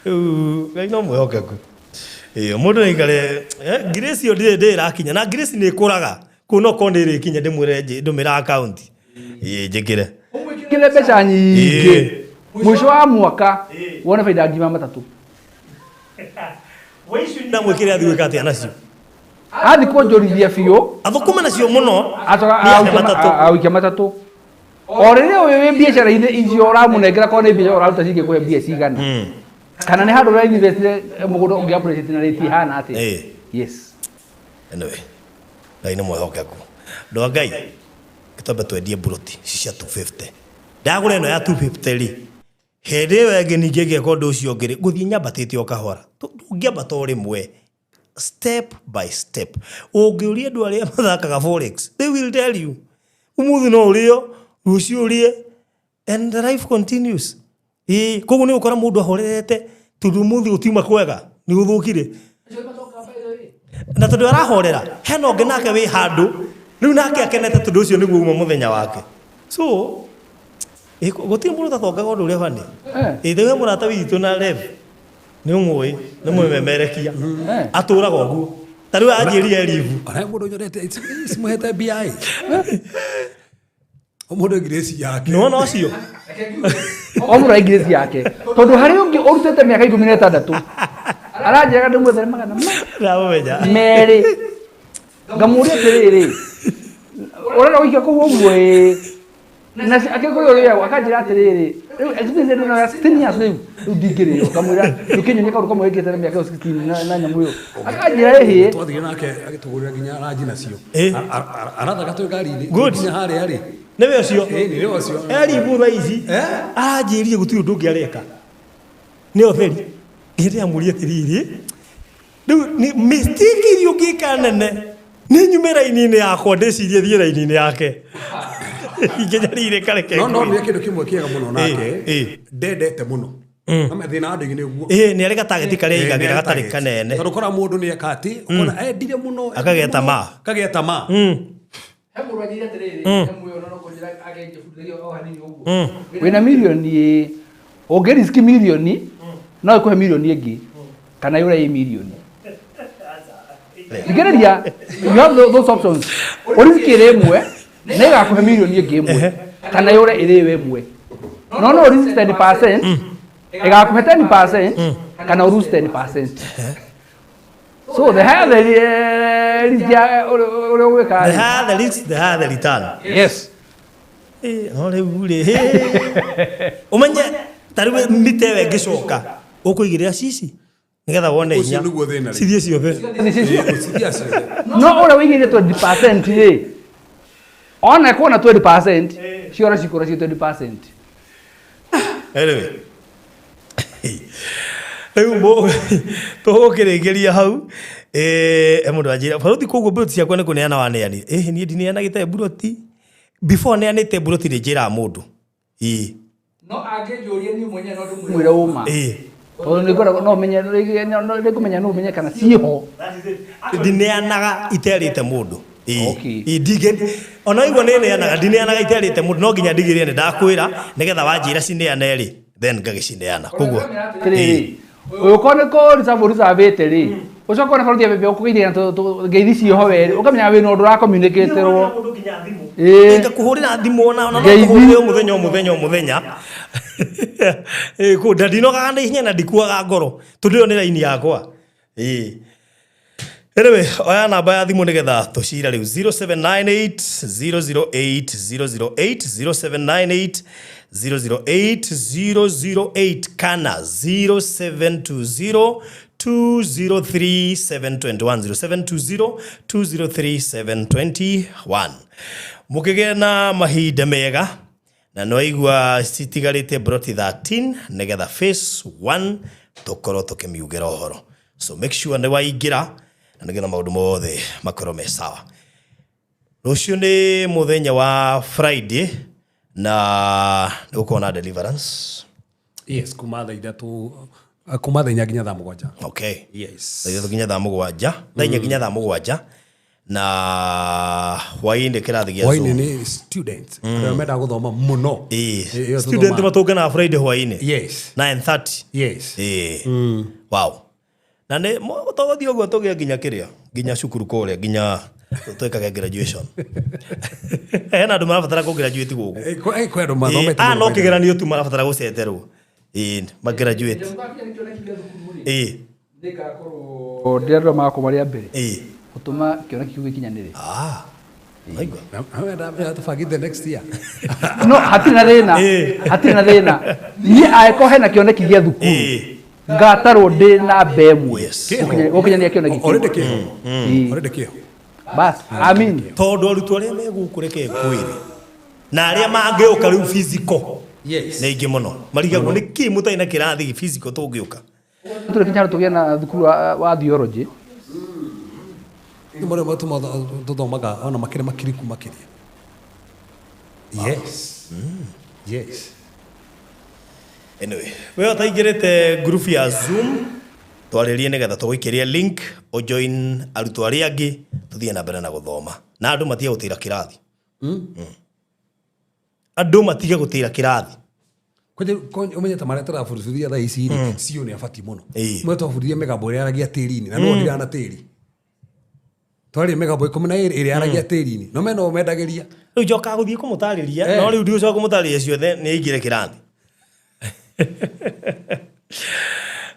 Rĩu Ngai no mwĩhokeku. Mũndũ aikare grace ĩyo ndĩrĩ ĩrakinya na grace nĩ ĩkũraga. Kũu no korwo nĩ ĩrĩkinya ndĩmwĩre ndũmĩra account. Njĩkĩre. Ũmwĩkĩre mbeca nyingĩ. Mũico wa mwaka wone baida ngima matatũ. Ndamwĩkĩre athiĩ gwĩka atĩa nacio? Athiĩ kuonjorithia biũ. Athũkũme nacio mũno. Acoka auke matatũ. O rĩrĩa ũyũ wĩ biacara-inĩ icio ũramũnengera korwo nĩ biacara ũraruta cingĩkũhe mbia cigana. Kana nĩ handũ ũra invest mũgũnda ũngĩ appreciate na rate ĩhana atĩa. Yes. Anyway, Ngai nĩ mwĩhokeku. Andũ a Ngai, twambe twendie mburoti ici cia 250. Ndagũra ĩno ya 250 rĩ, hĩndĩ ĩyo ĩngĩ ningĩ ngeka ũndũ ũcio ũngĩ rĩ, ngũthiĩ nyambatĩte o kahora. Ndũngĩambata o rĩmwe, step by step. Ũngĩũria andũ arĩa mathakaga forex, they will tell you. Ũmũthĩ no ũrĩo, rũciũ ũrĩe, and the life continues. Koguo nĩ ũgũkora mũndũ ahorerete tondũ ũmũthĩ gũtiuma kwega, nĩ gũthũkire. Na tondũ arahorera, hena ũngĩ nake wĩ handũ, rĩu nake akenete tondũ ũcio nĩguo uma mũthenya wake. So, gũtirĩ mũndũ ũtatongaga ũndũ ũrĩa bani. Rĩu mũrata witũ na Rev, nĩ ũmũĩ, nĩ mwĩmemerekia. Atũraga ũguo. Ta rĩu anjĩrire Elivu. Ona mũndũ nyonete, cimũhete mbia ĩ. Mũndũ grace yake. Nĩwona ũcio? O mũndũ arĩ grace yake. Tondũ harĩ ũngĩ ũrutĩte mĩaka 16. Aranjĩraga ndĩmwethere magana ma. Ndamũmenya. Merĩ. Ngamũria atĩrĩrĩ, ũrenda gũikia kũu ũguo ĩ. Na akĩkũrĩa ũrĩa akanjĩra atĩrĩrĩ, rĩu experience ndĩ nayo 16 years rĩu, rĩu ndingĩrĩo. Ngamwĩra ndũkĩnyonie kaũndũ kamwe wĩkĩte na mĩaka ĩyo 16 na nyamũ ĩyo. Akanjĩra ĩhĩ. Twathire nake agĩtũgũrĩra nginya ranji nacio. Eh. Arathaga twĩ ngari-inĩ. Good. Nginya harĩa rĩ. Nĩwe ũcio. Ĩĩ, nĩwe ũcio. Eri thaa ici. Aranjĩrire gũtirĩ ũndũ ũngĩ areka. Nĩ ũtheri. Ngĩndĩramũria atĩrĩrĩ, rĩu nĩ mistake iria ũngĩka nene nĩ nyume raini-inĩ yakwa ndĩcirie thiĩ raini-inĩ yake. Ingĩnyarire kareke. No nĩ kĩndũ kĩmwe kĩega mũno nake. Ĩĩ. Ndendete mũno. Na thĩna wa andũ aingĩ nĩ ũguo. Ĩĩ, nĩ arĩ gatageti karĩa aigagĩra gatarĩ kanene. Tondũ ũkora mũndũ nĩ eka atĩ, ũkona endire mũno. Akagĩa tamaa. Akagĩa tamaa. He mũndũ anjĩire atĩrĩrĩ, he mũndũ no kũnjĩra akĩnjĩbundithia o hanini ũguo. Wĩna mirioni, ũngĩriski mirioni, no ĩkũhe mirioni ĩngĩ, kana yũre ĩ mirioni. Thikĩrĩria, you have those options. Ũriski ĩrĩ ĩmwe, nĩ ĩgakũhe mirioni ĩngĩ ĩmwe, kana yũre ĩrĩ ĩyo ĩmwe. No no ũriski 10%, ĩgakũhe 10%, kana ũlose 10%. So the higher the risk ya ũrĩa ũgwĩka The higher the risk, the higher the return. Yes. No rĩu rĩ, ũmenye ta rĩu mita ĩyo ĩngĩcoka ũkũigĩrĩra cici nĩgetha wone Ũcio inya nĩguo thĩna rĩ. cithiĩ ciothe. Cithiĩ ciothe. No ũrĩa wĩigĩire 20% rĩ, ona kuona 20% ciora cikũra cio 20%. Anyway. Rĩu tũgũkĩrĩkĩria hau. Mũndũ anjĩra barũthi koguo mburoti ciakwa nĩ kũneana waneanire. Niĩ ndineanagĩte mburoti. Before neanĩte mburoti nĩ njĩraga mũndũ. Ĩĩ. No angĩnjũria niĩ mwenyewe no ndĩmwĩre ũma. Ĩĩ. Tondũ nĩ ngoragwo no menye nĩngũmenya no menye kana ciĩho. Ndineanaga iterĩte mũndũ. Okay. Ĩĩ, ndingĩ ona igua nĩ neanaga ndineanaga iterĩte mũndũ no nginya ndigĩrĩre nĩ ndakwĩra nĩgetha wanjĩra cineane rĩ then ngagĩcineana. Koguo Atĩrĩrĩ, ũyũ nĩ kũ reserve ũreservĩte rĩ, ũcoke wone barũthi ambĩmbia gũkũgeithia na ngeithi ciĩho werĩ, ũkamenya wĩna ũndũ ũracommunicatĩrwo. Ĩĩ. Ngakũhũrĩra thimũ ona no Ngeithi. kũhũrĩre o mũthenya o mũthenya o mũthenya. Kũ ndinogaga na ihenya na ndikuaga ngoro tondũ ĩyo nĩ raini yakwa. Ĩĩ. Anyway, oya namba ya thimũ nĩgetha tũcira rĩu 0798 008 008 0798 008 008 kana 0720 203 721 0720 203 721. Mũkĩgĩe na mahinda mega na nĩwaigua citigarĩte broti 13 nĩgetha phase 1 tũkorwo tũkĩmiugĩra ũhoro. So make sure nĩ waingĩra na nĩgetha maũndũ mothe makorwo me sawa. Rũciũ nĩ mũthenya wa Friday na nĩ gũkorwo na deliverance. Yes, kuma thaa ithatũ, kuma thaa inya nginya thaa mũgwanja. Okay. Yes. Thaa ithatũ nginya thaa mũgwanja. Thaa inya nginya thaa mũgwanja. Na hwaĩ-inĩ kĩrathi gĩa Hwaĩ-inĩ Zoom. nĩ students. Arĩa mendaga gũthoma mũno. Ĩĩ. Ĩyo Student tũthomaga. matũnganaga Friday hwaĩ-inĩ. Yes. 9:30. Yes. Ĩĩ. Wow. Na nĩ tũgũthiĩ ũguo tũgĩe nginya kĩrĩa nginya cukuru kũrĩa nginya twĩkage graduation. Hena andũ marabatara kũ graduate gũkũ. Kwĩ andũ mathomete No mũno. kĩgeranio tu marabatara gũceterwo. Ĩĩ, ma graduate. Ĩĩ. Nĩngakorwo ndĩrarora magakorwo marĩ a mbere. Ĩĩ. Gũtũma kĩoneki kĩu gĩkinyanĩre. Waigua. Na tũbangĩte next year. No, hatirĩ na thĩna. Hatirĩ na thĩna. Niĩ angĩkorwo hena kĩoneki gĩa thukuru, ngatarwo ndĩ namba ĩmwe. Yes. Gũkinyanĩria kĩoneki kĩu. Already kĩho. Already kĩho. Bas, amin. Tondũ arutwo arĩa me gũkũ reke ngwĩre na arĩa mangĩũka rĩu physical Yes. nĩ aingĩ mũno marigagwo nĩ kĩ mũtarĩ na kĩrathi physical tũngĩũka. Tũrĩ kinya tũgĩe na thukuru wa theology. Marĩa tũthomaga ona makĩria makiriku makĩria. Yes. Yes. Anyway, we ũtaingĩrĩte group ya Zoom twarĩrie nĩgetha tũgũikĩrie link ũjoin arutwo arĩa angĩ tũthiĩ na mbere na gũthoma na andũ matige gũtĩra kĩrathi. Andũ matige gũtĩra kĩrathi. Kwanja ũmenye ta marĩa tũrabundithia thaa ici rĩ, cio nĩ abatiĩ mũno. Mwe twabundithia mĩgambo ĩrĩa yaragia tĩri-inĩ na no ndirana tĩri. Twarĩ mĩgambo 12 ĩrĩa yaragia tĩri-inĩ. No mena mendagĩria. Rĩu njokaga gũthiĩ kũmũtarĩria, no rĩu ndigũcoka kũmũtarĩria ciothe nĩ aingĩre kĩrathi.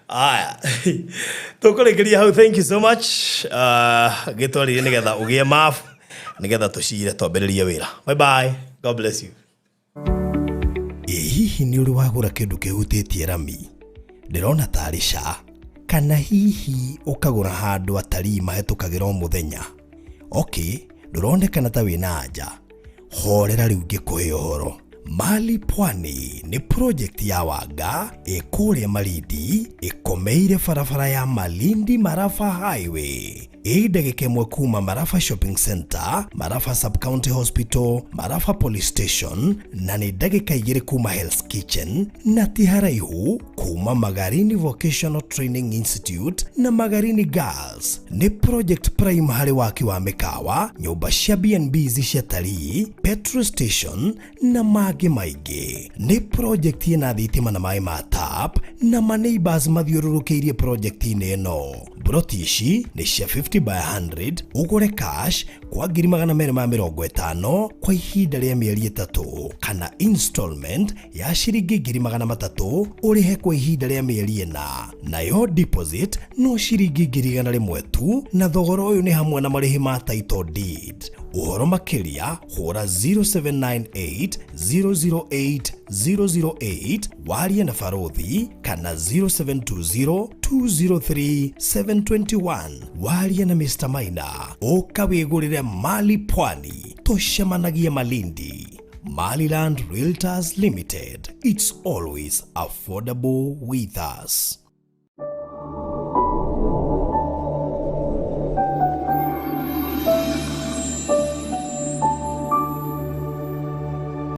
Aya. Tũkũrĩkĩria hau, thank you so much. Gĩtwarĩrie nĩgetha ũgĩe mabu nĩgetha tũcire twambĩrĩrie wĩra. Bye bye. God bless you. Ĩ hihi nĩ ũrĩ wagũra kĩndũ kĩhutĩtie rami? Ndĩrona tarĩ ca. Kana hihi ũkagũra handũ atarii mahĩtũkagĩra o mũthenya? Okay, ndũronekana ta wĩna anja. Horera rĩu ngĩkũhe ũhoro. Mali Pwani nĩ project ya Wanga ĩ kũrĩa Malindi, ĩkomeire barabara ya Malindi Marafa Highway. Ĩ ndagĩka ĩmwe kuma Marafa Shopping Center, Marafa Sub-County Hospital, Marafa Police Station, na nĩ ndagĩka 2 kuma Hell's Kitchen, na ti haraihu kuma Magarini Vocational Training Institute na Magarini Girls. Nĩ project prime harĩ waki wa mĩkawa, nyũmba cia B&Bs cia tarii, petrol station na mangĩ maingĩ. Nĩ project ĩna thitima na maĩ ma tap na ma neighbors mathiũrũrũkĩirie project-inĩ ĩno. Broti ici nĩ cia 50 by 100, ũgũre cash kwa 250,000 kwa ihinda rĩa mĩeri 3 kana installment ya ciringi 300,000 ũrĩhe kwa ihinda rĩa mĩeri 4, nayo deposit no ciringi 100,000 tu, na thogora ũyũ nĩ hamwe na marĩhi ma title deed. Ũhoro makĩria hũra 0798 008 008 warie na Barothi kana 0720 203 721 warie na Mr. Maina. Ũka wĩgũrĩre Mali Pwani, tũcemanagie Malindi. Maliland Realtors Limited, it's always affordable with us.